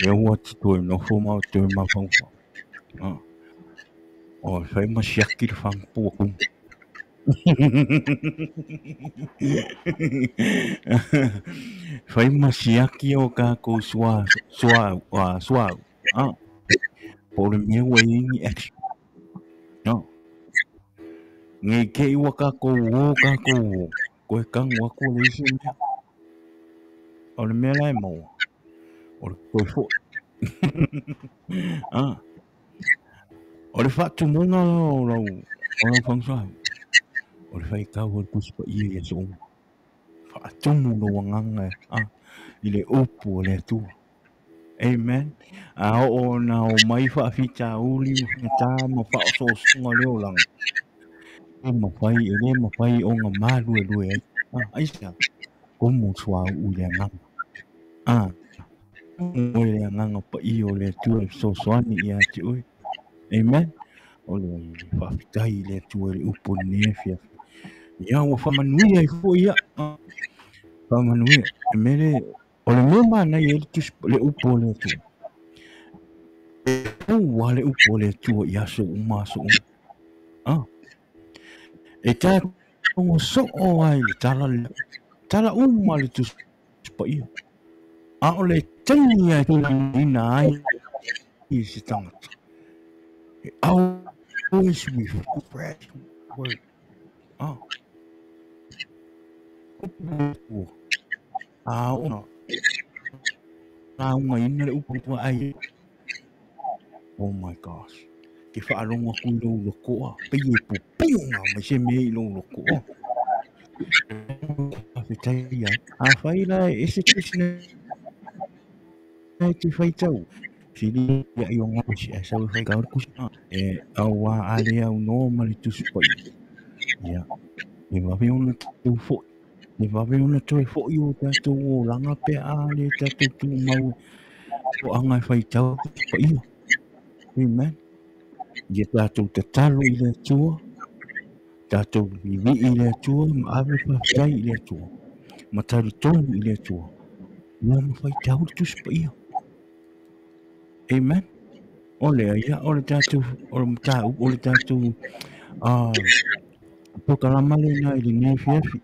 lea ua te toe nofo ma o toe mafaufau. Ah, o e fai ma siaki le fagu po ua tumu. Fai ma siaki o tatou suauu, suauu. Ah, po o le mea ua i ai ni action. No. Nei te i ua tatou o, tatou o, toe tago atu le isi mea. O le mea la e maua, o le toe foi. Ah, o le faatumuga la o lau, o lau fagusuauu, o le faitau o le Tusi Paia i aso uma. Faatumu lou agaga ah, i le upu a le Atua. Amen. A oo na o mai faafitauli ma fagatā ma faaosoosoga o le olaga, e mafai e lē mafai ona maluelue ai. Aisea? Komo suauu i le agaga. Komo le agaga paia o le Atua e fesoasoani ia te oe. Amen. O le faafetai i le Atua i le upu o lenei afiafi. Ia ua faamanuia ai foi ia. Faamanuia. E mea le, o le mea manaia ai le tusi, le upu o le Atua. E ua le upu o le Atua i aso uma, aso uma. E tatou soo ai le tala lea. Tala uma le Tusi Paia. A o le taimi e tulaina ai i se tagata. E always with fresh word. A ona laugaina le upu ua ai. Oh my gosh. Ke whaalongo aku i lou lokoa. Pei e pupiunga mai se mea i lou lokoa. Faafetai ai. Afai la e ese tusi na e te faitau. Sili ia i o ngā kusi e sau e whai kauri kusi. E au a ale au no ma le tusi pai. Ia. E wawe ona tau foi. E wawe ona toe foi o tātou o langa pe a le tātou tū mau. O anga e whaitau tusi pai. Amen. Ia tātou tatalo i le Atua. Tātou vivi i le Atua, ma ave faafetai i le Atua. Ma talitonu i le Atua. Ua mawhai tau le tusi paia. Amen. O lea ia, o le tātou, o le tāu, o le tātou, pokalama le na i le nei fiafi.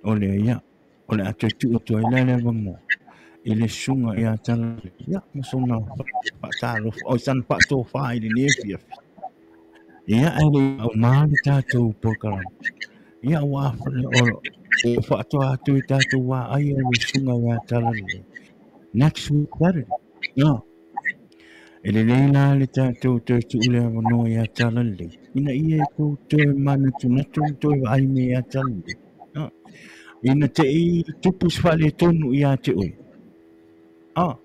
O lea ia, o le atu tu atu ai la le vango. I le sunga ia tala, ia, ma sona whaatalo, o sana whaatōwha i le nei fiafi. Ia, e le au maa le tātou pokalama. Ia, ua o whaatoa atu i tātou wā ai e le sunga ia tala le. Next week Saturday. No. E le leila le tātou toe tuule awanoa ia tala le. Ina ia e tō toe mana tunatu toe ai me ia tala le. No. Ina te i tupu swale tonu ia te oe. A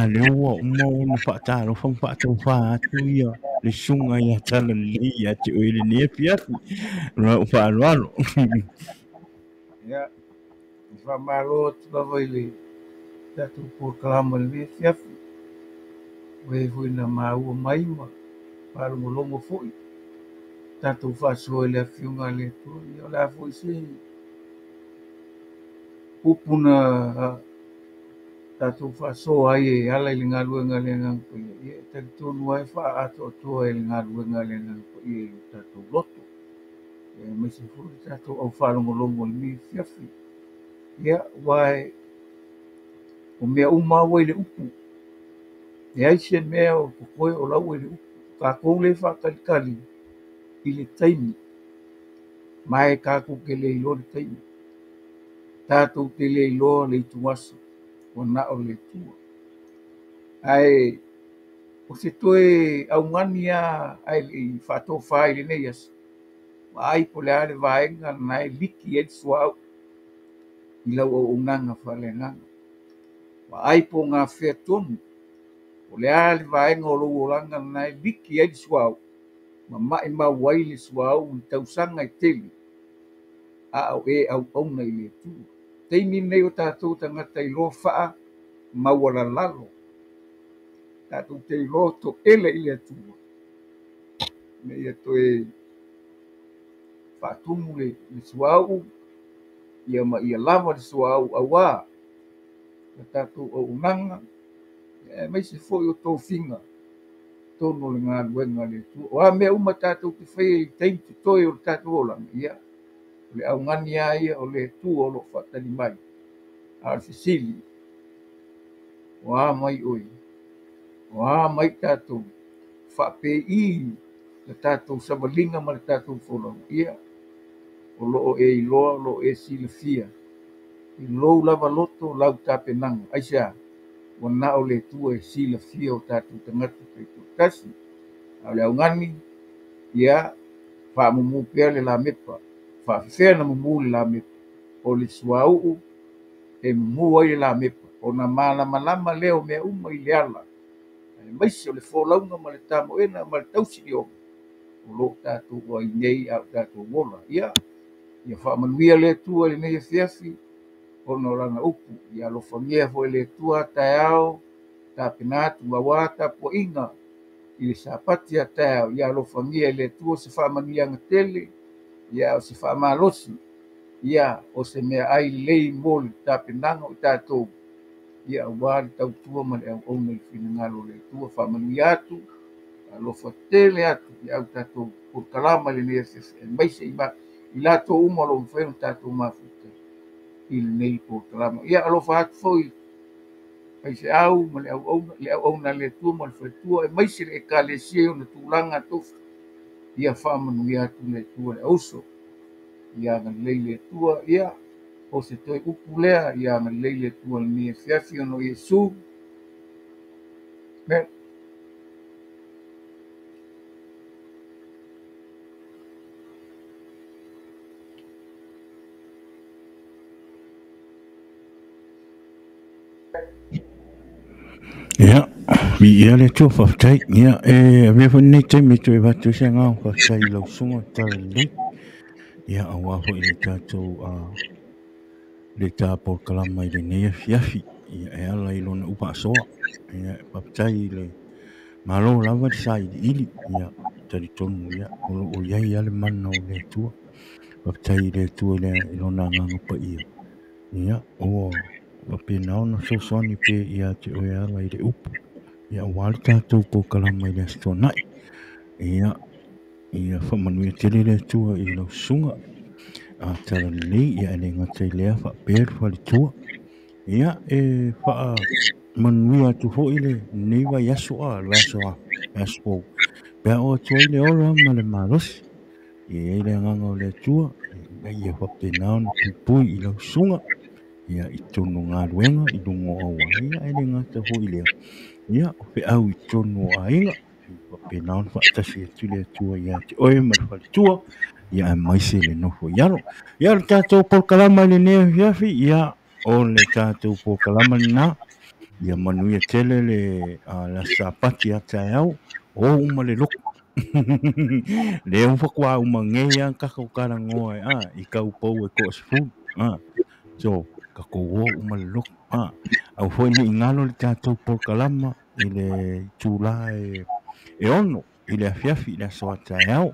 le ua uma ona whaatalo, whang whaatau wha atu ia le sunga ia tala le ia te oe le nia fiafi. Rau whaaloalo. Ia, whamalo atu lava i le tātou polokalama le nia fiafi. Ua e foi na maua mai ma whaalongolongo foi. Tātou whaasoa i le afioga a le Atua. Ia o le a foi se upu na tātou whaasoa ai e ala i le galuega le agaga paia. Ia e talitonu ai whaatoatoa e le galuega le agaga paia i o tātou loto. Ia aemaise foi le tātou au whaalongolongo le nei fiafi. Ia ua e o mea uma ua i le upu. E ai se mea o tokoe o lau i le upu. Kākou le whaakalikali i le taimi. Mai kākou ke le iloa le taimi. Tātou te le iloa le ituaso. Ua na o le Atua. Ae o se toe augani a ai le i whaatōwha i le nei aso. Wa ai po le ale vaenga na e liki e suau i lau au unanga whaleanganga. Wa ai po ngā whea tonu. O le ale vaenga o lou olanga na e liki e suau. Ma mai mau ai le suau i tausanga i tele. A au e au auna i le Atua. Teimi nei o tātou tangata i loa whaa maua lalalo. Tātou te iloa to ele i le Atua. Me ia toe whaatumu le suau, ia ma ia lava le suau auā. La tātou au unanga, e mai se foi o tō finga. Tono le galuega le Atua. O a mea uma tātou te whai i taimi te toe o le tātou olanga. Ia, o le augani a ia o le Atua o lo whaatali mai. A o le fesili, o a mai oe. O a mai tātou whaapei le tātou savalinga ma le tātou folauga. Ia, o loo e iloa, o loo e silafia. I lou lava loto lau tapenaga. Aisea, ua na o le Atua e silafia o tātou tagata taitoatasi. A o le augani, ia, faamumu pea le lamepa. Faafefea na mumu le lamepa. O le suauu e mumu ai le lamepa. Ona malamalama lea o mea uma i le ala. Aemaise o le folauga ma le tamoena ma le tausilioga o loo tatou ai nei a o tatou ola. Ia, ia faamanuia le Atua i lenei afiafi ona o lana upu. Ia alofagia foi le Atua taeao, tapena atu auā tapuaiga i le Sapati a taeao. Ia alofagia e le Atua se faamanuiaga tele, ia o se faamalosi, ia o se meaai lelei mo le tapenaga o tatou, ia auā le tautua ma le auauna i le finagalo o le Atua. Faamanuia atu, alofa tele atu i au tatou polokalama i lenei afiafi, aemaise i latou uma o lo o mafai ona tatou mafuta i lenei polokalama. Ia alofa atu foi faifeau ma le auauna, le auauna a le Atua ma le faletua, aemaise le Ekalesia i ona tulaga tofi. Ia faamanuia atu le Atua le auso. Ia agalelei le Atua. Ia o se toe upu lea, ia agalelei le Atua i lenei afiafi ona o Iesu. Amen. Ia, viia le Atua, faafetai. Ia, e avea foi lenei taimi e toe avatu ai se agaga faafetai i lau susuga talalelei. Ia, auā foi le tatou le ta polokalama i lenei afiafi. Ia, e ala i lona upu faasoa. Ia, faafetai i le Malo lava le sailiili. Ia, talitonu, ia, o lo o i ai lava le mana o le Atua. Faafetai i le Atua i lona agaga paia. Ia, ua faapena ona fesoasoani pea ia te oe e ala i le upu. Ia, auā le tatou polokalama i le Aso Toonai. Ia, ia faamanuia tele le Atua i lau susuga a talalelei. Ia, e le gata i lea, faapea le faletua. Ia, e faamanuia atu foi lenei vaiaso a, le vaiaso a, vaiaso fou. Pe a oo atu ai le ola ma le malosi. Ia i ai le agaga o le Atua, ina ia faapena ona puipui i lau susuga. Ia, i totonu o galuega, i luga o auala, ia, e le gata foi i lea. Ia, o feau i totonu o aiga. Ia faapena ona faatasi atu le Atua ia te oe ma le faletua. Ia, aemaise le nofo i alo. Ia, o le tatou polokalama i lenei afiafi, ia, o le tatou polokalama lena. Ia manuia tele le le Aso Sapati a taeao, o uma le loku. Lea ua faatoa uma nei lava tatou talanoa i taupou e 10. So, tatou o uma le loku. Aua foi ne i galo le tatou polokalama i le itula e 6 i le afiafi i le aso a taeao.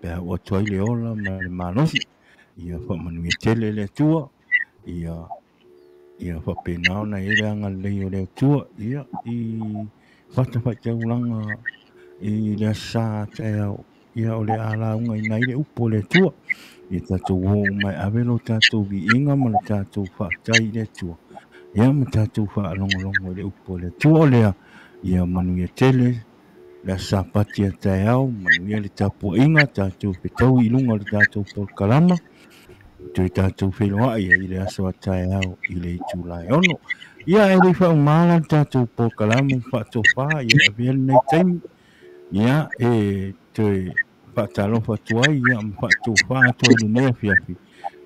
Pe a oo atu ai le ola ma le malosi. Ia faamanuia tele le Atua. Ia ia faapena ona i ai le agalelei o le Atua. Ia, i fatafaitaulaga i le aso sa a taeao. Ia, o le a laugaina ai le upu o le Atua. Ia tatou o uma e ave lo tatou viiga ma le tatou faafetai i le Atua. Ia, ma tatou faalogologo i le upu o le Atua. O lea, ia manuia tele le Aso Sapati a taeao, manuia le tapuaiga, tatou fetaui i luga o le tatou polokalama. Toe tatou feiloai ai i le aso a taeao i le itula e 6. Ia, e le i faauma la le tatou polokalama ma faatofā, ia e avea lenei taimi. Ia, e toe faatalofa atu ai, ia, ma faatofā atu ai lenei afiafi.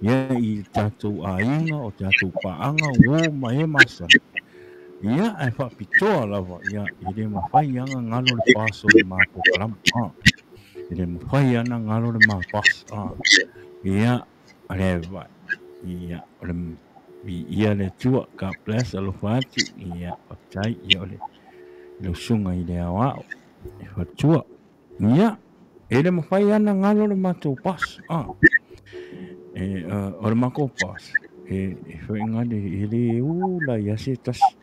Ia, i tatou aiga, o tatou paaga, uo ma e masani. Ia, ae faapitoa lava, ia, e le mafai lava ona galo le paso o le ma polokalama. E le mafai lava ona galo le ma paso. Ia, o le vai. Ia, o le viia le Atua. God bless, alofa atu. Ia, faafetai. Ia, o le lau susuga i le aoao e faletua. Ia, e le mafai lava ona galo le matou paso. E, o le matou paso, e faiga e le ula ia se tasi.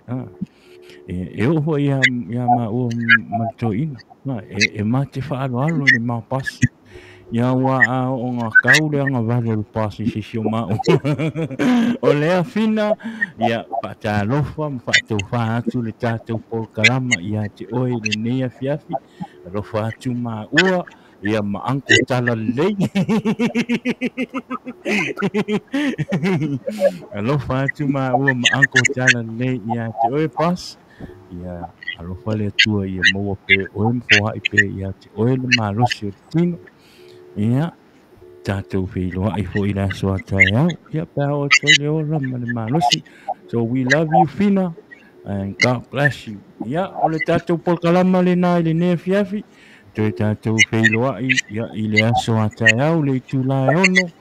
E oo foi ia maua ma le toeaina. E ma te faaaloalo i le ma paso. Ia ua a oo ina tau le agavale o le paso i se isi o maua. O lea fina, ia faatalofa ma faatofā atu le tatou polokalama ia te oe i lenei afiafi. Alofa atu maua, ia ma uncle talalelei. Alofa atu maua ma uncle talalelei ia te oe pas. Ia alofa le Atua ia maua pe oe ma foai pe ia te oe le malosi o le tino. Ia, tatou feiloai foi i le aso a taeao. Ia, pe a oo atu ai le ola ma le malosi. So we love you, Fina, and God bless you. Ia, o le tatou polokalama lena i lenei afiafi, toe tatou feiloai ia i le aso a taeao le itula e 6,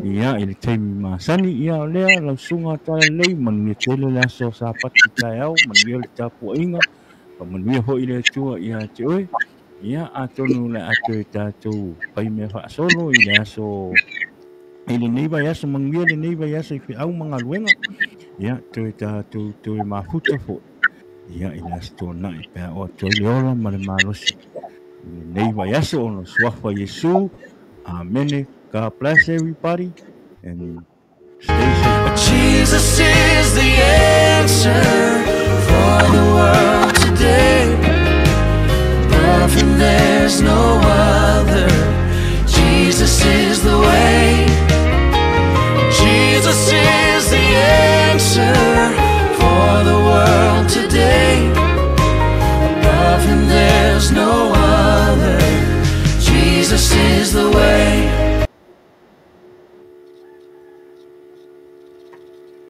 ia i le taimi masani. Ia o lea lau susuga talalelei, manuia tele le aso Sapati taeao, manuia le tapuaiga, faamanuia foi le Atua ia te oe. Ia atonu o le a toe tatou faimea faasolo i le aso i lenei vaiaso, manuia lenei vaiaso i feau ma galuega. Ia toe tatou toe mafuta foi ia i le aso tuanai pe a oo atu ai le ola ma le malosi i lenei vaiaso ona o suafa Iesu. Amene. God bless everybody and stay safe. Jesus is the answer for the world today. Above him there's no other. Jesus is the way. Jesus is the answer for the world today. Above him there's no other. Jesus is the way.